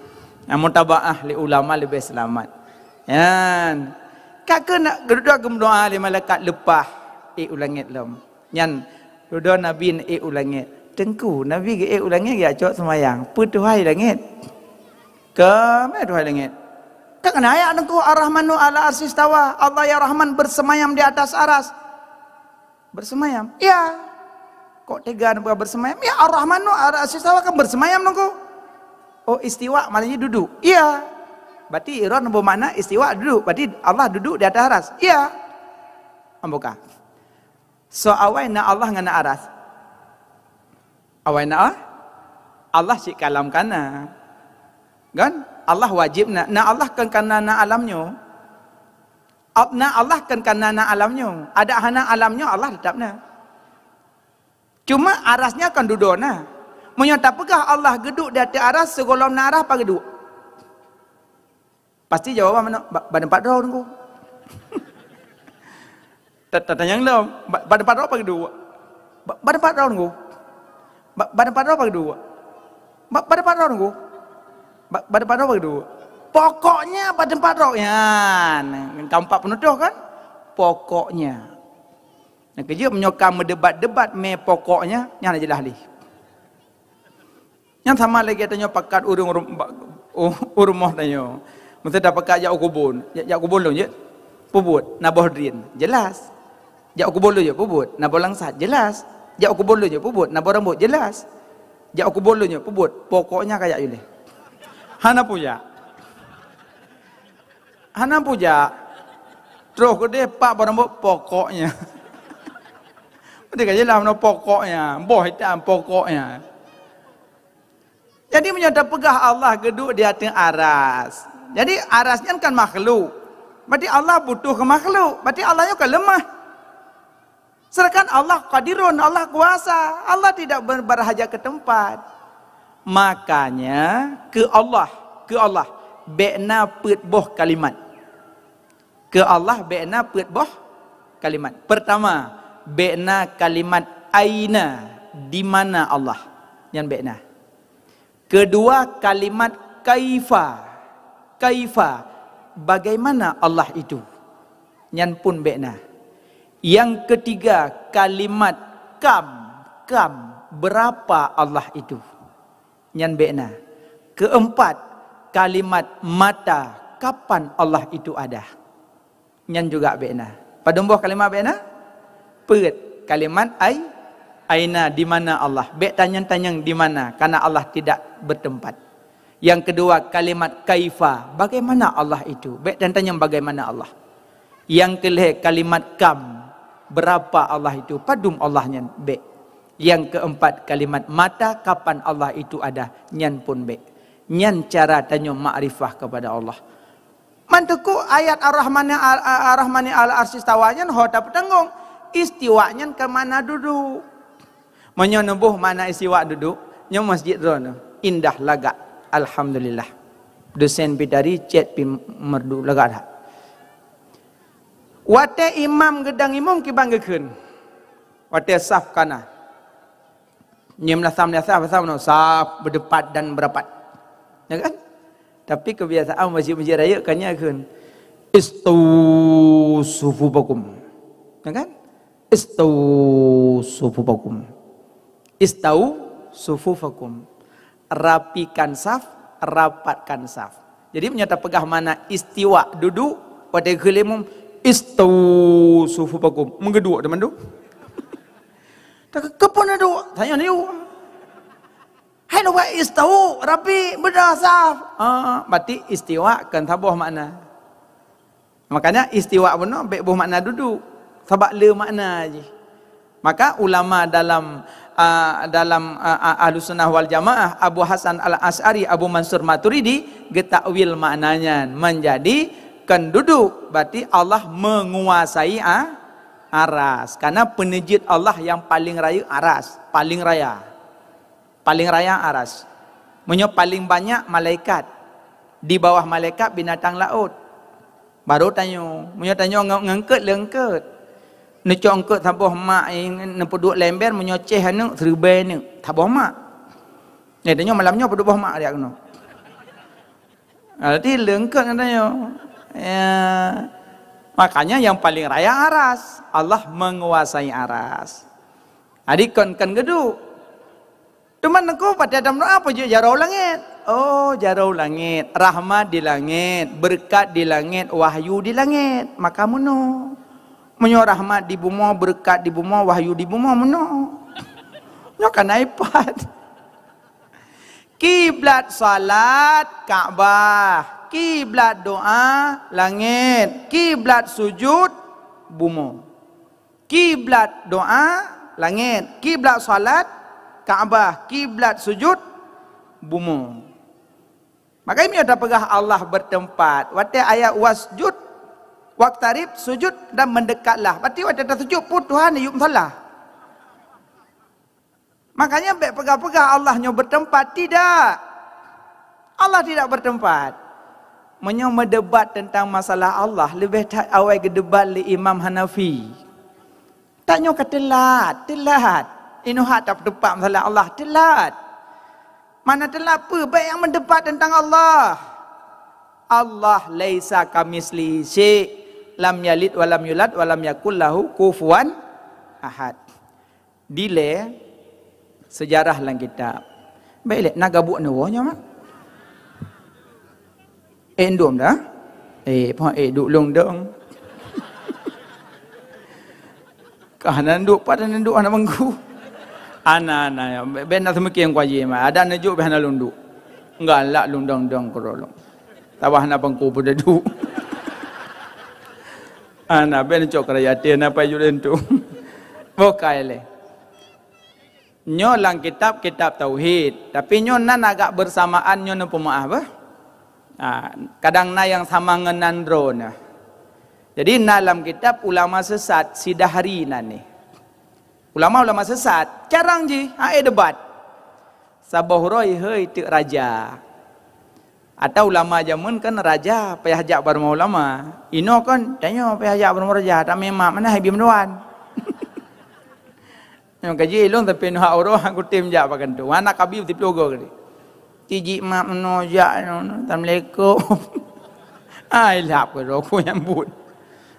Nyang mutabaah lé ulama leubeh seulamat. Nyan. Ka keuh na, geuduek geumeudoa lé malaikat leupah ék u langét lom. Nyan, dudoe Nabi ék u langét. Teungku, Nabi geuék u langét geujak cok seumayang. Peue tuha i langét? Keume tuha i langét? Ka keunan ayat Teungku, "Ar-Rahmanu 'alal 'arsy istawa." Allah yang Rahman bersemayam di atas aras. Bersemayam? Ya. Kok tega neupeugah bersemayam? Ya, Ar-Rahmanu 'alal 'arsy istawa kan bersemayam Teungku. Oh, istiwa maknanya duduk. Ya. Berarti iron bermakna istiwa duduk. Berarti Allah duduk di atas aras. Ya. Amboka. Soe awai na Allah ngon na aras? Awai na Allah? Allah cit ka lam kana. Kan? Allah wajéb na. Na Allah kon kana na alam nyoe. Ab-, na Allah kan, kan na, na alam nyoe. Adak hana alam nyoe, Allah tetap na. Cuma aras nyan kan dudoe na. Meunyoe tapeugah Allah geuduek di ateueh aras, sigohlom na aras, pat geuduek? Pasti jawaban meunoe, "Ba-, bak teumpat droe, Teungku." Ta-, tatanyong lom, "Ba-, bak teumpat droe pat geuduek?" "Ba-, bak teumpat droe, Teungku." "Ba-, bak teumpat droe pat geuduek?" "Ba-, bak teumpat droe, Teungku." "Ba-, bak teumpat droe pat geuduek?" "Pokoknya bak teumpat droe." Nyan, ka empat peunutôh kan? "Pokoknya." Nyang keujeuet, meunyoe ka meudebat-debat mé pokoknya, nyan hana jeulaih lé. Nyan sama lagée tanyoe pakat ureuëng rum-, ba-, u-, u rumoh tanyoe. Meuseuti tapakat jak u kubon. Jak, jak kubon lôn jeuet? Peubuet, na boh drien. Jeulaih. Jak u kubon lôn jeuet? Peubuet, na boh langsat. Jeulaih. Jak u kubon lôn jeuet? Peubuet, na boh rambot. Jeulaih. Jak u kubon lôn jeuet? Peubuet, pokoknya kajak yue lé. Hana peue jak. Hana peue jak. Troh keudeh pat boh rambot, pokoknya. Beutôi ka jeulaih meunoe pokoknya. Boh itam, pokoknya. Jadi, meunyoe tapeugah Allah geuduek di ateueh aras, jadi aras nyan kan makhluk. Berarti Allah butuh keu makhluk. Berarti Allah nyoe kan leumah. Sedangkan Allah qadirun, Allah kuasa. Allah tidak ber-, berhajat ke tempat. Makanya, keu Allah, keu Allah, bék na peuet boh kalimat. Keu Allah bék na peuet boh kalimat. Pertama, bék na kalimat aina, di mana Allah. Nyan bék na. Kedua, kalimat kaifa. Kaifa, bagaimana Allah itu. Nyan pun bék na. Yang ketiga, kalimat kam. Kam, berapa Allah itu. Nyan bék na. Keempat, kalimat mata, kapan Allah itu ada. Nyan juga bék na. Padum boh kalimat bék na? Peuet. Kalimat ai-, aina, di mana Allah. Bék tanyong-tanyong di mana, karena Allah tidak bertempat. Yang kedua, kalimat kaifa, bagaimana Allah itu. Bék tanyong-tanyong bagaimana Allah. Yang kelhée, kalimat kam, berapa Allah itu, padum Allah nyan, bék. Yang keempat, kalimat mata, kapan Allah itu ada, nyan pun bék. Nyan cara tanyoe makrifah kepada Allah. Man teungku ayat Ar-Rahmani al-, Ar-Rahmani al-Arsy Istawa nyan ho tapeutanggong. Istiwa nyan keu makna duduek. Meunyoe neuboh makna istiwa duduek, nyoe masjid droeneuh indah lagak. Alhamdulillah. Desain pi tari, cat pi merdu lagak that. Watée imam geudang imum kiban geukheun. Watée saf ka na. Nyoe meunasah-meunasah, pasal meunoe saf, beudepat dan beurapat. Ya kan? Tapi kebiasaan masjid-masjid rayeuk kan nyan kheun, "Istawu sufufakum." Ya kan? "Istawu sufufakum." "Istawu sufufakum." Rapikan saf, rapatkan saf. Jadi, meunyoe tapeugah makna istiwa, duduek, watée geukheun lé imum, "Istawu sufufakum." Meugeuduek teuma tu. Tak keupeue na duek, tanyong liu. Hai, neuba istawu, rapi, beudah saf. Ah, berarti istiwa kan saboh makna. Makanya istiwa bunoe bék boh makna duduek, sabab le makna jih. Maka ulama dalam, ah, dalam, ah, ah, Ahlussunnah wal Jamaah, Abu Hasan Al-Asy'ari, Abu Mansur Maturidi, geutakwil makna nyan menjadi kon duduek, berarti Allah menguasai a-, aras. Karena peuneujeuet Allah nyang paling rayeuk aras, paling raya. Paling raya aras. Meunyoe paling banyak malaikat, di bawah malaikat binatang laôt. Baru tanyoe, meunyoe tanyoe nge-, ngeungkot, le eungkot. Neucok eungkot saboh mak, eh, neupeuduek lember, meunyoe ceh aneuk, siribée aneuk, saboh mak. Eh, tanyoe malam nyoe peuduek boh mak riak keunoe. Ah, berarti le eungkot ngon tanyoe. Ya. Makanya yang paling raya aras. Allah menguasai aras. Jadi kon, kon geuduek. Teuma neuku patéh tameudoá peue jeuet jaroe u langét. Oh, jaroe u langét, rahmat di langét, beureukat di langét, wahyu di langét. Maka meunoe. Meunyoe rahmat di bumoe, beureukat di bumoe, wahyu di bumoe, meunoe. Nyoe ka na ipat. Kiblat salat, Ka'bah. Kiblat doa, langét. Kiblat sujud, bumoe. Kiblat doa, langét. Kiblat salat, Ka'bah. Kiblat sujud, bumoe. Maka meunyoe tapeugah Allah bertempat, watée ayat wasjud, Waqtarib, sujud, dan mendekatlah. Berarti watée tasujud pun Tuhan yub salah. Makanya bék peugah-peugah Allah nyoe bertempat. Tidak. Allah tidak bertempat. Meunyoe meudebat tentang masalah Allah, leubeh that awai geudebat lé Imam Hanafi. Tanyoe ka teulat, teulat. Inoe hak tapeutupat masalah Allah, teulat. Mana teulat peue? Bék nyang meudebat tentang Allah. Allah laisa kamitslihi syai, lam yalid walam yulad walam yakul lahu kufuwan ahad. Dilée seujarah lam kitab. Bék lé na gabuek neuwoe nyoe mak. Eh, endum dah. Eh, pah eh duk lung dong. Kah nan duk pat nan duk anak bangku. Ana ana ben na seumikieng kuaji mak. Ada neujuk beh na lunduk. Enggak lak lundong dong kerolong. Tabah na bangku pun duduk. Ana ben cok kerajaan na pai judin tu. Bokai leh. Nyoe lam kitab, kitab tauhid. Tapi nyoe nan agak bersamaan nyoe neupeumaah bah. Ha, kadang na nyang sama ngon nan droe nyoe. Jadi na lam kitab ulama sesat sidahri nan ni. Ulama-ulama sesat, carang jih, hai debat. Saboh uroe hei teuk raja. Atau ulama jameun kan raja payah jak bak rumoh ulama. Inoe kan tanyoe payah jak bak rumoh raja, tamé mak mana hai bim tuan. Nyang kaji ilong tapi nuhak uroe aku tim jak pakai tu. Anak kabi tipu go kali. Tiji mak meno jak no. Assalamualaikum. Ai lap ke rokok nyambut.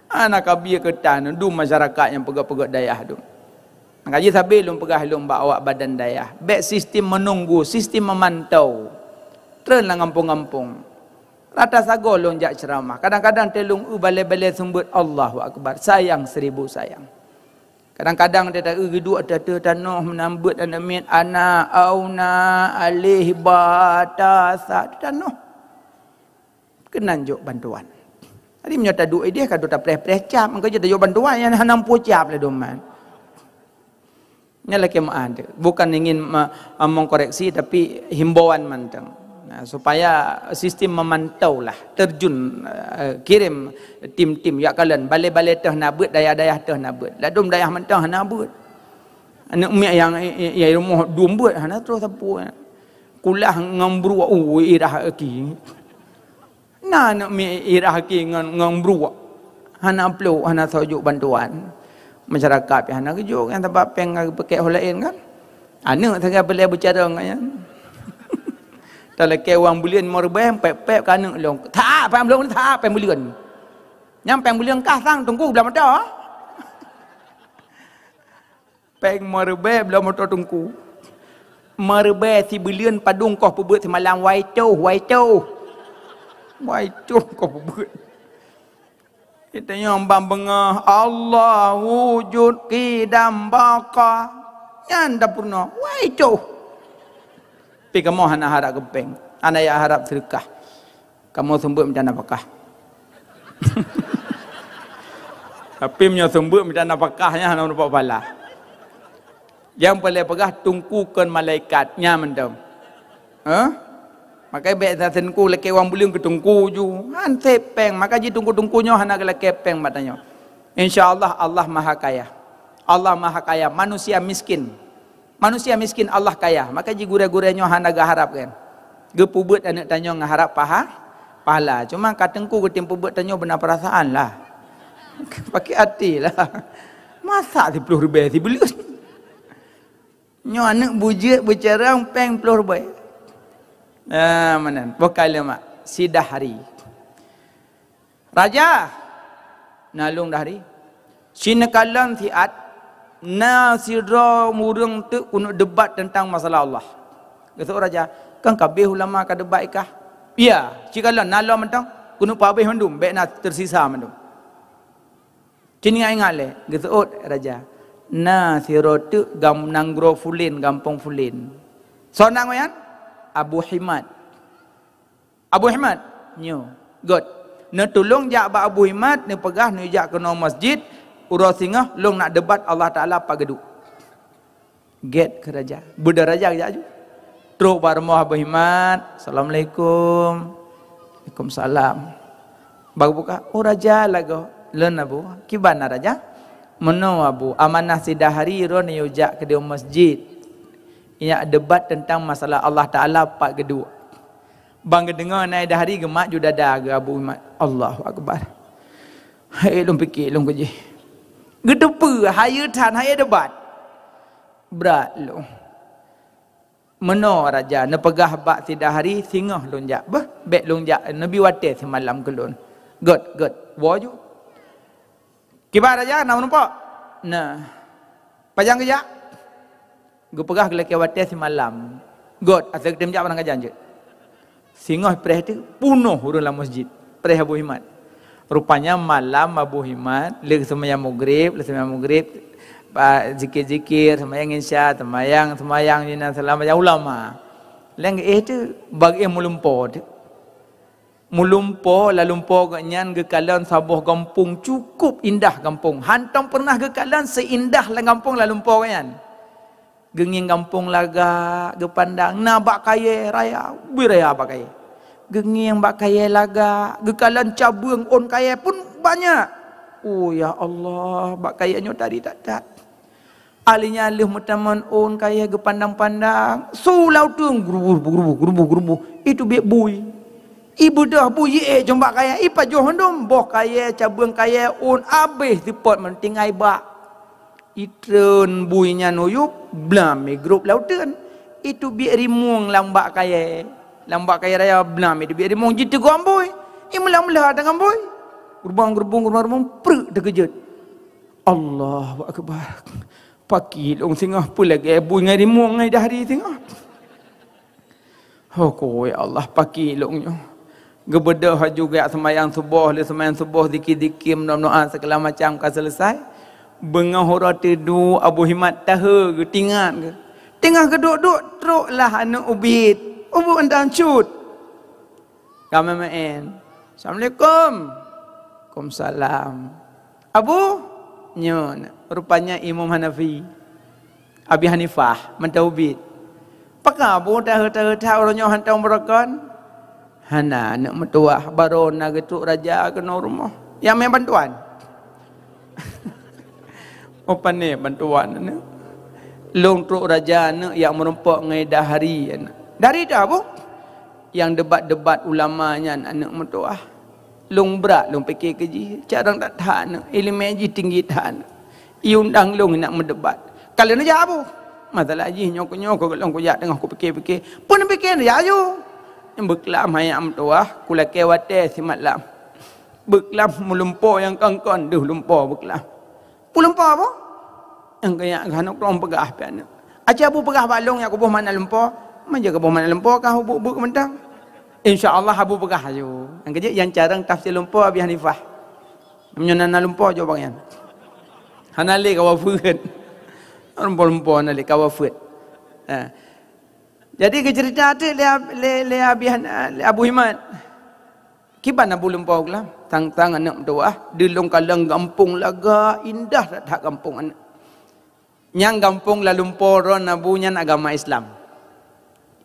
Anak kabi ke tan dum masyarakat nyang peugah-peugah dayah tu. Kaji sabe lôn peugah lôn bak awak badan dayah. Bek sistem menunggu, sistem memantau. Tren lam gampong-gampong. Rata sagoe lôn jak ceramah. Kadang-kadang telung u balai-balai sumbeut Allahu Akbar. Sayang seribu sayang. Kadang-kadang dia tak geuduek ateueh tanoh meunambeuet aneuk miet ana auna alih ba ta sa tanoh. Keunan jok bantuan. Jadi meunyoe taduek ideh ka dua tapreh-preh cap, maka jeuet tajok bantuan nyang hana meupucap lé doman. Nyan lakée meu'ah tu. Bukan ingin me-, mengkoreksi tapi himbauan mantong. Nah, supaya sistem memantau lah, terjun, eh, kirim tim-tim jak kalon balai-balai teuh na beuet, dayah-dayah teuh na beuet. Ladom dayah mantong hana beuet. Aneuk miet nyang, nyang, nyang rumoh dum beuet hana troh sapeue. Kulah ngon bruek, ui, irah aki. Na aneuk miet irah aki ngon, ngon bruek. Hana plôk, hana soe jok bantuan. Masyarakat pih hana geujok nyang sabab péng ka geupakèk ho laén kan. Aneuk sagai peulée beucarông nyan. Talakée wang buleuen lima ribèe, pép-pép ka aneuk lôn. That, péng lôn that, péng buleuen. Nyang péng buleuen kah sang teungku blah mata. Péng meureubai bloe moto teungku. Meureubai sibuleuen padum koh peubeuet simalam, wai coh, wai coh. Wai coh koh peubeuet. Geutanyoe ban beungoh, Allah wujud qidam baqa. Nyan tapeurunoe, wai coh. Pi kamoe hana harab keu péng, hana ya harab seudeukah. Kamoe seumeubeuet mita nafakah. Tapi meunyoe seumeubeuet mita nafakah nyan hana meudapat pahala. Nyang peureulée peugah teungku kon malaikat, nyan mantong. Hah? Maka bék that teungku lakée wang buleuen keu teungku ju. Han sép péng, maka jih teungku-teungku nyoe hana geulakée péng bak tanyoe. Insya Allah, Allah Maha Kaya. Allah Maha Kaya, manusia miskin. Manusia miskin Allah kaya, maka jih gurée-gurée nyoe hana geuharab kan. Geupeubeuet aneuk tanyoe ngon harab paha-, pahala. Cuma ka teungku geutem peubeuet tanyoe beuna perasaan lah. Pakai hati lah. Masa siploh ribèe sibuleuen? Nyoe aneuk bujeuet beucarông péng ploh ribèe. Ah, meunan. Boh kali mak. Sidahri. Raja, na lôn dahri. Sineukalon siat, na sidroe ureuëng teuk keuneuk debat teuntang masalah Allah. Geuseuôt raja, kan ka abéh ulama ka debat ikah? Iya, sikalon na lom mantong, keuneuk peuhabéh mandum, bék na teusisa mandum. Ci ingat-ingat lé, geuseuôt raja, na sidroe teuk gam-, nanggroe Fulen, gampông Fulen. Soe nan nyan? Abu Himad. Abu Himad, nyoe, göt. Neutulông jak bak Abu Himad, neupeugah neujak keunoe masjid, uroe singoh lôn nak debat Allah Taala pat geuduek. Gét keu raja. Beuda raja geujak aju. Trok bak rumoh Abu Himad, "Assalamualaikum." "Waalaikumsalam." Baru buka, "Oh, raja lagoe." "Lôn, Abu." "Kiban na, raja?" "Meunoe, Abu, amanah sidahari droeneuh jak keudéh masjid, jak debat teuntang masalah Allah Taala pat geuduek." Ban geudeungoe na idahari geumat ju dada geuh Abu Himat. Allahu Akbar. Hai lôn pike lôn keujih. Geuteupeue hayeue that, hayeue debat. Brat lôn. "Meunoe raja, neupeugah bak sidahari singoh lôn jak. Beuh, bék lôn jak, neubi watée simalam keu lôn." "Gét, gét, woe ju." "Kiban raja, na meurumpok?" "Na." "Pajan geujak?" "Geupeugah geulakée watée simalam." "Gét, asai geutem jak padang kajan jeuet." Singoh preh teuk, peunoh ureuëng lam masjid. Preh Abu Himat. Rupanya malam Abu Himat, lheueh seumayang Maghrib, lheueh seumayang Maghrib, ba-, zikir-zikir, seumayang Isya, seumayang, seumayang jinan salam bak ulama. Leng eh tu bagi eh meulumpo tu. Meulumpo, lalumpo gobnyan geukalon saboh gampông cukup indah gampông. Hantom pernah geukalon seindah lam gampông lalumpo gobnyan. Geungieng gampông lagak, geupandang na bak kayée raya, ubit raya bak kayée. Geungieng bak kayée lagak, geukalon cabeueng ôn kayée pun banyak. Oh ya Allah, bak kayée nyoe tari that-that. Alinyan lheueh meutamong ôn kayée geupandang-pandang, su lam uteuen geurubah, geurubah, geurubah, geurubah. Itu biet bui. Ibeudôh bui, iék cong bak kayée, ipajoh mandum, boh kayée, cabeueng kayée, ôn, abéh seupôt meutinggai bak. Itreun bui nyan u yup, blam igrôp lam uteuen. Itu biet rimueng lam bak kayée. Lam bak kayée raya blam itu biet rimueng jiteugom bui. Imeulah-meulah deungon bui. Geurubong-geurubong, geurubong-geurubong, preuk teukeujot. Allahu Akbar. Paki lôn singoh peue lagée bui ngon rimueng ngon idahari singoh. Ho ko ya Allah, paki lôn nyoe. Geubeudôh laju geujak seumayang suboh, lheueh seumayang suboh zikir-zikir, meudoa-meudoa segala macam ka selesai. Beungoh uroe teuduek Abu Himat tahe geutingat geuh. Teungoh geuduek-duek troklah aneuëk ubit, ubit mantong cut. Ka meu'én. "Assalamualaikum." "Waalaikumsalam." "Abu?" "Nyoe, rupanya Imam Hanafi." Abi Hanifah mantong ubit. "Pakon Abu tahe-tahe that uroe nyoe hantom beurakon?" "Hana, aneuëk meutuwah, barô na geutrok raja keunoe rumoh. Jak mé bantuan." "Oh, pane bantuan aneuëk?" "Lôn trok raja aneuëk jak meurumpok ngon idahari aneuëk." "Dari dah, Abu?" "Nyang debat-debat ulama nyan aneuëk meutuwah. Lôn brat lôn pike keu jih, carông that-that aneuëk, iéleumé jih tinggi that aneuëk. Iundang lôn inak meudebat. Ka lheueh neujak, Abu. Masalah jih nyoe keu nyoe keu lôn kujak teungoh kupike-pike. Peue neupike neujak aju. Beuklam hai aneuëk meutuwah, kulakée watée simalam. Beuklam meulumpo nyang kon-kon deuh lumpo beuklam." "Peue lumpo, Abu?" "Nyang keuyak keunoe lôn peugah pih aneuëk." "Aci Abu peugah bak lôn nyang kuboh makna lumpo." "Meunyoe kuboh makna lumpo ka ubeuek-ubeuek mantong." "Insya Allah Abu peugah aju." Nyang keujeuet nyang carông tafsir lumpo Abi Hanifah. Meunyoe na, na lumpo jaweueb nyan. Hana lé kawa feuet. Lumpo-lumpo hana lé kawa feuet. Ha. Jadi geuceurita teuk lé, lé, lé Abi Han-, lé Abu Himat. Kiban Abu lumpo geulam, tang-tang aneuëk meutuwah, di lôn kalon gampông lagak, indah that-that gampông aneuëk. Nyang gampông lam lumpo droe Abu nyan agama Islam.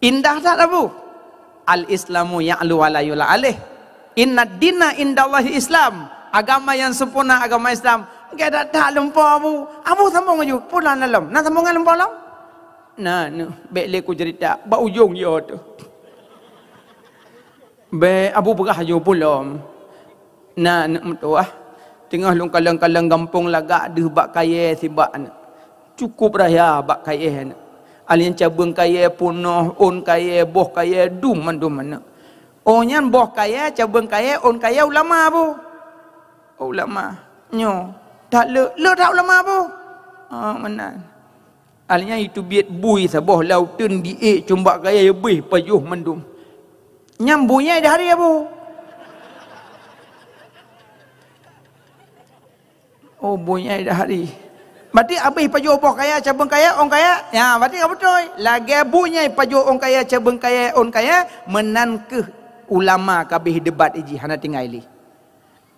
Indah that Abu. "Al-Islamu ya'lu wa la yu'la alaih. Innad dina indallahi Islam." Agama nyang sempurna agama Islam. Gét that-that lumpo Abu. Abu sambông aju. Peue na lom? Na sambôngan lumpo lom? Na, na. Bék lé kuceurita. Bak ujong jih tu. Bék Abu peugah aju pulom. Na aneuëk meutuwah. Teungoh lôn kalon-kalon gampông lagak deuh bak kayée sibak aneuëk. Cukup raya bak kayée aneuëk. Alinyan cabeueng kayée peunoh, ôn kayée, boh kayée, dum mandum aneuëk. Oh nyan boh kayée, cabeueng kayée, ôn kayée ulama, Abu. Oh, ulama. Nyoe. That le, le that ulama, Abu. Ah, meunan. Alinyan itu biet bui saboh lam uteuen diék cong bak kayée abéh pajoh mandum. Nyan bui nyang idahari, Abu. Oh, bui nyang idahari. Berarti abéh pajoh boh kayée, cabeueng kayée, ôn kayée. Ya, berarti ka beutôi. Lagée bui nyang ipajoh ôn kayée, cabeueng kayée, ôn kayée, meunan kheueh ulama ka abéh debat ijih hana tinggai lé.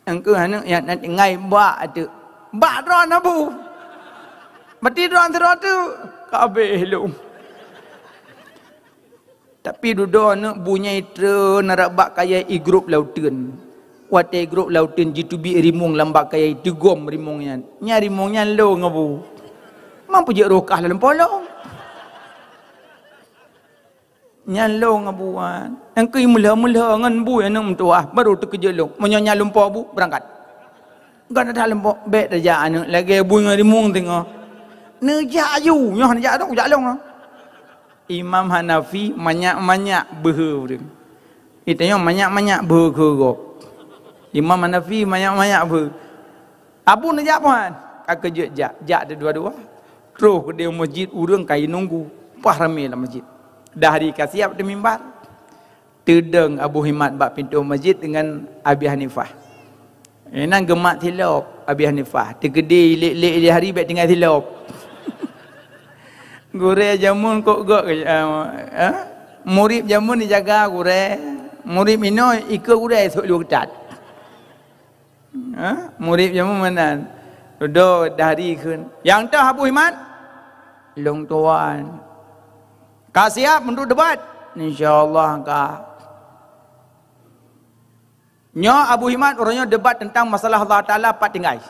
Nyang kheueh aneuëk nyang na tinggai bak teuk. Bak droe Abu. Berarti droe sidroe teuk ka abéh lom. Tapi dudoe aneuëk bui nyang itreun rab bak kayée igrôp lam uteuen. Watée grob lautén jiteubiet rimueng lam bak kayée, teugom rimueng nyan. Nyan rimueng nyan lôn ngon bu. Man peujeuet roh kah lam polong. Nyan lôn ngon bu nyan. Nyang keu meulhö-meulhö ngon bu aneuëk meutuwah, baru teukeujot lôn. Meunyoe nyan lumpo bu, beurangkat. Gata that lumpo, bék tajak aneuëk lagée bu ngon rimueng teungoh. Neujak aju, nyoe neujak tu, jak lôn. Imam Hanafi manyak-manyak beuhe ureuëng. Geutanyoe manyak-manyak beuhe keu gob. Imam Hanafi manyak-manyak beuhe. Abu neujak puan, ka keujeuet jak, jak teudua-dua. Troh keudeh masjid ureuëng ka inunggu, paih ramé lam masjid. Dahri ka siab teumimbar. Teudong Abu Himat bak pintoe masjid deungon Abi Hanifah. Inan geumat silop Abi Hanifah. Teukeudi lé-lé Dahri bék tinggai silop. Gurée jameun kok gok, eh, eh? Murit jameun dijaga gurée. Murit inoe ikeue gurée sôk lue keutat. Ha? Murit jameun meunan. Dudoe Dahri kheun. Nyang toh Abu Himat? Lôn tuan. Ka siab untuk debat? Insya Allah ka. Nyoe Abu Himat uroe nyoe debat teuntang masalah Allah Taala pat tinggai.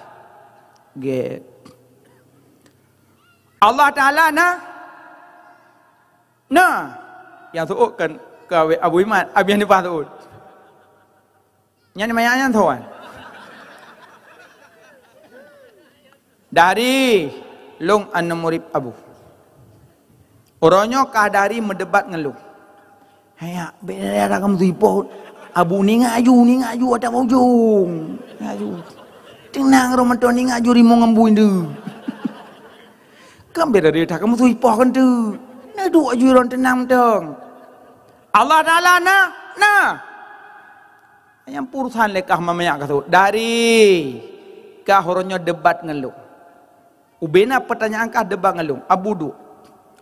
Gét. Allah Taala na? Na. Nyang seuôt kan ka Abu Himat, Abi Hanifah seuôt. Nyan manyang nyan soe? Dahri, lôn aneuëk murit Abu. Uroe nyoe kah Dahri meudebat ngon lôn. Haya, bék lé that kamoe seuipoh. Abu, ningai aju, ningai aju ata ujong. Ningai aju. Teunang roh mantong, ningai aju rimueng ngon bu indeuek. Kan bék lé that kamoe seuipoh keuneuk. Neuduek aju droe teunang mantong. Allah Taala na? Na. Nyang peurusan lé kah manyak kah seuôt. Dahri kah uroe nyoe debat ngon lôn. Ubena peutanyaan kah debat ngon lôn. Abu duek.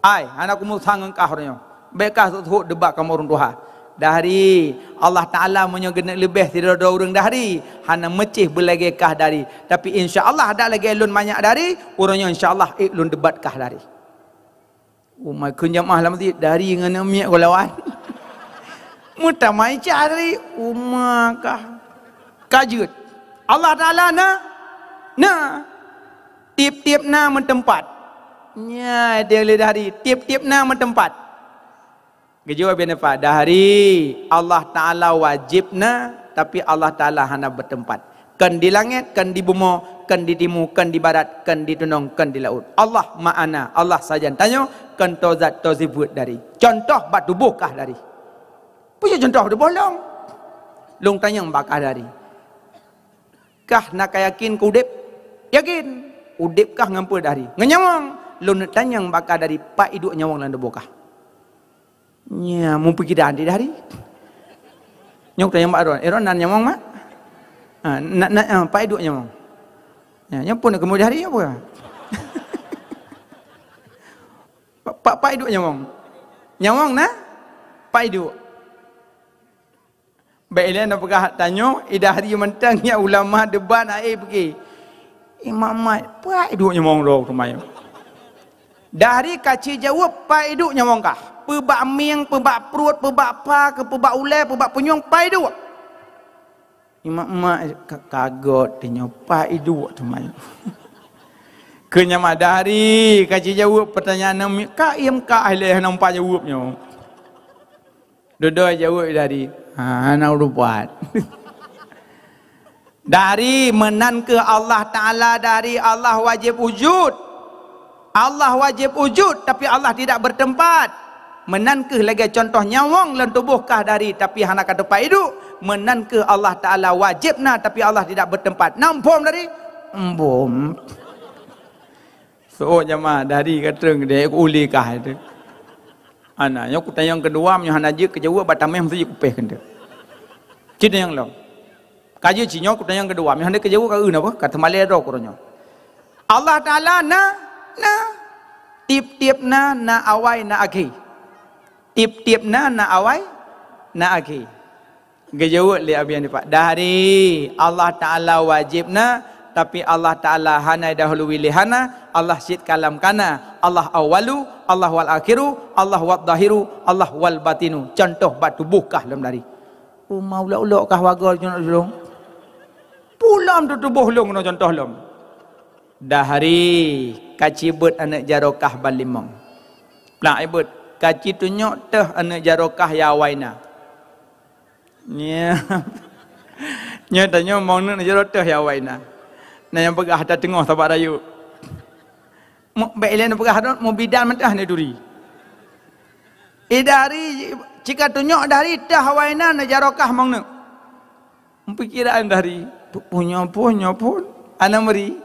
Ai, hana kumurusan ngon kah uroe nyoe. Bék kah seuôt-seuôt debat kamoe ureuëng tuha. Dahri, Allah Taala meunyoe geuneuk leubeh sidroe-droe ureuëng Dahri, hana meucéh beulagée kah Dahri. Tapi insya Allah dak lagée lôn manyak Dahri, uroe nyoe insya Allah ék lôn debat kah Dahri. Uma kheun jamaah lam masjid, Dahri ngon miet kulawan. Meutamai cari uma kah. Ka jeuet. Allah Taala na? Na. Tieb-tieb na meuteumpat. Nyan dia lé Dahri, tieb-tieb na meuteumpat. Geujaweueb Abi Hanifah, Dahri, Allah Taala wajéb na, tapi Allah Taala hana beuteumpat. Kon di langét, kon di bumoe, kon di timu, kon di barat, kon di tunong, kon di laôt. Allah ma'ana, Allah sajan tanyoe, kon toe zat toe sifeuet Dahri. Cuntoh bak tuboh kah Dahri. Peue contoh tuboh lôn? Lôn tanyong bak kah Dahri. Kah na ka yakin keu udeb? Yakin. Udeb kah ngon peue Dahri? Ngon nyawöng. Lôn tanyong bak kah Dahri, pat iduek nyawöng lam tuboh kah? Nya, meupikiran di Dahri. Nyoe tanyong bak droe, "Eh, droe nan nyawöng, mak?" Ha, na, na, ha, pat iduek nyawöng. Nya, nyoe pun keumui Dahri apa? Pat, pat, pat iduek nyawöng. Nyawöng na? Pat iduek. Bék ilée na peugah tanyoe, i Dahri mantong nyan ulama debat na, eh, pike. Imam Mat, pat iduek nyawöng droe teuma nyoe. Dahri ka ci jaweueb, pat iduek nyawöng kah. Peubak mieng, peubak pruet, peubak pha, keu peubak ulée, peubak punyueng, pat iduek. Imam Mat ka-, kagot tanyoe, pat iduek teuma nyoe. Keu nyang mat Dahri ka ci jaweueb peutanyaan nyan, ka iem ka ilée hana pat jaweueb nyoe. Dudoe jaweueb Dahri, "Ha, hana urupat." Dahri meunan keuh Allah Taala, Dahri Allah wajéb wujud. Allah wajéb wujud, tapi Allah tidak bertempat. Meunan keuh lagée cuntoh nyawöng lam tuboh kah Dahri, tapi hana ka teumpat iduek. Meunan keuh Allah Taala wajéb na, tapi Allah tidak bertempat. Na muphom Dahri? Muphom. Seuôt jamaah Dahri ka treun deh, ku ulée kah itu. Ana, nyoe kutanyong keudua, meunyoe hana jeuet keujaweueb, bak tameh meuseujid kupéh keuneuk. Cit nyang lom. Ka jeuet cit nyoe kutanyong keudua, meunyoe hana keujaweueb ka eu na apa? Ka teumalée droe keu uroe nyoe. Allah Taala na, na. Tieb-tieb na, na awai, na akhé. Tieb-tieb na, na awai, na akhé. Geujaweueb lé Abi Hanifah, "Dahri, Allah Taala wajéb na, tapi Allah Taala hana dahului lé hana, Allah cit ka lam kana, Allah awwalu, Allah wal akhiru, Allah wad dhahiru, Allah wal batinu." Cuntoh bak tuboh kah lom Dahri. Uma ulok-ulok kah wagoe cunok tulông. Lom teutuboh lôn keunoe contoh lom. Dahri ka cibeuet aneuk jarokah ban limong. Plak ibeuet, ka citunyok teuh aneuk jarokah ya awai na. Nyoe, nyoe tanyoe mong neuk neujaro teuh ya awai na. Na nyang peugah ata teungoh sabak rayeuk. Mo-, bèk ilèe neupeugah rot, mubidan mantah neuturi. Eh, dahri, cika tunyok dahri teuh awai na neujarokah mong neuk. Meupikiran dahri, "Pu-, punyo pun, nyo pun, hana meuri."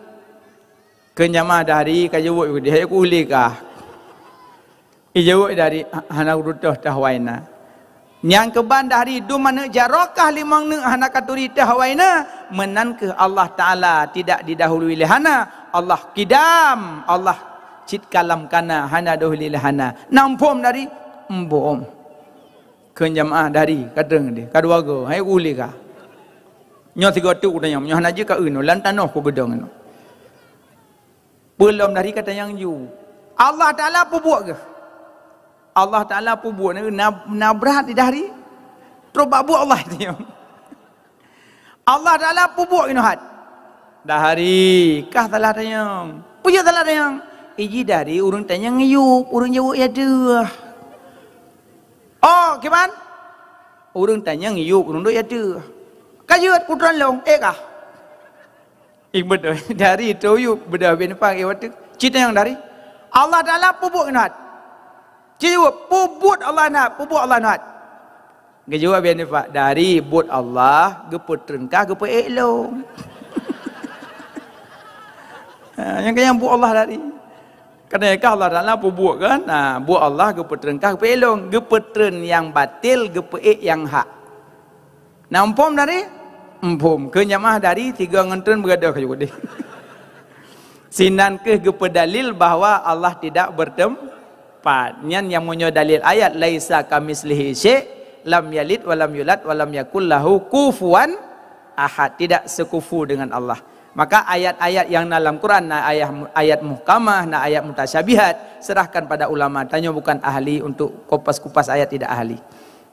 Keu jamaah dahri ka jaweueb, "Hai ku ulèe kah?" Ijaweueb dahri, "Ha-, hana kudutoh teuh awai na." Nyang keuban dahri dum aneuk jarokah limong neuk hana katuri teuh awai na, meunan kheueh Allah Taala tidak didahului lé hana, Allah kidam, Allah cit kalam kana, hana dahului lé hana. Na muphom dahri? Muphom. Kheun jamaah dahri, ka treun deh, ka dua go, hai ulèe kah. Nyoe sigoe teuk utanyong, nyoe hana jeuet ka eu nyoe, lam tanoh kubeudong nyoe. Peulom dahri ka tanyong ju. Allah Taala peubuet geuh. Allah Taala peubuet na, na, na brat di dahri. Trok bak buet Allah tanyong. Allah Taala peubuet inoe hat. Dahri, kah salah tanyong. Peue jeuet salah tanyong? Iji dahri ureueng tanyong yub, ureueng jaweueb ya deuh. Oh, kiban? Ureueng tanyong yub, ureueng duek ya deuh. Ka jeuet kutron lôn, eh kah? Ih, beutôi. Dahri teu yub, beudôh bin pang, eh, watèe. Ci tanyong dahri. Allah Taala peubuet inoe hat. Ci jaweueb, peubuet Allah na, peubuet Allah na. Geujaweueb Abi Hanifah, "Dahri buet Allah, geupeutreun kah geupeuék lôn." Ha, nyang keu nyang buet Allah dahri. Kadang kah Allah Taala peubuet kan? Ha, buet Allah geupeutreun kah geupeuék lôn, geupeutreun nyang batil, geupeuék nyang hak. Na muphom dahri? Muphom. Keu jamaah dahri, sigoe ngon treun beugadôh ka jeuet deh. Sinan kheueh geupeudalil bahwa Allah tidak bertempat. Nyan nyang meunyoe dalil ayat, "Laisa kamitslihi syai', lam yalid walam yulad, walam yakul lahu kufuwan ahad." Tidak sekufu dengan Allah. Maka ayat-ayat yang dalam Quran, na ayat, ayat muhkamah, na ayat mutasyabihat, serahkan pada ulama. Tanyoe bukan ahli untuk kupas-kupas ayat, tidak ahli.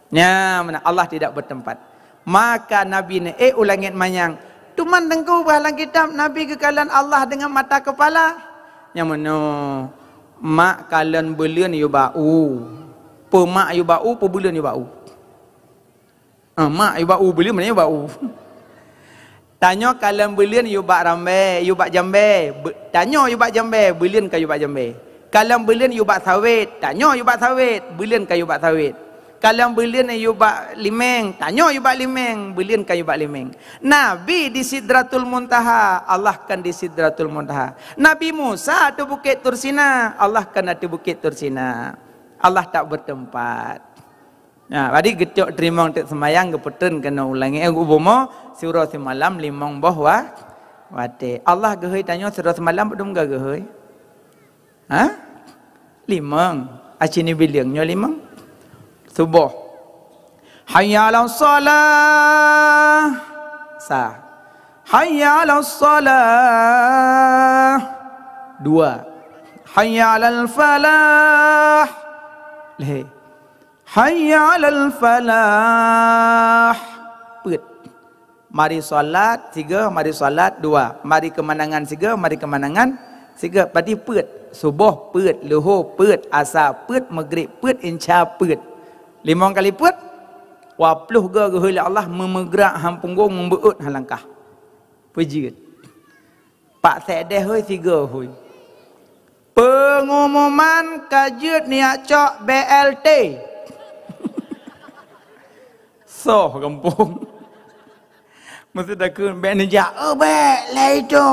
Nya, meunan Allah tidak bertempat. Maka Nabi neuék u langét manyang. Teuma Teungku, bah lam kitab Nabi geukalon Allah deungon mata keupala. Nyang meunoe, mak kalon buleuen yub bak u. Peumak yub bak u, peubeuleuen yub bak u. Ah, mak yub bak u, buleuen mana yub bak u. Tanyoe kalon buleuen yub bak rambèe, yub bak jambèe. Be-, tanyoe yub bak jambèe, buleuen ka yub bak jambèe. Kalon buleuen yub bak sawét, tanyoe yub bak sawét, buleuen ka yub bak sawét. Kalon buleuen yub bak limeng, tanyoe yub bak limeng, buleuen ka yub bak limeng. Nabi di Sidratul Muntaha, Allah kan di Sidratul Muntaha. Nabi Musa ateueh Bukét Tursina, Allah kan ateueh Bukét Tursina. Allah tak bertempat. Nah, jadi geucok teurimong teuk seumayang, geupeutreun keunoe u langét, eh, u bumoe, siuroe simalam limong boh wa-, watèe. Allah geuhôi tanyoe siuroe simalam padum ga geuhôi? Ha? Limong. Aci neubileung nyoe limong. Suboh. Hayya 'alas shalah. Sa. Hayya 'alas shalah. Dua. Hayya 'alal falah. Lhèe. Hayya 'alal falah. Peuet. Mari salat, sigoe, mari salat, dua. Mari keumandangan, sigoe, mari keumandangan, sigoe. Berarti peuet. Suboh peuet, luho peuet, asa peuet, meugrib peuet, insya peuet. Limong kali peuet, dua ploh go geuhôi lé Allah meumeugerak han punggong, meubeuet han langkah. Peujeuet. Pak Sekdes hôi, sigoe hôi. Pengumuman ka jeuet neujak cok B L T. Soh gampông. Meusti takheun, "Bèk neujak, eh, bèk lé itu."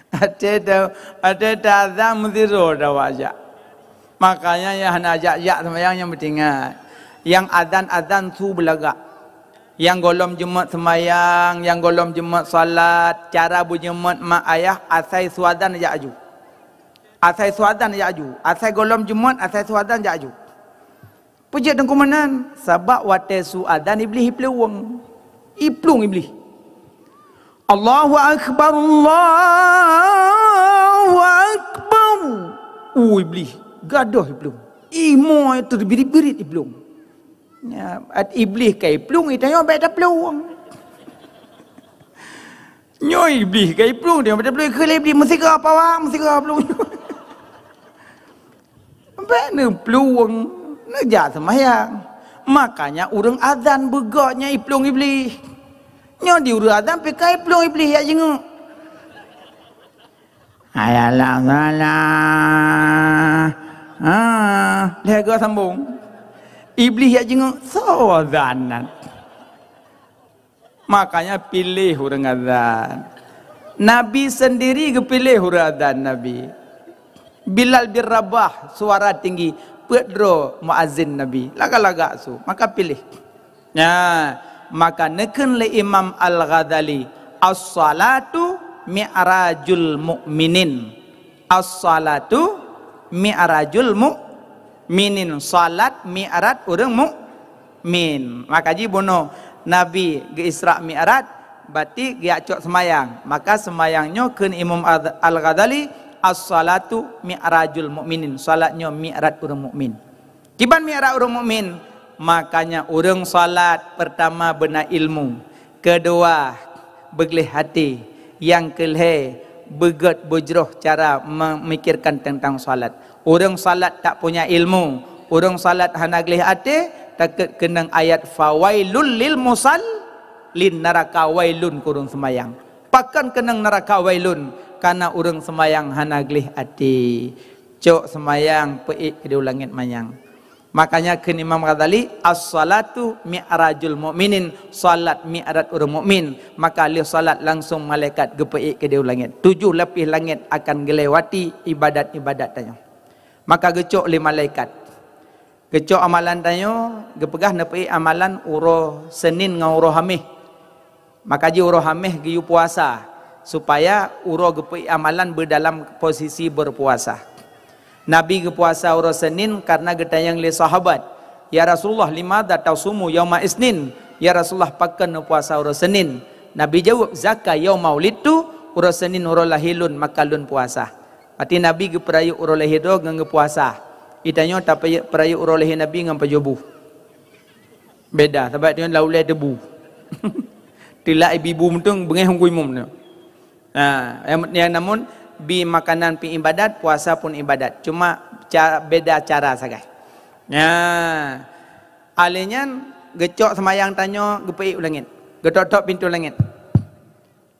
Até ta-, até ta azan meusti roh awak jak. Makanya nyang hana jak-jak seumayang nyang meusti ingat. Nyang azan-azan su beulagak. Nyang gohlom jeumeut seumayang, nyang gohlom jeumeut salat, cara beujeumeut mak ayah, asai su azan jak aju. Asai su azan jak aju. Asai gohlom jeumeut, asai su azan jak aju. Peue jeuet teungku meunan? Sabab watèe su azan Iblih iplueng. Iplueng Iblih. Allahu Akbar, Allahu Akbar. Uh, Iblih, gadôh iplueng. Ih, moe teubirit-birit iplueng. Nya, at-, Iblih ka iplueng, itanyoe bèk taplueng. Nyoe Iblih ka iplueng, dia meuteuplueng keu Iblih, meusigoe pawang, meusigoe plueng. Bèk neuplueng, neujak seumayang. Makanya ureueng azan beugok nyan iplueng Iblih. Nyoe di ureueng azan pih ka iplueng Iblih jak jingeuk. Hayya 'alas shalah. Ah, lhèe goe sambong. Iblih jak jingeuk, soe azan nyan? Makanya piléh ureueng azan. Nabi sendiri geupiléh ureueng azan Nabi. Bilal bin Rabah suara tinggi, peuet droe muazin Nabi. Lagak-lagak su, maka piléh. Nah, maka neukheun lé Imam Al-Ghazali, "As-salatu mi'rajul mu'minin." As-salatu mi'rajul mu'minin. Salat mi'raj ureueng mukmin. Maka jibunoe Nabi geu-Isra Mi'raj, berarti geujak cok seumayang. Maka seumayang nyoe kheun Imam Al-, Al-Ghazali, "As-salatu mi'rajul mu'minin." Salat nyoe mi'raj ureueng mukmin. Kiban mi'raj ureueng mukmin? Makanya ureueng salat, pertama beuna ilmu, kedua beugléh até, nyang keulhèe beugèt beujroh cara memikirkan tentang salat. Ureueng salat tak punya ilmu, ureueng salat hana gléh até, takheun keunong ayat, "Fawailul lil musallin," neuraka wailun keu ureueng seumayang. Pakon keunong neuraka wailun? Karena ureueng seumayang hana gléh até. Cok seumayang peuék keudéh u langét manyang. Makanya kheun Imam Ghazali, "As-salatu mi'rajul mu'minin," salat mi'raj ureueng mukmin. Maka lheueh salat langsung malaikat geupeuék keudéh u langét. Tujoh lapéh langét akan geulewati ibadat-ibadat tanyoe. Maka geucok lé malaikat. Geucok amalan tanyoe, geupeugah neupeuék amalan uroe Senin ngon uroe Haméh. Maka jih uroe Haméh geuyue puasa, supaya uroe geupeuék amalan beudalam posisi berpuasa. Nabi geupuasa uroe Senin karena geutanyong lé sahabat, "Ya Rasulullah, limadza tasumu yauma isnin?" "Ya Rasulullah, pakon neupuasa uroe Senin?" Nabi jaweueb, "Zaka yauma wulidtu," uroe Senin uroe lahé lôn, maka lôn puasa. Berarti Nabi geupeurayeuk uroe lahé droe ngon geupuasa. Geutanyoe tapeurayeuk uroe lahé Nabi ngon pajoh bu. Beda, sabab nyoe lam ulèe tebu. Tilak ibu-ibu mantong beungèh hongkui mum nyoe. Nah, nyang, nyang namun bi makanan pi ibadat, puasa pun ibadat. Cuma ca-, beda cara sagai. Nah, alèh nyan geucok seumayang tanyoe geupeuék u langét. Geutok-tok pintoe langét.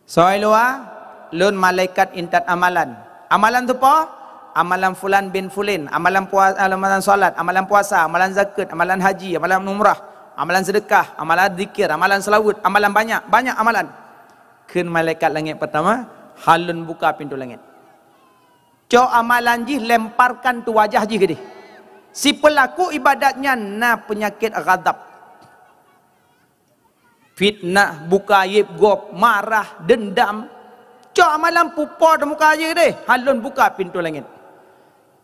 Soe luwa, lôn malaikat intat amalan. Amalan teupo? Amalan fulan bin fulin, amalan pua-, amalan salat, amalan puasa, amalan zakeuet, amalan haji, amalan umrah, amalan seudeukah, amalan zikir, amalan seulaweuet, amalan banyak, banyak amalan. Kheun malaikat langét peurtama, "Han lôn buka pintoe langét." Cok amalan jih, lemparkan tu wajah jih keudéh. Sipeulaku ibadat nyan na peunyakét ghadab. Fitnah, buka aéb gob, marah, dendam. Cok amalan pupo teumuka jih deh, han lôn buka pintoe langét.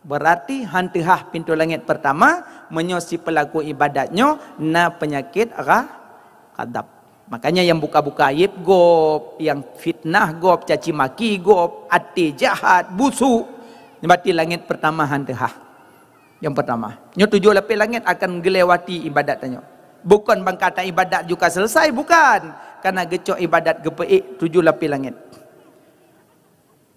Berarti han teuhah pintoe langét peurtama, meunyoe sipeulaku ibadat nyoe na peunyakét gha-, ghadab. Makanya nyang buka-buka aéb gob, nyang fitnah gob, caci maki gob, até jahat, busuk, berarti langét peurtama han teuhah. Nyang peurtama, nyoe tujoh lapéh langét akan geulewati ibadat tanyoe. Bukon ban kata ibadat ju ka selesai, bukan. Karena geucok ibadat geupeuék tujoh lapéh langét.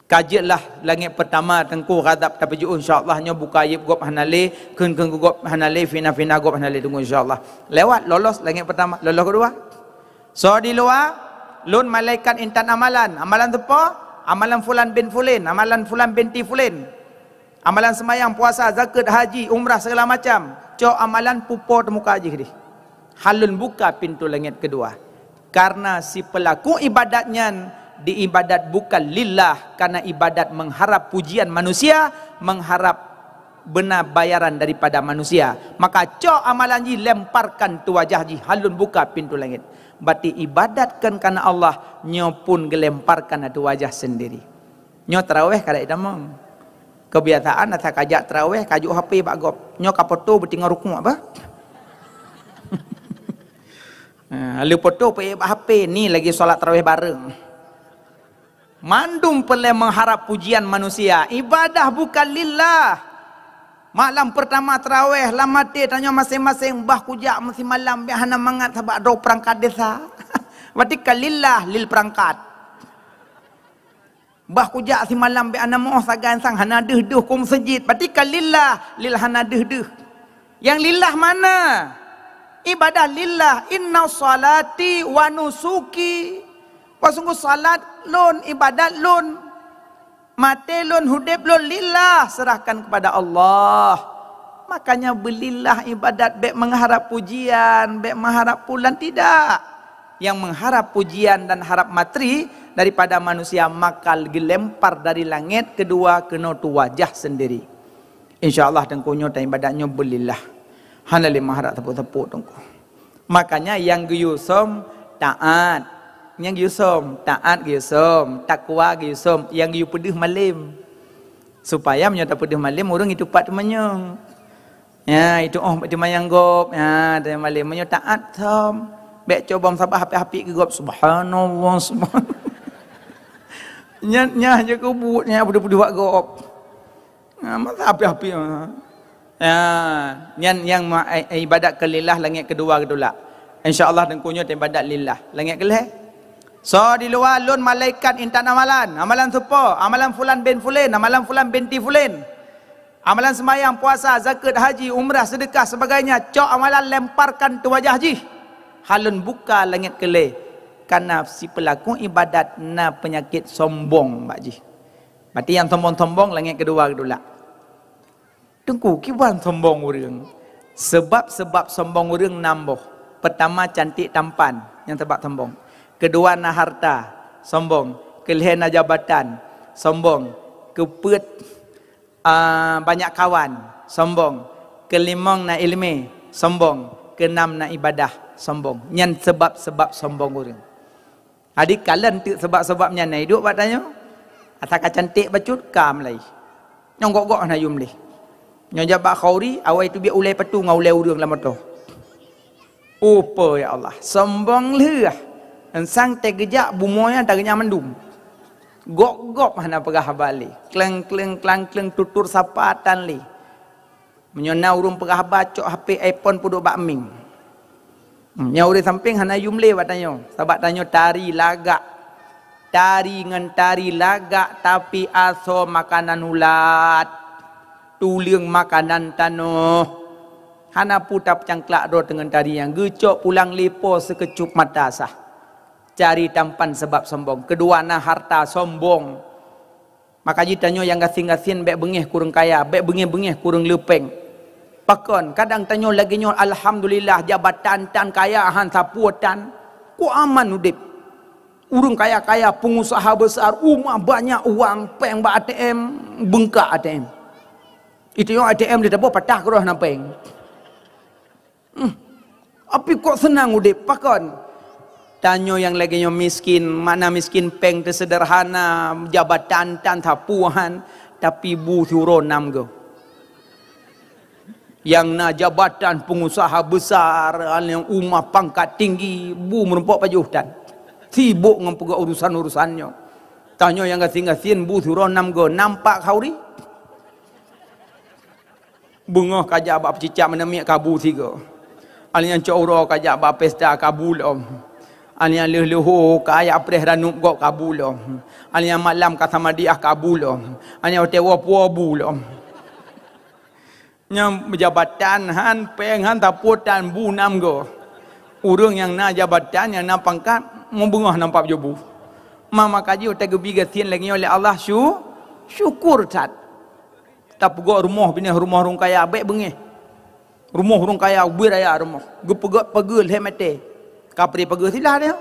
Ka jeuet lah langét peurtama teungku ghadab tapeujiôh, insya Allah nyoe buka aéb gob hana lé, kheun-kheun gob hana lé, fitnah-fitnah gob hana lé, teungku insya Allah. Lewat, lolos langét peurtama, lolos keudua. Soe di luwa, lôn malaikat intat amalan, amalan teupo, amalan fulan bin fulin, amalan fulan binti fulin. Amalan seumayang, puasa, zakeuet, haji, umrah, segala macam. Cok amalan pupo teumuka jih deh. Han lôn buka pintoe langét keudua. Karena sipeulaku ibadat nyan diibadat bukan lillah, karena ibadat mengharap pujian manusia, mengharap beuna bayaran daripada manusia. Maka cok amalan jih, lemparkan tu wajah jih, han lôn buka pintoe langét. Berarti ibadat kon karena Allah, nyoe pun geulemparkan ateueh wajah sendiri. Nyoe taraweh ka dai tamong. Kebiasaan asa kajak taraweh, kajok H P bak gob. Nyoe ka poto beutinggai rukuk bah. Ha, lalu poto peuék bak H P, ni lagi salat taraweh bareng. Mandum peureulèe mengharap pujian manusia. Ibadah bukan lillah. Malam pertama taraweh, lam até tanyoe maséng-maséng, bah kujak meusimalam, biar hana mangat sabab droe perangkat desa. Berarti kan lillah, lil perangkat. Bah kujak simalam bèk hana meu'oh sagai sang hana deuh-deuh keu meuseujid. Berarti ka lillah, lillah hana deuh-deuh. Nyang lillah mana? Ibadah lillah. Inna salati wa nusuki. Bahsungguh salat lôn, ibadat lôn, maté lôn, udép lôn lillah, serahkan kepada Allah. Makanya beulillah ibadat, bèk mengharap pujian, bèk mengharap pulan, tidak. Yang mengharap pujian dan harap materi daripada manusia maka geulempar dari langét keudua keunoe tu wajah sendiri. Insya Allah Teungku nyoe tan ibadat nyoe beulillah. Hana lé meuharap teupeue-teupeue Teungku. Makanya nyang geuyue sôm taat. Nyang geuyue sôm taat geuyue sôm, takwa geuyue sôm, nyang geuyue peudeuh malém. Supaya meunyoe tapeudeuh malém ureueng itu pat teumanyong. Ya, itu oh teumanyong gob. Ya, teumanyong malém meunyoe taat sôm. Bèk cuba sabab hapik-hapik keu gob. Subhanallah, subhanallah. Nyan, nyan je keu buet, nyan peudeuh-peudeuh bak gob. Ha, masa api-api, ha. Ya, nyan nyang ma-, i-, ibadat keu lillah langét keudua geutulak. Insya Allah Teungku nyoe ibadat lillah. Langét keulhèe. Soe di luwa lôn malaikat intat amalan, amalan soe po, amalan fulan bin fulin, amalan fulan binti fulin. Amalan sembahyang, puasa, zakat, haji, umrah, sedekah, sebagainya, cok amalan lemparkan tu wajah jih. Hana lôn buka langét keulhèe. Karena si pelaku ibadat na penyakit sombong bak jih. Berarti nyang sombong-sombong langét keudua geutulak. Teungku, kiban sombong ureueng? Sebab-sebab sombong ureueng nam boh. Pertama, cantik tampan, nyang sebab sombong. Keudua, na harta, sombong. Keulhèe, na jabatan, sombong. Keupeuet, ah, banyak kawan, sombong. Keulimong, na ileumèe, sombong. Keunam, na ibadah, sombong. Nyan sebab-sebab sombong ureueng. Jadi kalon teuk sebab-sebab nyan na iduek bak tanyoe. Asai ka cantik bacut ka meulai. Nyang gok-gok hana yum lé. Nyoe jak bak khauri, awai teubiet ulèe patu ngon ulèe ureueng lam moto. Upo ya Allah, sombong lheueh. Engsang teugeujak bumoe nyan tageujak mandum. Gok-gok hana peugah haba lé. Kleng-kleng klang-kleng tutur sapa tan lé. Meunyoe na ureueng peugah haba cok H P iPhone peuduek bak mieng. Hmm, nyang ureueng sampéng hana yum lé bak tanyoe, sabab tanyoe tari lagak. Tari ngon tari lagak tapi asoe makanan ulat. Tuleueng makanan tanoh. Hana peue tapeucangklak droe teungon tari nyan geucok pulang lé po seukeucup mata sah. Cari tampan sebab sombong. Keudua na harta sombong. Maka jih tanyoe nyang gasien-gasien bèk beungéh keu ureueng kaya, bèk beungéh-beungéh keu ureueng le pèng. Pakon, kadang tanyoe lagèe nyoe, alhamdulillah, jabatan tan kaya han sapeue tan, kok aman udép. Ureueng kaya-kaya, pengusaha besar, uma banyak uang, pèng bak A T M, beungkak A T M. Itu nyoe A T M di taboh patah keudroe hana pèng. Hmm. Tapi kok seunang udép, pakon? Tanyoe nyang lagèe nyoe miskin, makna miskin pèng teuseuderhana, jabatan tan sapeue han, tapi bu siuroe nam goe. Nyang na jabatan, pengusaha besar, nyang uma pangkat tinggi, bu meurumpok pajoh tan. Sibok ngon peugah urusan-urusan nyoe. Tanyoe nyang gasien-gasien bu siuroe nam goe, nampak khauri. Beungoh kajak bak peucicak meunamiet kabu sigoe. Aneuk nyang cok uroe kajak bak pesta kabu lom. Aneuk nyang lheueh leuho kajak preh ranup gob kabu lom. Aneuk nyang malam ka samadiah kabu lom. Aneuk nyang watèe woe puwoe bu lom. Nyang jabatan han, pèng han, sapeue tan bu nam goe. Ureueng nyang na jabatan, nyang na pangkat, meubeungoh nampak pajoh bu. Ma maka jih watèe geubi gasien lagèe nyoe lé Allah, syu-, syukur that. Tapeugöt rumoh binéh rumoh ureueng kaya, bèk beungéh. Rumoh ureueng kaya ubit raya rumoh. Geupeugöt pageue lhèe mètè. Kapré pageue silah dia.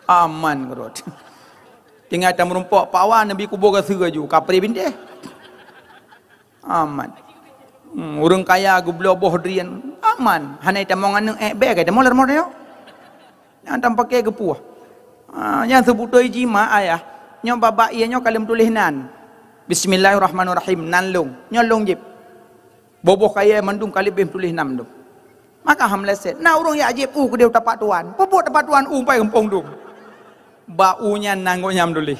Aman keurot. Tinggai tameurumpok pawa neubi kuboh gaseue laju. Kapré binteh. Aman. Hmm, ureueng kaya geubloe boh drien. Aman. Hana itamong aneuk ék bèe ka itamong lam rumoh dia. Nyang tam paké geupuih. Ha, nyang seubeutôi jih mak ayah. Nyoe babah ie nyoe ka lheueh tuléh nan. Bismillahirrahmanirrahim. Nan lông. Nyoe lông jieb. Boh-boh kayèe mandum ka leubeh tuléh nan mandum. Maka han meuleset. Na ureueng jak jieb u keudéh tapak tuan. Peue buet tapak tuan u pai gampông dum. Bak u nyan nan gobnyan tuléh.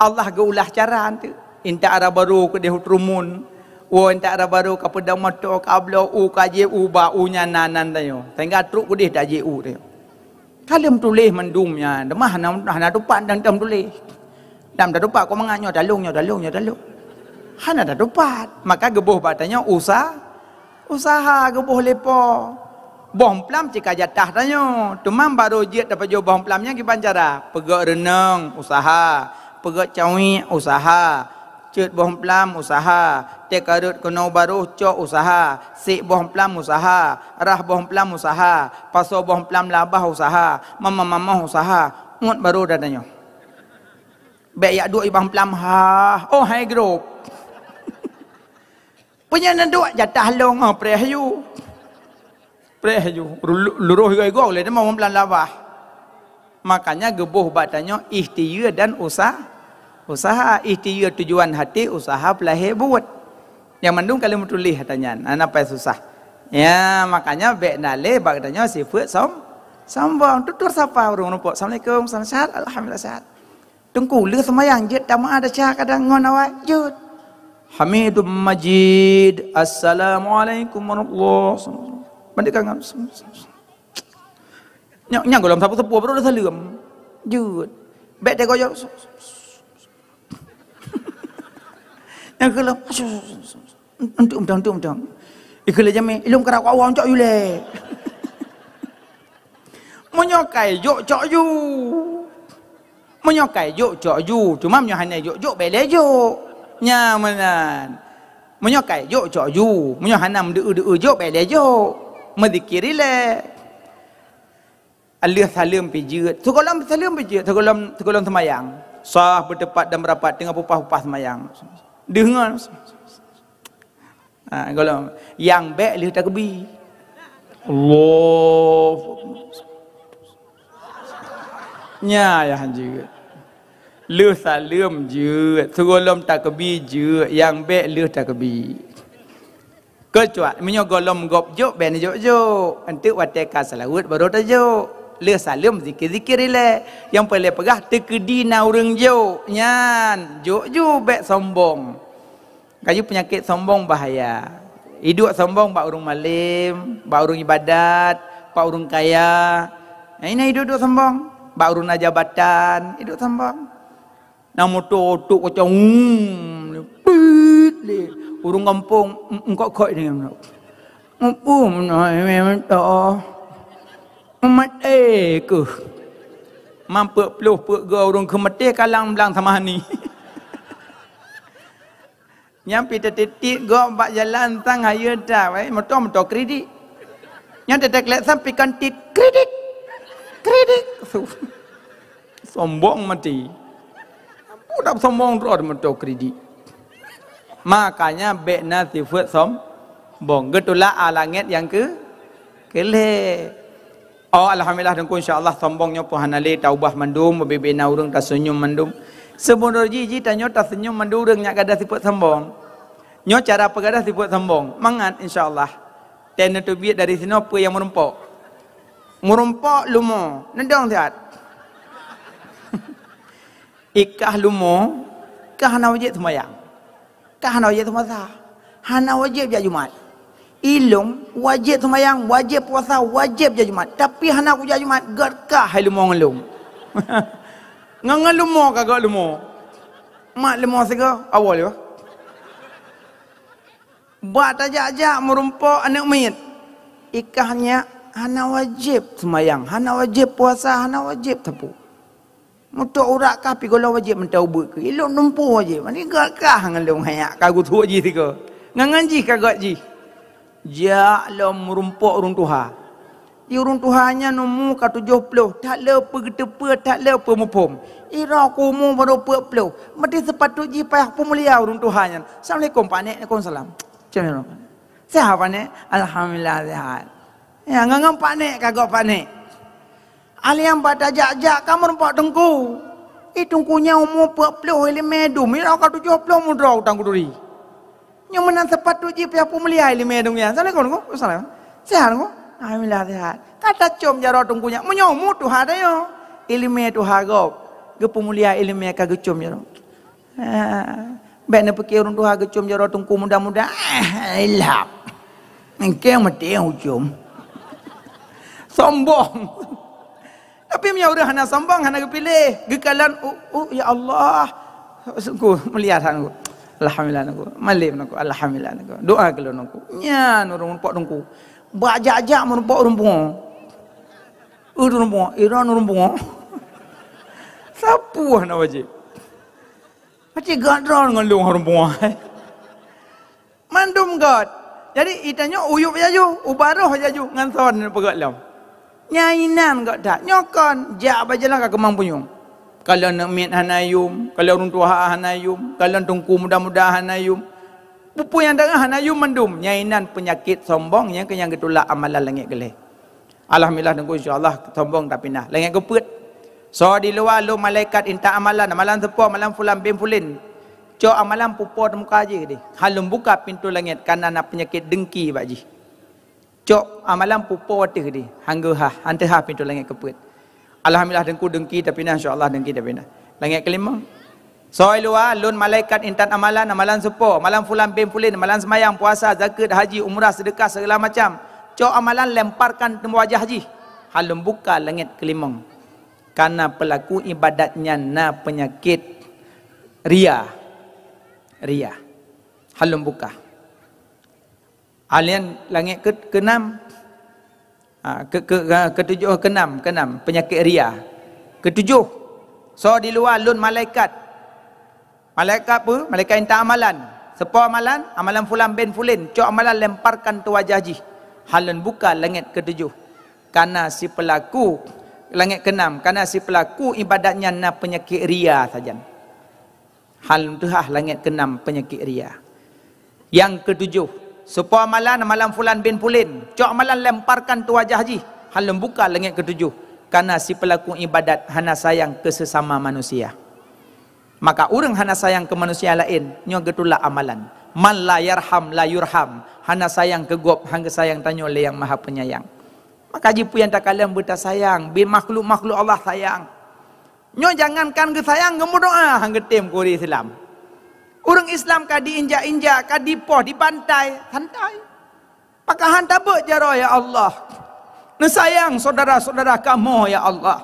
Allah geuulah cara teuk. Intat dara barô keudéh u teurumun. Woe intat dara barô ka peudong moto, ka bloe u, ka jieb u, bak u nyan na nan tanyoe. Sehingga trok keudéh tajieb u tanyoe. Ka lheueh tuléh mandum nyan. Teuma hana, hana tupat dan tam tuléh. Dam tatupat keu mangat nyoe talong, nyoe talong, nyoe talong. Hana tatupat. Maka geuboh bak tanyoe usa-, usaha geuboh lé Po. Boh plam cit ka jatah tanyoe. Teuma barô jeuet tapajoh boh plam nyan kiban cara. Peugöt reunong, usaha. Peugöt cawiek, usaha. Ceuet boh plam, usaha. Teuka rot keunoe barô cok, usaha. Sék boh plam, usaha. Rhah boh plam, usaha. Pasoe boh plam lam babah, usaha. Mamoh-mamoh, usaha. Ngot barô dah tanyoe. Bèk jak duek i boh plam, ha. Oh, hai grup. Peue nyan neuduek jatah lôn, oh, preh yu. Preh yu. Lu-, luroh igoe-igoe lé teuma boh plam lam babah. Makanya geuboh bak tanyoe ikhtiar dan usa-, usaha. Ikhtiar tujuan hati, usaha peulahé buet. Nyang mandum ka lheueh meutuléh ata nyan. Hana pai susah. Ya, makanya bèk na lé bak tanyoe sifeuet som-, sombong. Tutur sapa ureueng meurumpok. Assalamualaikum, salam sehat, alhamdulillah sehat. Teungku, lheueh seumayang jeuet tameu'ah desya kadang ngon awai? Jeuet. Hamidum Majid. Assalamualaikum warahmatullahi wabarakatuh. Bandingkan ngon nyang, nyang gohlom sapeue-sapeue baru dah saleuem. Jeuet. Bèk teugoyok. Nyang gohlom. Untuk mudang, untuk mudang. Ikeu lé jamé, ilôn karap awak cok yue lé. Meunyoe kai jok, cok ju. Meunyoe kai jok, cok ju. Cuma meunyoe hana jok-jok, bèk lé jok. Nya meunan. Meunyoe kai jok, cok ju. Meunyoe hana meudeueu-deueu jok, bèk lé jok. Meuzikir ilèe. Lheueh saleuem pih jeuet. Sigohlom saleuem pih jeuet. Sigohlom, sigohlom seumayang. Sah beuteupat dan beurapat teungoh peupah-peupah seumayang. Deungon. Ha, gohlom. Nyang bèk lheueh takeubi. Allahu Akbar. Nya, ya, jeuet. Lheueh saleuem jeuet. Sigohlom takeubi jeuet. Nyang bèk lheueh takeubi. Keucuali meunyoe gohlom gob jok, bèk neujok-jok. Enteuk watèe ka seulaweuet baru tajok. Lheueh saleuem zikir-zikir ilèe. Nyang peureulèe peugah teukeudi na ureueng jok. Nyan, jok ju bèk sombong. Kayu peunyakét sombong bahaya. Iduek sombong bak ureueng malém, bak ureueng ibadat, bak ureueng kaya. Nah, ini iduek-iduek sombong. Bak ureueng na jabatan, iduek sombong. Na moto tuk kacang, hmm, pit lé. Ureueng gampông, em-, em, kok-kok ni. Mupu meunai meutoh. Maté keuh. Mam peuet ploh peuet goe ureueng keuh maté kalang blang sama hani. Nyan pih teutit-tit gob bak jalan sang hayeue that, wai, moto-moto kredit. Nyan teuteuk lé sampai kan tit kredit. Kredit. Sombong mati. Udah sombong droe moto kredit. Makanya bèk na sifeuet sombong. Geutulak a langét nyang keu, keu lhèe. Oh, alhamdulillah, Teungku, insya Allah sombong nyoe pun hana lé, taubah mandum, bubena ureueng taseunyum mandum. Seubeunodôh jih, jih tanyoe taseunyum mandum ureueng nyang gadôh sifeuet sombong. Nyoe cara peugadôh sifeuet sombong. Mangat, insya Allah. Teuh neuteubiet dari sinoe peue nyang meurumpok. Meurumpok lumo, neudong siat. Ikah lumo, kah hana wajéb seumayang. Ka hana wajéb puasa. Hana wajéb jak Jumat. Ilôn wajéb seumayang, wajéb puasa, wajéb jak Jumat. Tapi hana kujak Jumat, gét kah hai leumo ngon lôn. Ngon, ngon leumo ka gét leumo. Mak leumo sigoe, awai lé. Bak tajak-jak meurumpok aneuk miet. Ikah nyak hana wajéb seumayang, hana wajéb puasa, hana wajéb sapeue. Meutok urak kah pih gohlom wajéb meutobat keu ilôn lumpoe wajéb. Mani gét kah ngon lôn hayak ka geusuek jih sigoe. Ngon, ngon jih ka gét jih. Jak lom meurumpok ureueng tuha. Di ureueng tuha nyan umu ka tujoh ploh, that le peue geuteupeue, that le peue muphom. Ira ku umu barô peuet ploh. Meuti seupatut jih payah peumulia ureueng tuha nyan. Assalamualaikum, Pak Nek. Waalaikumsalam. Macam mana, Pak Nek? Sehat, Pak Nek? Alhamdulillah, sehat. Ya, ngon, ngon Pak Nek, ka gét Pak Nek. Alheuh bak tajak-jak ka meurumpok teungku. Ih, teungku nyan umu peuet ploh, iéleumé dum, ira ka tujoh ploh mudroe utang kuduri. Nyoe meunan seupatut jih payah peumulia iéleumé dum nyan. Assalamualaikum, Teungku. Salam. Sehat, Teungku? Alhamdulillah, sehat. Ka tacom jaroe teungku nyan. Meunyoe umu tuha tanyoe, iéleumé tuha gob. Geupeumulia iéleumé ka geucom jaroe. Ha, bèk neupike ureueng tuha geucom jaroe teungku muda-muda. Ah, ilap. Engkeng meuti ucom. Sombong. Tapi meunyoe ureueng hana sombong, hana geupiléh, geukalon, "Oh, oh, ya Allah, Sungguh mulia that Teungku. Alhamdulillah Teungku. Malem Teungku. Alhamdulillah Teungku. Doa keu lôn Teungku. Nyan ureuëng meureumpok Teungku. Bak jak-jak meureumpok ureuëng pungo. Ureuëng pungo. Iran ureuëng pungo. Sapeue hana wajéb. Pasti gak droe ngon lôn ureuëng pungo. Mandum göt. Jadi, itanyoe uyueb laju, ubaroh laju ngon son peugöt lom. Nyan inan göt that. Nyoe kon jak bak jalan ka keumang punyueng. Kalon aneuk miet hana yum, kalon ureuëng tuha hana yum, kalon teungku muda-muda hana yum. Peue-peue nyang dangah hana yum mandum. Nyan inan peunyakét sombong nyang keu nyang geutulak amalan langét keulhèe. Alhamdulillah Teungku, insyaallah sombong tapinah. Langét keupeuet. Soe di luwa lôn malaikat intat amalan, amalan seupôt, amalan fulan bin fulin. Cok amalan pupo teumuka jih deh. Han lôn buka pintoe langét kareuna na peunyakét deungki bak jih. Cok amalan pupo ateueh deh. Han geuhah, han teuhah pintoe langét keupeuet. Alhamdulillah Teungku deungki tapinah, insyaallah deungki tapinah. Langét keulimong. Soe luwa lôn malaikat intat amalan, amalan seupôt, amalan fulan bin fulin, amalan seumayang, puasa, zakeuet, haji, umrah, seudeukah, segala macam. Cok amalan lemparkan teumeuwajah jih. Han lôn buka langét keulimong. Kareuna peulaku ibadat nyan na peunyakét ria. Ria. Han lôn buka. Alien langét ke, keenam. Ha, ke, ke, ke, ketujuh, keenam, keenam, peunyakét ria. Ketujuh, soe di luwa lôn malaikat. Malaikat peue? Malaikat intat amalan. Seupôt amalan, amalan fulan bin fulin. Cok amalan lemparkan teumuwajah jih. Han lôn buka langét ketujuh. Kareuna si peulaku, langét keenam, kareuna si peulaku ibadat nyan na peunyakét ria sajan. Han lôn teuhah langét keenam peunyakét ria. Nyang ketujoh, seupôt amalan, amalan fulan bin fulin. Cok amalan lemparkan teumuwajah jih. Han lôn buka langét ketujoh. Kareuna si peulaku ibadat hana sayang keu seusama manusia. Maka ureuëng hana sayang keu manusia laén, nyoe geutulak amalan. Man la yarham la yurham. Hana sayang keu gob, han geusayang tanyoe lé Nyang Maha Penyayang. Maka jipeue nyang takalon beutasayang, bit makhluk-makhluk Allah sayang. Nyoe jangankan geusayang, geumeudoá han geutem keu ureuëng Islam. Ureuëng Islam ka diinjak-injak, ka dipoh, dibantai, santai. Pakon han tabeuet jaroe, ya Allah. Neusayang syedara-syedara kamoe, ya Allah.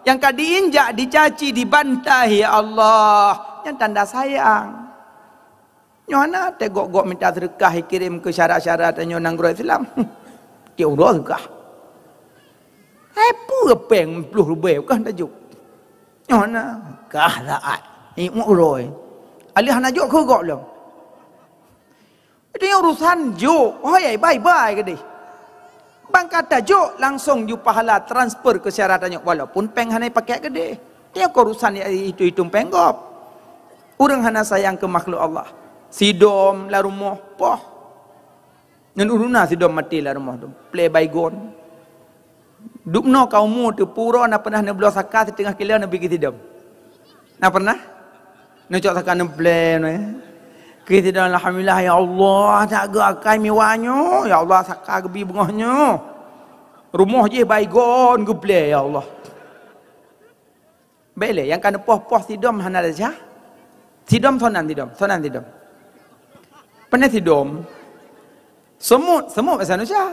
Nyang ka diinjak, dicaci, dibantai, ya Allah. Nyan tanda sayang. Nyoe hana teuh gok-gok minta seudeukah ikirém keu syedara-syedara tanyoe nanggroe Islam. Tiep uroe seudeukah. Hai peue péng ploh ribèe kah tajok. Nyoe hana kah saát. Imeuk uroe. Alèh hana jok keu gok lom. Itu nyang urusan jok. Oh ya, bye-bye keudeh. Bang ka tajok langsung ju pahala transfer keu syedara tanyoe walaupun péng hana pakai keudeh. Nyoe keu urusan ya itu-itu péng gop. Ureuëng hana sayang keu makhluk Allah. Sidom lam rumoh poh. Ngon ureuëng na sidom maté lam rumoh tu. Plé baygon. Dubnoe ka umu teuh pura na pernah neubloe saka siteungoh kilo neubi keu sidom. Na pernah? Neucok saka neuplé nyoe. Keu sidom alhamdulillah ya Allah, tak geu akai miwa nyoe. Ya Allah saka geubi beungoh nyoe. Rumoh jih baygon geuplé ya Allah. Bék lé nyang ka neupoh-poh sidom hana desya. Sidom sonan sidom, sonan sidom. Peunah sidom. Semut, semut bahasa Indonesia.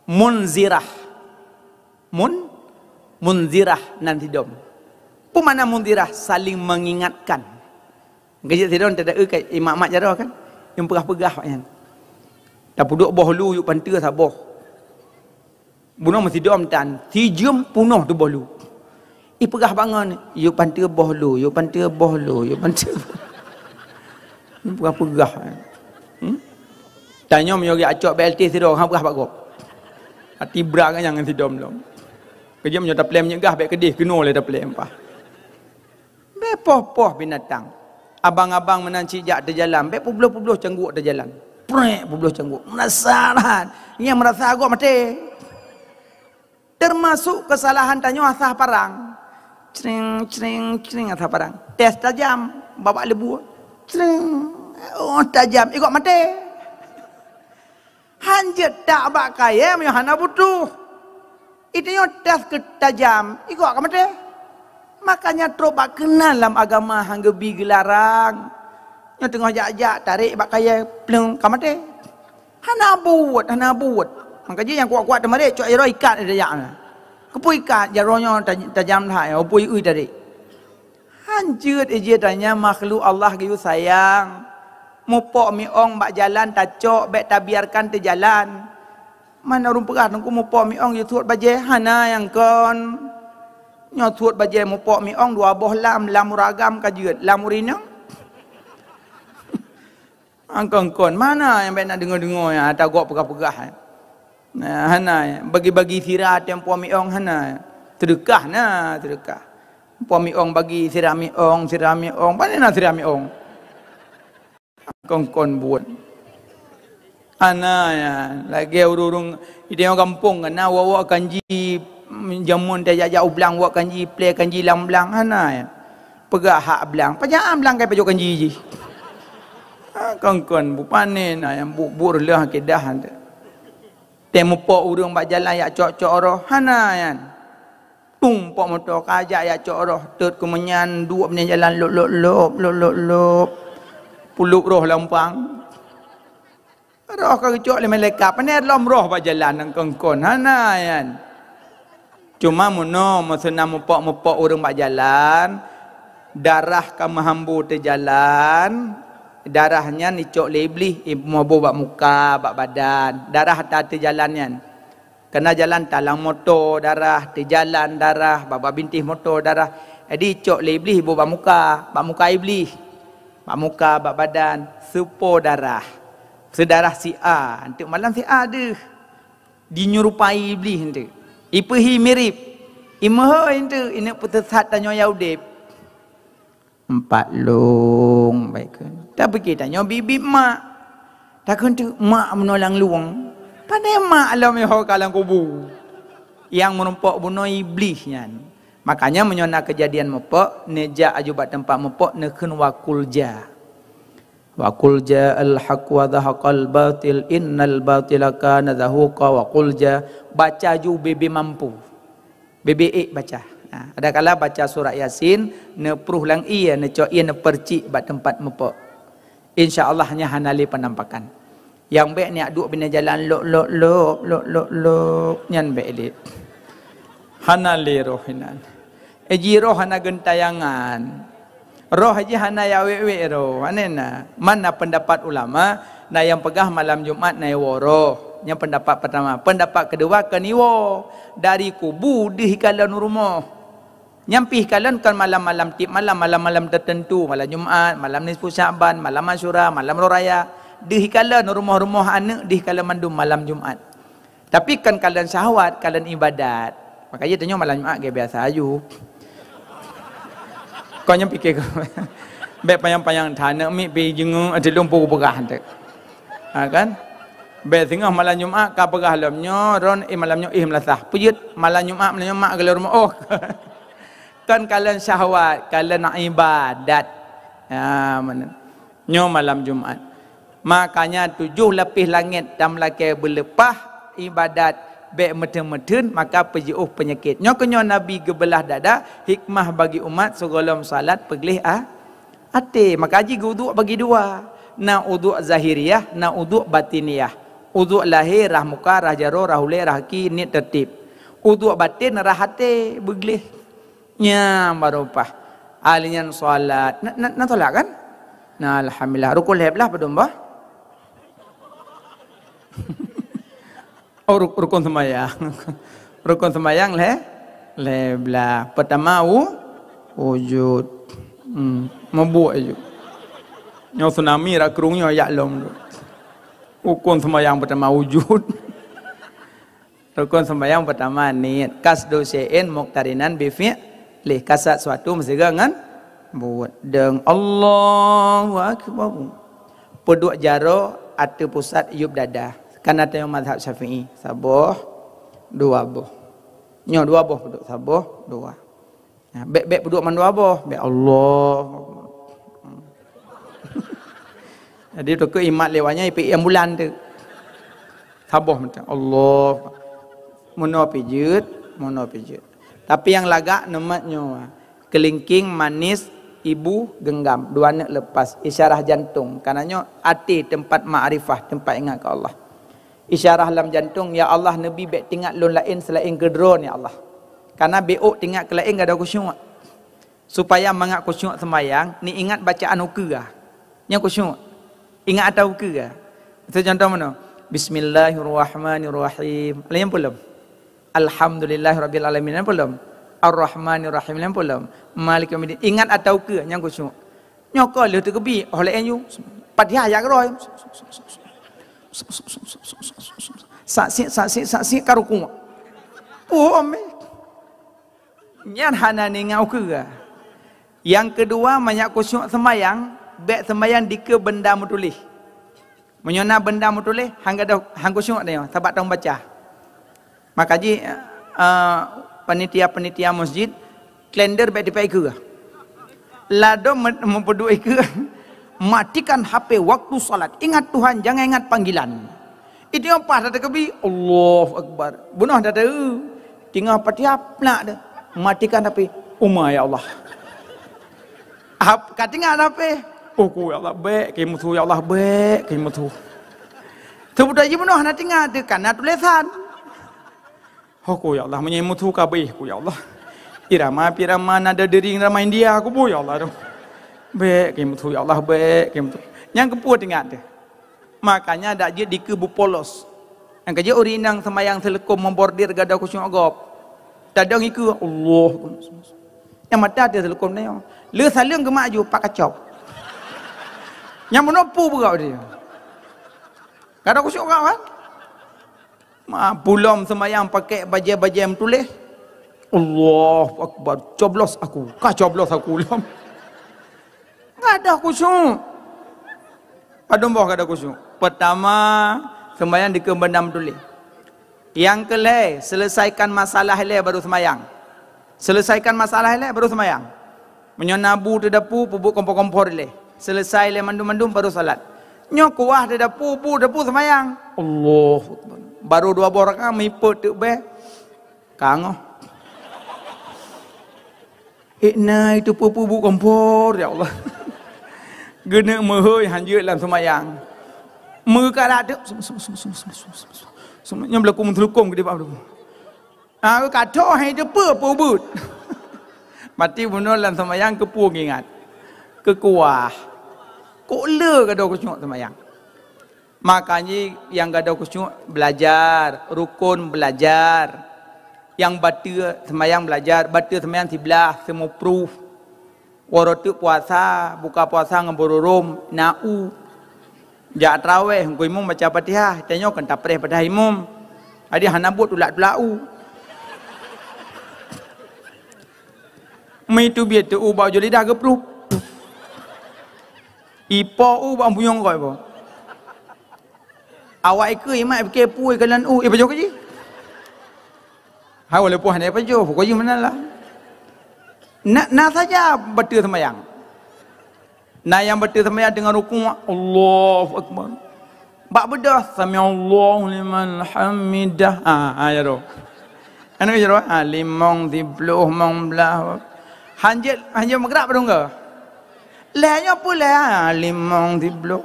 Munzirah. Mun, munzirah nan sidom. Peue makna munzirah? Saling mengingatkan. Geujeuet sidom teuda-eu ka imak-mak jaroe kan. Nyang peugah-peugah awaknyan. Tapeuduek boh lu yuk panteue saboh. Bunoe meusidom tan, sijeuem punoh teuboh lu. Ipeugah bangon, yuk panteue boh lu, yuk panteue boh lu, yuk panteue boh lu. Peugah-peugah. Hmm? Tanyoe meunyoe geuacok B L T sidom, ha peugah bak gob. Hati bra ngon nyang sidom lom. Keujeuet meunyoe taplém nyeugah bék keudeh keunoe lé taplém pah. Bék poh-poh binatang. Abang-abang meunan cit jak teujalan, bék peubloh-peubloh cangguek teujalan. Prek peubloh cangguek. Meurasa that. Nyang meurasa gob maté. Teumasok keusalahan tanyoe asah parang. Cring, cring, cring asah parang. Tes tajam, babak leubue. Cring. Oh, tajam. Igob maté. Han jeuet tak bak kayée meunyoe hana butuh. Itu nyoe tes keu tajam, igob ka maté. Makanya trok bak keunan lam agama han geubi geularang. Nyoe teungoh jak-jak, tarek bak kayée, pleng, ka maté. Hana buet, hana buet. Maka jih nyang kuat-kuat teumarit, cok jaroe ikat di tajak na. Keupeue ikat, jaroe nyoe taj-, tajam that, upui ui tarek. Hanjeuet ijih tanya makhluk Allah geuyue sayang. Mupok miong bak jalan tacok, bék tabiarkan teujalan. Mana ureuëng peugah teungku mupok miong jeuet suet bajée, hana nyang kon. Nyoe suet bajée mupok miong dua boh lam, lam ureuëng agam ka jeuet, lam ureuëng inong. Angkon-kon, mana nyang bék na deungoe-deungoe nyang ata gok peugah-peugah. Nah, hana, bagi-bagi sira tem po miong hana. Seudeukah na, seudeukah. Po miong bagi sira miong, sira miong. Pane na sira miong? Angkon-kon buet. Hana ya, lagée ureuëng-ureuëng di gampông kan na wok-wok kanji jameun tajak-jak u blang wok kanji, plé kanji lam blang hana ya. Peugah hak blang, pajak blang kai pajoh kanji jih. Ha, kon-kon bupane na nyang bu-bu reuloh akidah. Teu mupok ureuëng bak jalan yak cok-cok roh, hana nyan. Tung pok moto kajak yak cok roh, teut keumeunyan duek bini jalan lop-lop-lop, lop-lop-lop. Pulup roh lampang. Roh ka geucok lé malaikat, pane lom roh bak jalan nyang kon-kon. Hana nyan. Cuma meunoe meuseunang mupok-mupok ureuëng bak jalan, darah ka meuhambo teujalan, darah nyan icok lé iblih, imeubôh bak muka, bak badan. Darah ta teujalan nyan. Kana jalan talang moto darah, teujalan darah, bak-bak bintéh moto darah. Jadi icok lé iblih iboh bak muka, bak muka iblih. Bak muka, bak badan, seupo darah. Seudarah si A, enteuk malam si A deuh. Jinyeurupai iblih enteuk. Ipeuhi mirip. Imeuhôi enteuk, ineuk peuteusat tanyoe ya udeb. Empat lông baik ke. Tapi kita nyoe bibi mak. Takheun teuk mak meunolang luwang. Pane mak lom iho ka lam kubu. Yang meurumpok bunoe iblih nyan. Makanya meunyoe na keujadian mupok, neujak aju bak teumpat mupok neukheun wa qul ja. Wa qul ja'al haq wa zahaqal batil innal batila kana zahuqa wa qul ja. Baca ju bebe mampu. Bebe ék baca. Ha, adakala baca surat Yasin, neupruh lam ie, neucok ie neupercik bak teumpat mupok. Insya Allah nyan hana lé penampakan. Nyang bék nyak duek bina jalan lok lok lok lok lok lok nyan bék lé. Hana lé roh inan. Eji roh hana geuntayangan. Roh jih hana ya wék-wék roh. Aneh na. Mana pendapat ulama na nyang peugah malam Jumat na iwoe roh. Nyang pendapat pertama. Pendapat kedua kan iwoe dari kubu deuh ikalon rumoh. Nyang pih kalon kon malam-malam tiep malam, malam-malam tertentu, malam Jumat, malam nisfu Sya'ban, malam Asyura, malam Roh Raya. Deuh kalon rumoh-rumoh aneuk deuh kalon mandum malam Jumat. Tapi kon kalon syahwat, kalon ibadat. Makanya tanyoe malam Jumat ge biasa aju. Kau nyang pikir kau. Bek payang-payang that aneuk miet pi jenguk di lumpur peugah tu. Ha kan? Bek singoh malam Jumat ka peugah lom nyoe, ron eh malam nyoe eh meulasah. Peujeuet malam Jumat, malam Jumat geuleu rumoh. Oh. Kan kalon syahwat, kalon ibadat. Ya, mana? Nyoe malam Jumat. Makanya tujoh lapéh langét tameulakée beuleupah ibadat bék meutheun-meutheun maka peujiôh peunyakét. Nyoe keunyoe Nabi geubeulah dada hikmah bagi umat sigohlom salat peugleh a até. Maka jih geuuduk bagi dua. Na uduk zahiriyah, na uduk batiniyah. Uduk lahé, rah muka, rah jaroe, rah ulée, rah gaki, niet teurtib. Uduk batin, rah até, beugleh. Nyan baru pah. Ahli nyan salat. Na, na, na salat kan? Na alhamdulillah. Rukun lhée blah padum bah? Oh, ruk-, rukun sembahyang. Rukun sembahyang lhée, lhée blah. Pertama u-, wujud. Hmm, mabuk aju. Nyoe tsunami rak keurung nyoe yak lom tu. Rukun sembahyang pertama wujud. Rukun sembahyang pertama niet. Qasdu syai'in muqtarinan bi fi'lih. Kasat suatu meusigoe ngon buet. Deung Allahu Akbar. Peuduek jaroe ateueh pusat yup dada. Kana tanyoe mazhab Syafi'i. Saboh, dua boh. Nyoe dua boh peuduek, saboh, dua. Ha, bék-bék peuduek mandua boh, bék Allah. Jadi teuka imat lewat nyan ipeuék nyang bulan tu. Saboh macam Allah. Meunoe pijeuet, meunoe pijeuet. Tapi nyang lagak neumat nyoe. Kelingking manis ibu genggam, dua neuk lepas, isyarah jantong. Karena nyoe até tempat makrifah, tempat ingat ke Allah. Isyarah lam jantong, ya Allah neubi bék tingat lôn laén seulaén keu Droe ya Allah. Karena bék teuingat keu laén gadôh khusyuk. Supaya mangat khusyuk seumayang, ni ingat bacaan ukeue. Nyang khusyuk. Ingat ata ukeue. Miseue contoh meunoe. Bismillahirrahmanirrahim. Lain pulom. Alhamdulillahirabbil alamin. Lain pulom. Arrahmanirrahim. Lain pulom. Maliki yaumiddin. Ingat ata ukeue nyang khusyuk. Nyoe ka lheueh teukeubi, oh lé nyoe. Fatihah jak keudroe. Saksi, saksi, saksi ka rukuk. Oh, amé. Nyan hana ninga ukeue. Nyang keudua, mangat khusyuk seumayang, bék seumayang dikeue benda meutuléh. Meunyoe na benda meutuléh, han gadôh, han khusyuk tanyoe, sabab tong baca. Maka jih, eh, panitia-panitia masjid, kalender bék dipeukeue. Ladôm me-, meupeuduek keue, matikan H P waktu salat. Ingat Tuhan, jangan ingat panggilan. Itu nyang paih that teukeubi, Allahu Akbar. Bunoe that teu. Teungoh Fatihah, plak deh. Matikan H P. Uma ya Allah. Hap-, ka teuingat H P. Oh, ku ya Allah, bék keu musoh ya Allah, bék keu musoh. Seubeutoe jih bunoe hana teuingat, teuh kana tulésan. Oh, ku ya Allah, meunyoe musoh ka abéh, ku ya Allah. Irama, irama nada dering irama India, ku bu ya Allah tu. Bék keu musoh ya Allah, bék keu musoh. Nyang keupeue teuingat teuh. Makanya dak jeuet dikeue beupolos. Nyang ka jeuet ureueng inong seumayang seuleukom membordir gadôh khusyuk gob. Tadong ikeue, Allah. Nyang mata teuh seuleukom nyoe. Le saleuem geumat aju, pak kacau. Nyang bunoe peue beurok dia. Gadôh khusyuk gob kan? Ma, pulom seumayang pakai bajée-bajée meutuléh. Allahu Akbar. Coblos aku. Ka coblos aku lom. Gadôh khusyuk. Padum boh gadôh khusyuk. Pertama, seumayang dikeue benda meutuléh. Nyang keu lhée, selesaikan masalah ilée baru seumayang. Selesaikan masalah ilée baru seumayang. Meunyoe na bu teudapu, peubuet kompor-kompor ilée. Selesai ilée mandum-mandum baru salat. Nyoe kuah teudapu, bu teudapu seumayang. Allahu Akbar. Baru dua boh rakaat meuipeue teuk beh. Kangoh. Ék na itu peue-peue bu kompor, ya Allah. Geuneuk meuhôi hanjeuet lam seumayang. Meukarat teuk. Nyoe beulaku meuteulukong geude bak beulaku. Ah, ka tho hai teupeue peue ubeut. Mati bunoe lam seumayang keupeue ngingat. Keukuah. Kok le gadôh khusyuk seumayang. Makanya nyang gadôh khusyuk belajar, rukun belajar. Nyang bateue seumayang belajar, bateue seumayang siblaih, seumeuproof. Uroe teuk puasa, buka puasa ngon beururôm, na u. Jak traweh, engkau imum baca Fatihah, tanyoe kan tapreh Fatihah imum. Jadi hana buet tulak-tulak u. Meuteubiet teu u bak ujoe lidah geuproof. Ipo u bak buyong koi po. Awak ikeue imat pike pui kalan u, ipajoh keujih. Hai walaupun hana ipajoh, pokok jih meunan lah. Na, na saja bateue seumayang. Na nyang bateue seumayang teungoh rukuk, Allahu Akbar. Bak beudôh, sami'allahu liman hamidah. Ah, ah, ya roh. Anu ya roh, ah, limong, siploh, mong blah. Hanjeuet, hanjeuet meugerak padum ke? Lheuh nyoe peue lheuh, ah, limong, siploh.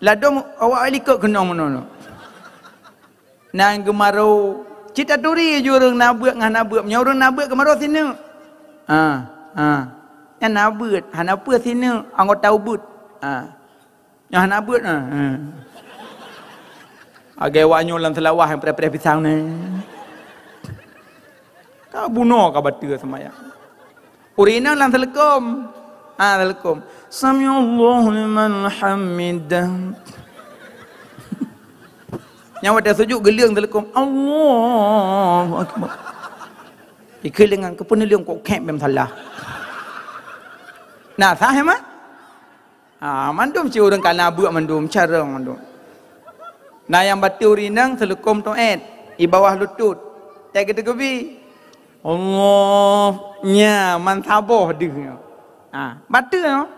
Ladôm awak likot keunong meunoe. Nan geumaro. Cit taturi ju ureueng na beuet ngon hana beuet. Meunyoe ureueng na beuet geumaro sineuk. Ha, ha. Nyan na beuet, hana peue sineuk anggota ubeut. Ha. Nyoe hana beuet, ha. Ha. Agai wak nyoe lam seulawah nyang preh-preh pisang ni. Ka bunoe ka bateue seumayang. Ureueng inong lam seuleukom. Ha, seuleukom. Sami'allahu liman hamidah. Nyang watèe sujud geuleueng seuleukom. Allahu Akbar. Ikeu leungan keupeue neuleueng kok khép bèe meusalah. Na sah, ya, mak? Ha, mandum cit ureueng ka na beuet mandum, carông mandum. Na nyang bateue ureueng inong seuleukom toet, i bawah lutôt. Teuka teukeubie. Allah, nya, man saboh deuh nyoe. Ha, bateue nyoe.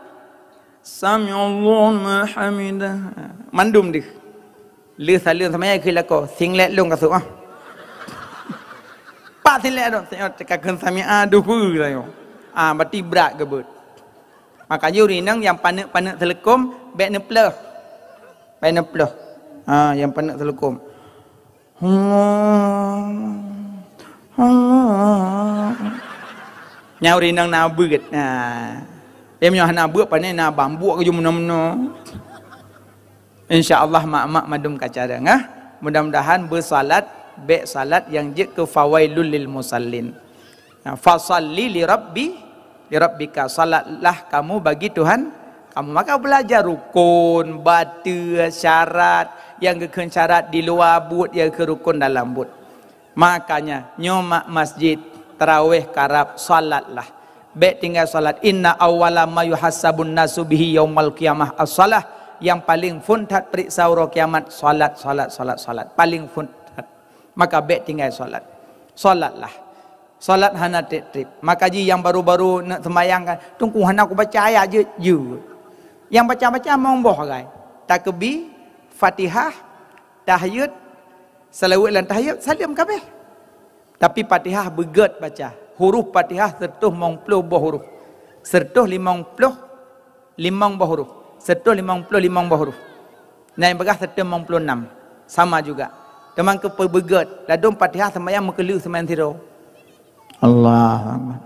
Sami'allahu liman hamidah. Ha, mandum deuh. Lheuh saleuem seumayang keu lakoe, singlet lôn kasôk ah. Pak singlet lôn, seumayang teuka kheun sami'a dupeue sayoe. Ah, berarti brat geubeuet. Makajih ureueng inong nyang paneuk-paneuk seuleukom, bèk neupleuh. Bèk neupleuh. Ha, nyang paneuk seuleukom. Allah. Allah. Nyan ureueng inong na beuet. Nah. Em nyoe hana beuet, pane na bambuek keujeuet meunoe-meunoe. Insya Allah mak-mak mandum ka carông, ah. Mudah-mudahan beusalat, bèk salat nyang jeuet keu fawailul lil musallin. Nah, fasalli li rabbi, li rabbika, salatlah kamu bagi Tuhan kamu. Maka belajar rukun, bateue, syarat, nyang geukheun syarat di luwa buet, nyang geukheun rukun dalam buet. Makanya, nyoe mak masjid, taraweh karab, salatlah. Bèk tinggai salat. Inna awwala ma yuhasabun nasu bihi yaumal qiyamah as-salah. Nyang paleng phôn that peuriksa uroe kiamat, salat, salat, salat, salat. Paleng phôn that. Maka bèk tinggai salat. Salatlah. Salat hana treb-treb. Maka jih nyang baru-baru neuk seumayang kan, "Teungku, hana kubaca ayat jeuet." Jeuet. Nyang baca-baca mong boh agai. Takbi, Fatihah, tahiyat, seulaweuet lam tahiyat, saleuem kabeh. Tapi Fatihah beugèt baca. Huruf Fatihah siratoh limong ploh boh huruf. Siratoh limong ploh limong boh huruf. Siratoh limong ploh limong boh huruf. Nah, nyang peugah siratoh limong ploh enam. Sama juga. Teuma keu peubeugèt, ladôm Fatihah seumayang meukeuleuh seumayang sidroe. Allahu Akbar.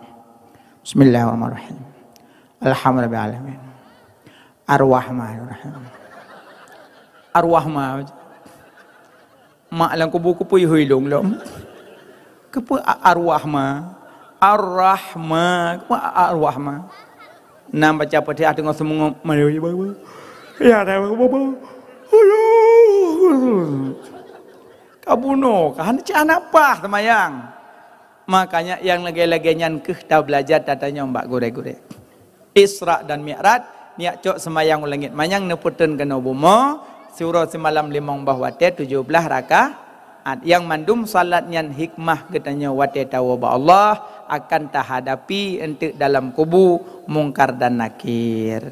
Bismillahirrahmanirrahim. Alhamdulillahirabbil alamin. Arrahmanirrahim. Arwah ma. Mak lam kubu keupeue hôi lôn lom. Keupeue a-, arwah ma? Arrahma. Keupeue a-, arwah ma? Nam baca Fatihah teungoh seumeungop. Ya, ya, ya, ya. Ka bunoe, ka hana cit hana paih seumayang. Makanya nyang lagèe-lagèe nyan keuh tabeulajar tatanyong bak gurèe-gurèe. Isra dan Mi'raj, neujak cok seumayang u langèt manyang neupeutrön keunoe bumoe, siuroe simalam limong boh watèe tujoh blaih rakaat. Nyang mandum salat nyan hikmah geutanyoe watèe tawoe bak Allah akan tahadapi eunteuk dalam kubu Mungkar dan Nakir.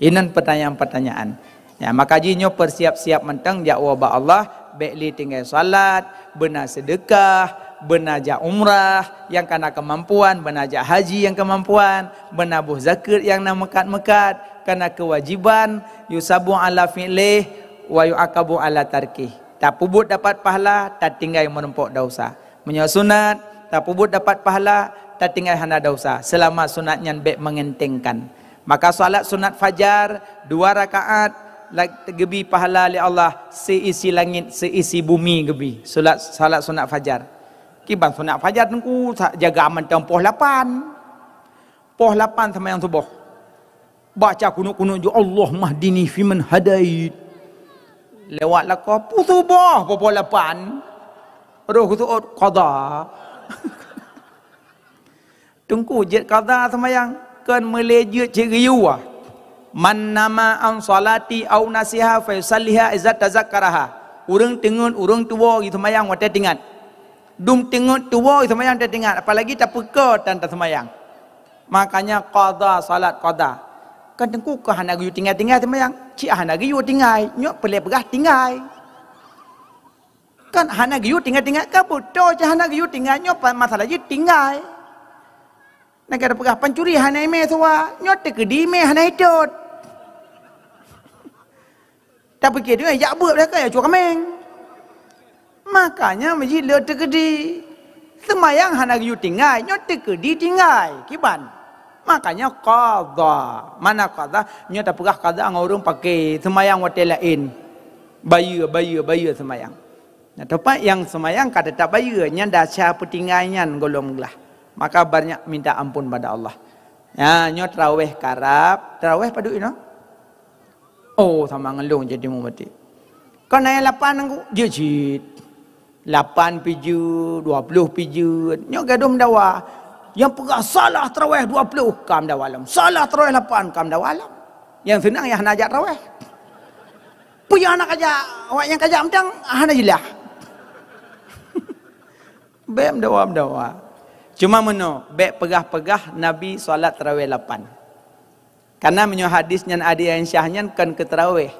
Inan peutanyaan-peutanyaan. Ya, maka jih nyoe peusiap-siap mantong jak woe bak Allah, bèk lé tinggai salat, beuna seudeukah, beuna jak umrah nyang kana keumampuan, beuna jak haji nyang keumampuan, beuna boh zakeuet nyang na meukat-meukat, kana keuwajiban, yusabu ala fi'lih wa yu'aqabu ala tarkih. Tapeubuet dapat pahala, tatinggai meurumpok desya. Meunyoe sunat, tapeubuet dapat pahala, tatinggai hana desya, seulama sunat nyan bèk mengentengkan. Maka salat sunat fajar dua rakaat, la-, geubi pahala lé Allah seisi langit, seisi bumi geubi. Salat, salat sunat fajar. Kiban sunat fajar teungku, sa-, jaga mantong poh lapan. Poh lapan seumayang suboh. Baca kunut-kunut ju, "Allahummahdini fiman hadait." Lewat lakoe, pusuboh poh lapan. Roh seuôt qadha. Teungku jeuet qadha seumayang, kon meulé jeuet cit geuyue. "Man nama an salati au nasiha fa yusalliha iza tazakkaraha." Ureueng teungeut, ureueng tuwoe geuseumayang watèe teuingat. Dum teungeut tuwoe geuseumayang watèe teuingat, apalagi tapeuko tan taseumayang. Makanya qadha salat qadha. Kan teungku ka hana geuyue tinggai-tinggai seumayang. Cit hana geuyue tinggai, nyoe peureulèe peugah tinggai. Kan hana geuyue tinggai-tinggai, ka beutôi cit hana geuyue tinggai, nyoe pa-, masalah jih tinggai. Nyan ka tapeugah pancuri hana imè suwa, nyoe teukeudi imè hana hitot. Tapike teungoh jak beuet lagèe cuak kaméng. Makanya meuji le teukeudi. Seumayang hana geuyue tinggai, nyoe teukeudi tinggai. Kiban. Makanya qadha. Mana qadha? Nyoe tapeugah qadha ngon ureueng paké seumayang watèe laén. Bayeue, bayeue, bayeue seumayang. Nah, teumpat nyang seumayang ka teutap bayeue, nyan dasar peutinggai nyan gohlom glah. Maka banyak minta ampun pada Allah. Ya, nyoe taraweh karab, taraweh padub inoe? Oh, sama ngon lôn jadi mubatik. Kon ayat lapan nangku, jeuet cit. Lapan pih jeuet, dua ploh pih jeuet. Nyoe gadoh meudawa. Nyang peugah salah taraweh dua ploh, ka meudawa lom. Salah taraweh lapan, ka meudawa lom. Nyang seunang nyang hana jak taraweh. Peue nyang hana kajak, awak nyang kajak mantong hana jeulaih. Bèk meudawa-meudawa. Cuma meunoe, bèk peugah-peugah Nabi salat taraweh lapan. Karena meunyoe hadis nyan Adi Aisyah nyan kon keu taraweh.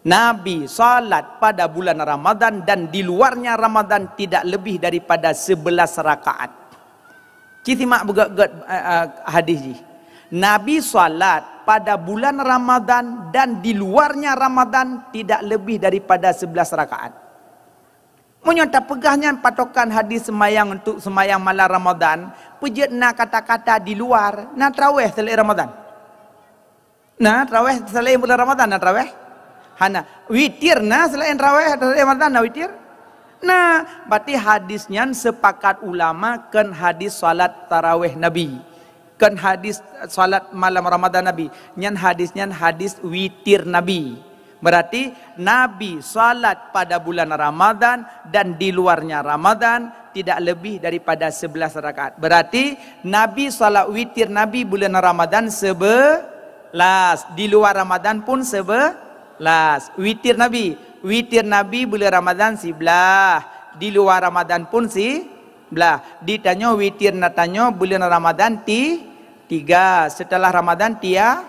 Nabi salat pada bulan Ramadan dan di luarnya Ramadan tidak lebih daripada sebelas rakaat. Ci simak beugèt-gèt, eh, eh, hadis jih. Nabi salat pada bulan Ramadan dan di luarnya Ramadan tidak lebih daripada sebelas rakaat. Meunyoe tapeugah nyan patokan hadis seumayang untuk seumayang malam Ramadan, peujeuet na kata-kata di luar, na traweh selain Ramadan? Na traweh selain bulan Ramadan, na traweh? Hana. Witir na selain traweh, selain Ramadan na witir? Na, berarti hadis nyan sepakat ulama kon hadis salat taraweh Nabi. Kon hadis salat malam Ramadan Nabi. Nyan hadis nyan hadis witir Nabi. Berarti Nabi salat pada bulan Ramadan dan di luarnya Ramadan tidak lebih daripada sebelas rakaat. Berarti Nabi salat witir Nabi bulan Ramadan sebelas, di luar Ramadan pun sebelas. Witir Nabi, witir Nabi bulan Ramadan siblah, di luar Ramadan pun si blah. Di tanyoe witir na tanyoe buleuen Ramadan ti-, tiga, setelah Ramadan tia-,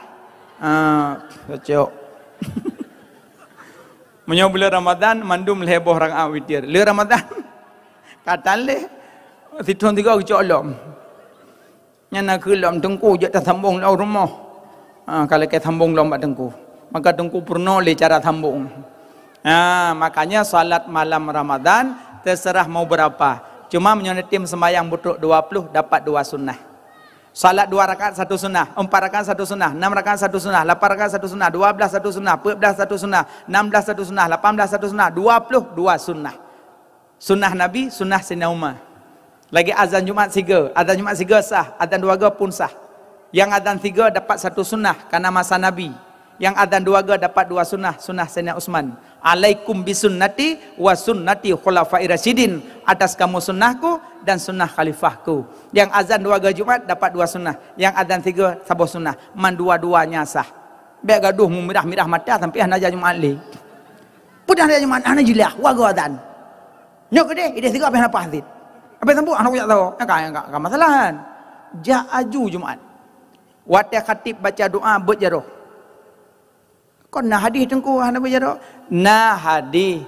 ah, cocok. Meunyoe buleuen Ramadan mandum lhèe boh rakaat witir. Le Ramadan ka tan lé. Sithôn tiga geucok lom. Nyan na keu lom teungku jeuet tasambong lom rumoh. Ha, ka lakèe sambong lom bak teungku. Maka teungku peurunoe lé cara sambong. Ha, makanya salat malam Ramadan terserah mau berapa. Cuma meunyoe neutem sembahyang butrok dua puluh dapat dua sunnah. Salat dua rakaat satu sunnah, empat rakaat satu sunnah, enam rakaat satu sunnah, lapan rakaat satu sunnah, dua belas satu sunnah, peuet belas satu sunnah, enam belas satu sunnah, lapan belas satu sunnah, dua puluh dua sunnah. Sunnah Nabi, sunnah Saidina Umar. Lagi azan Jumat siga, azan Jumat siga sah, azan dua ga pun sah. Yang azan siga dapat satu sunnah karena masa Nabi. Yang azan dua ga dapat dua sunnah, sunnah Saidina Utsman. "Alaikum bisunnati wa sunnati khulafai rasyidin." Atas kamu sunnahku dan sunnah khalifahku. Yang azan dua ga Jumat dapat dua sunnah, yang azan siga saboh sunnah. Man dua-duanya sah. Bèk gadoh meumirah-mirah mata sampai hana jak Jumat lé. Peue dah jak Jumat hana jeulaih, dua ga azan. Nyoe keudeh, ideh siga habéh nafah cit. Habéh sambot hana kujak tahu. Nyan ka, nyan ka, ka masalah kan. Jak aju Jumat. Watèe khatib baca doa beuet jaroe. Kon na hadih teungku hana beuet jaroe? Na hadih.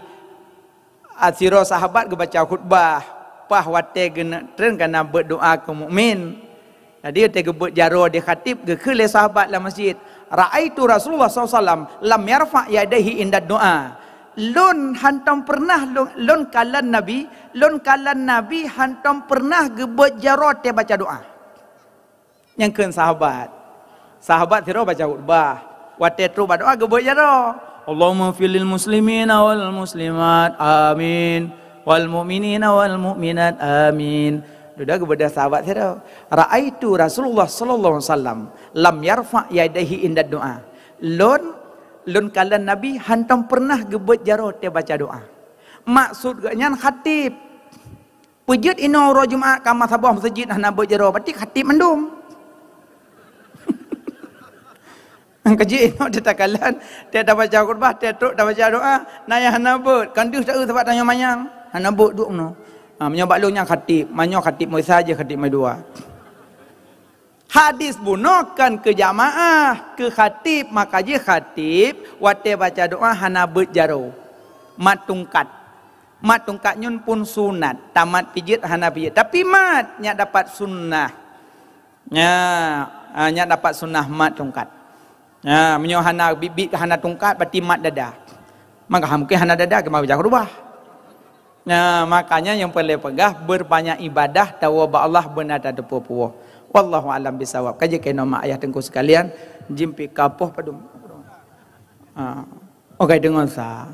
Ah, sidroe sahabat geubaca khutbah, paih watèe geuneuk treun ka na beuet doa keu mukmin. Jadi watèe geubeuet jaroe di khatib, geukheun lé sahabat lam masjid, "Ra'aitu Rasulullah sallallahu alaihi wasallam lam yarfa' yadaihi inda doa." Lôn hantom peureunah lôn, lôn kalon Nabi, lôn kalon Nabi hantom peureunah geubeuet jaroe watèe baca doa. Nyang kheun sahabat. Sahabat sidroe baca khutbah. Watèe trok bak doa geubeuet jaroe. "Allahumma fir lil muslimina wal muslimat. Amin. Wal mu'minina wal mu'minat. Amin." Dudoe geubeudôh sahabat sidroe. "Ra'aitu Rasulullah sallallahu alaihi wasallam lam yarfa' yadaihi inda doa." Lôn, lôn kalon Nabi hantom peureunah geubeuet jaroe watèe baca doa. Maksud geuh nyan khatib. Peujeuet inoe uroe Jumat ka masa boh meuseujid hana beuet jaroe, berarti khatib mandum. Ka jeuet inoe teutakala, tiep tabaca khutbah, tiep trok tabaca doa, na nyang hana beuet. Kan deuh taeu sabab tanyoe manyang, hana beuet duek meunoe. Ha, meunyoe bak lôn nyang khatib, meunyoe khatib meusa jih khatib meudua. Hadis bunoe kan keu jamaah, keu khatib, maka jih khatib watèe baca doa hana beuet jaroe. Mat tungkat. Mat tungkat nyan pun sunat. Tamat pijeuet hana pijeuet. Tapi mat nyak dapat sunnah. Nya, ah, nyak dapat sunnah mat tungkat. Nya, meunyoe hana biet-biet ka hana tungkat, berarti mat dada. Maka mungkin hana dada, keumah baca khutbah. Nah, makanya nyang peureulèe peugah, beurbanyak ibadah, tawoe bak Allah beuna tateupeue puwoe. Wallahu a'lam bissawab. Ka jeuet keunoe mak ayah teungku sekalian, jimpike poh padum. Ha. Oke, deungon sa.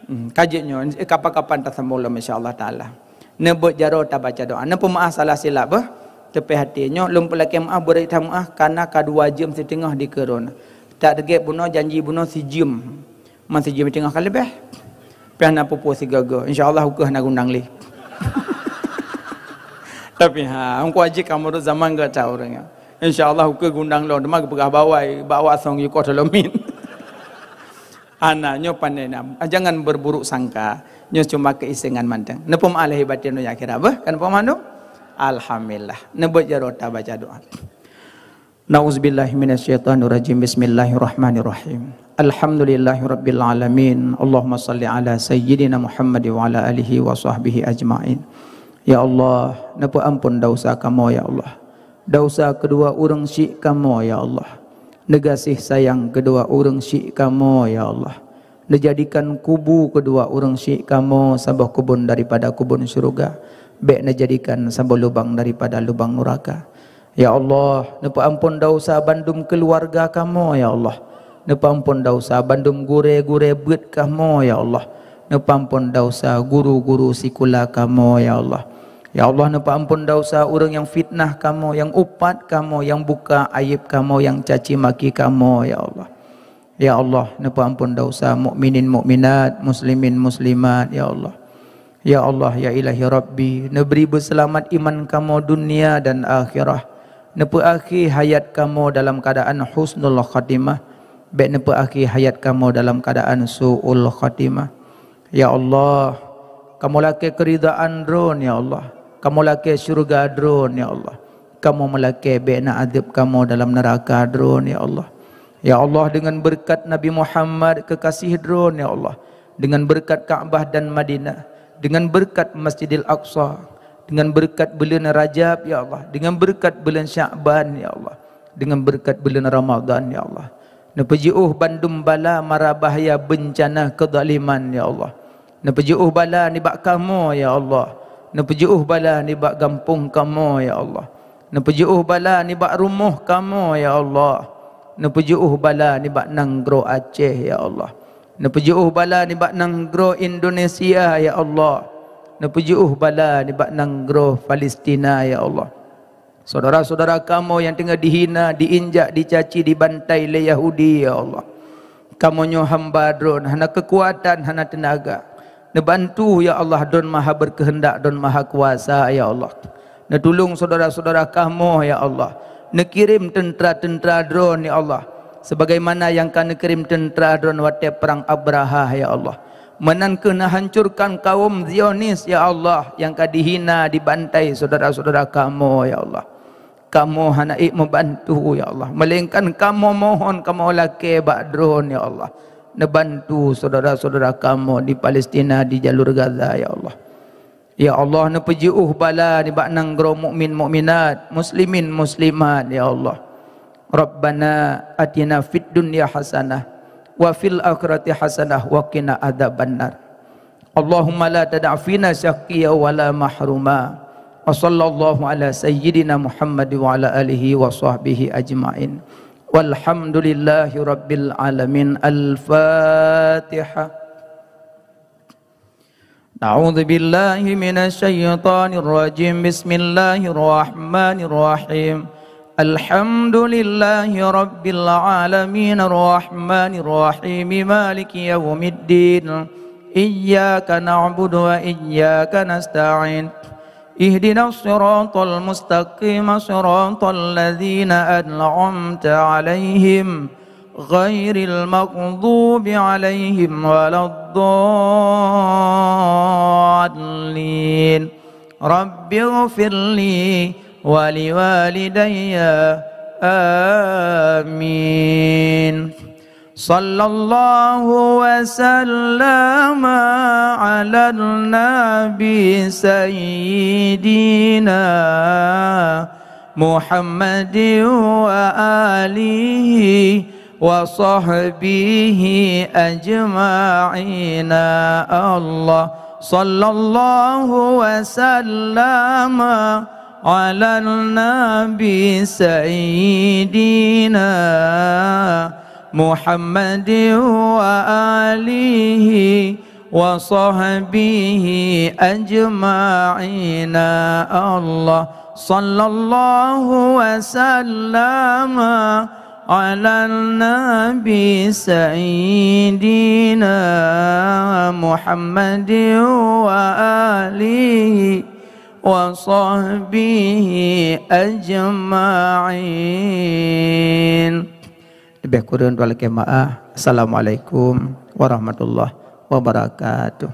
Hmm, ka jeuet nyoe, eh, kapan-kapan tasambong lom insya Allah Taala. Neubeuet jaroe tabaca doa. Neupeumeu'ah salah silap beuh. Teupèh até nyoe, lôn peulakèe meu'ah, beureuit that meu'ah, karena ka dua jeuem siteungoh dikeue droeneuh. Tak teugèt bunoe, janji bunoe sijeuem. Man sijeuem teungoh ka leubeh. Pih hana peue-peue sigoe-goe. Insya Allah ukeue hana geuundang lé. Tapi ha, engkau aji kamu zaman gata ureueng. Insya Allah ukeue geuundang lom, teuma geupeugah bawai, bak wasong yukoh tolomin. Hana, nyoe pandai na. Jangan berburuk sangka. Nyoe cuma keisengan mantong. Neupeumeu'ah lahé batén donya akhirat beuh? Kan peumandum? Alhamdulillah. Neubeuet jaroe tabaca doa. Na'udzubillahi minasyaitonirrajim. Bismillahirrahmanirrahim. Alhamdulillahirabbil alamin. Allahumma shalli ala sayyidina Muhammad wa ala alihi wa sahbihi ajmain. Ya Allah, neupeuampon dosa kamoe ya Allah. Dosa keudua ureueng syik kamoe ya Allah. Neugaséh sayang keudua ureueng syik kamoe ya Allah. Neujadikan kubu keudua ureuëng syiek kamoe saboh keubon daripada keubon syeuruga, bék neujadikan saboh lubang daripada lubang nuraka. Ya Allah, neupeuamphon desya bandum keuluwarga kamoe, ya Allah. Neupeuamphon desya bandum gurée-gurée beuet kamoe, ya Allah. Neupeuamphon desya guru-guru sikula kamoe, ya Allah. Ya Allah, neupeuamphon desya ureuëng nyang fitnah kamoe, nyang upat kamoe, nyang buka aieb kamoe, nyang caci maki kamoe, ya Allah. Ya Allah, neupeuamphon desya mukminin mukminat, muslimin muslimat, ya Allah. Ya Allah, ya Ilahi Rabbi, neubri beuseulamat iman kamoe dunia dan akhirah. Neupeuakhé hayat kamoe dalam keuadaan husnul khatimah, bék neupeuakhé hayat kamoe dalam keuadaan su'ul khatimah. Ya Allah, kamoe lakée keuridaan Droen, ya Allah. Kamoe lakée syeuruga Droen, ya Allah. Kamoe meulakée bék na adeueb kamoe dalam neuraka Droen, ya Allah. Ya Allah, deungon beureukat Nabi Muhammad keukaséh Droen, ya Allah, deungon beureukat Ka'bah dan Madinah, deungon beureukat Masjidil Aqsa, deungon beureukat buleuen Rajab, ya Allah, deungon beureukat buleuen Sya'ban, ya Allah, deungon beureukat buleuen Ramadhan, ya Allah. Neupeujiôh bandum bala mara bahya beuncana keuzaliman, ya Allah. Neupeujiôh bala nibak kamoe, ya Allah. Neupeujiôh bala nibak gampông kamoe, ya Allah. Neupeujiôh bala nibak rumoh kamoe, ya Allah. Neupeujiôh bala nibak nanggroe Aceh, ya Allah. Neupeujiôh bala nibak nanggroe Indonesia, ya Allah. Neupeujiôh bala nibak nanggroe Palestina, ya Allah. Syedara-syedara kamoe nyang teungoh dihina, diinjak, dicaci, dibantai lé Yahudi, ya Allah. Kamoe nyoe hamba Droen, hana keukuatan, hana teunaga. Neubantu, ya Allah, Droen Maha Beukeuheundak, Droen Maha Kuasa, ya Allah. Neutulông syedara-syedara kamoe, ya Allah. Neukirém teuntra-teuntra Droen, ya Allah, sebagaimana nyang ka neukirém teuntra Droen watée prang Abrahah, ya Allah. Meunan kheueh neuhancurkan kaum Zionis, ya Allah, nyang ka dihina, dibantai syedara-syedara kamoe, ya Allah. Kamoe hana ék meubantu, ya Allah, meulaénkan kamoe mohon, kamoe lakée bak Droen, ya Allah, neubantu syedara-syedara kamoe di Palestina, di jalur Gaza, ya Allah. Ya Allah, neupeujiôh bala nibak nanggroe mukmin mukminat, muslimin muslimat, ya Allah. Rabbana atina fid dunya hasanah, wa fil akhirati hasanah, wa qina adzabannar. Allahumma la tada' fina syaqiyya wa la mahruma. Wa sallallahu ala sayyidina Muhammad wa ala alihi wa sahbihi ajma'in. Walhamdulillahi rabbil alamin. Al-Fatihah. أعوذ بالله من الشيطان الرجيم. بسم الله الرحمن الرحيم. الحمد لله رب العالمين. الرحمن الرحيم. مالك يوم الدين. إياك نعبد وإياك نستعين. اهدنا الصراط المستقيم. صراط الذين أنعمت عليهم غير المغضوب عليهم ولا الضالين. رب اغفر لي ولوالدي. آمين. صلى الله وسلم على النبي سيدنا محمد وآله وصحبه أجمعين. الله، صلى الله وسلم على النبي سيدنا محمد وآله وصحبه أجمعين. الله، صلى الله وسلم على النبي سيدنا محمد وآله وصحبه أجمعين. Leubeh kureueng dua lakée meu'ah. Assalamualaikum warahmatullahi wabarakatuh.